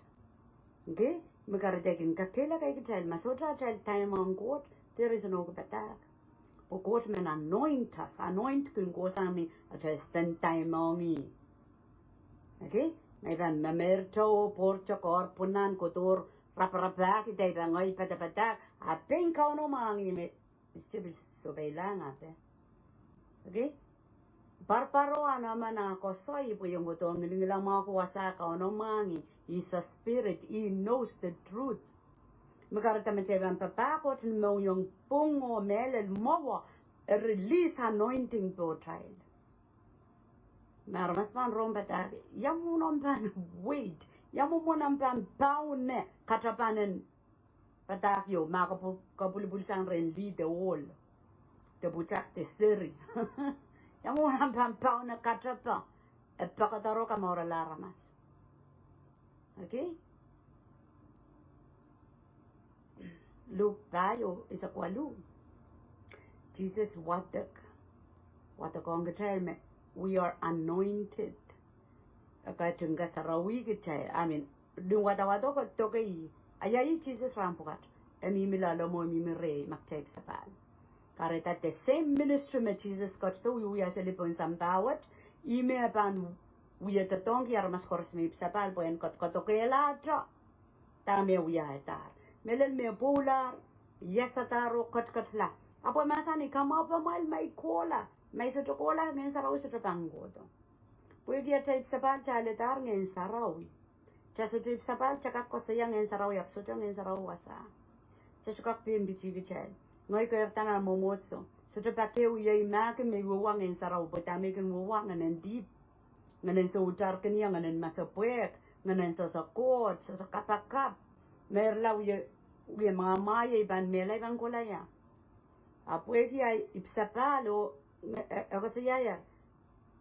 Okay? Me kahrehda kin kakehlaka kitail, ma sohte atail time ong Koht, there is no padahk. Pwe Koht men anoint us, anoint kin kohsang ni atail spend time ong ih. Okay? Ma I pahn memeirte oh pwourte koar pwunahn kohdohr raparapahki, I pahn ngehi padapadahk, a pein Kauno mwahngih me I still sohpeilahng ape. Okay? Parpar oh anahn men ah koasoi pwe ong kohdohn ngilngila mwahu wasa Kauno mwahngih, is a spirit, he knows the truth. Me kahrehda ma kitail pahn papah Koht ni mohngiong pwung oh mehlel mwowe, e release anointing pohtail. Ma aramas pahn rong padahk, ia mwomwen omw pahn wait, ia mwomwen omw pahn paune katapan en padahk ieu, ma ke pw-, ke pwulopwulsang rehn lih de ohl, de pwutak de seri. Ia mwomwen omw pahn paune katapan, e pekada rong kamourala aramas. Okay? Luk pahieu, eisek waluh. Sises wadek. Wadek ong kitail me, we are anointed. E ketin kasarawih kitail. I mean, ni wadawad ko doke ih. A ia ih Sises rahn pwukat. E mihmi loalomw oh e mihmi rehi ma kitail ipwsapahl. Kahrehda the same ministry me Sises ketido wiewia seli pohn sampah wet, ih me e pahn wie doadoahngki aramas koaros me ipwsapahl pwe en ketiket dokehlahte dahme e wiahdahr. Mehlel me e pwoulahr, iasadahr oh ketiketla. Ahpw e mahsanih, kamwahupamwail ma I kohla, ma I sohte kohla, Ngehn Sarawi sohte pahn kohdo. Pwehki atail ipwsapahl kitail aledahr Ngehn Sarawi. Kitail sohte ipwsapahl kitail kak koasoia Ngehn Sarawi ahpw sohte Ngehn Sarawi wasa. Kitail sohte kak pein pitih kitail. Ngehi keirda nan mwomwohdiso, sohte pak ehu iei mahk me I wehwehki Ngehn Sarawi pwe dahme I kin wehwehki, ngehnen dihp, ngehnen soutar kin ie, ngehnen masepwehk, ngehnen sehse Koht, sehse kapakap. Meirla wie, wie mwamwahiei, I pahn mehla, I pahn kohla ia. Ahpw pwehki ahi ipwsapahl oh, e, e koasoiaier,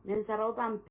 Ngehn Sarawi pahn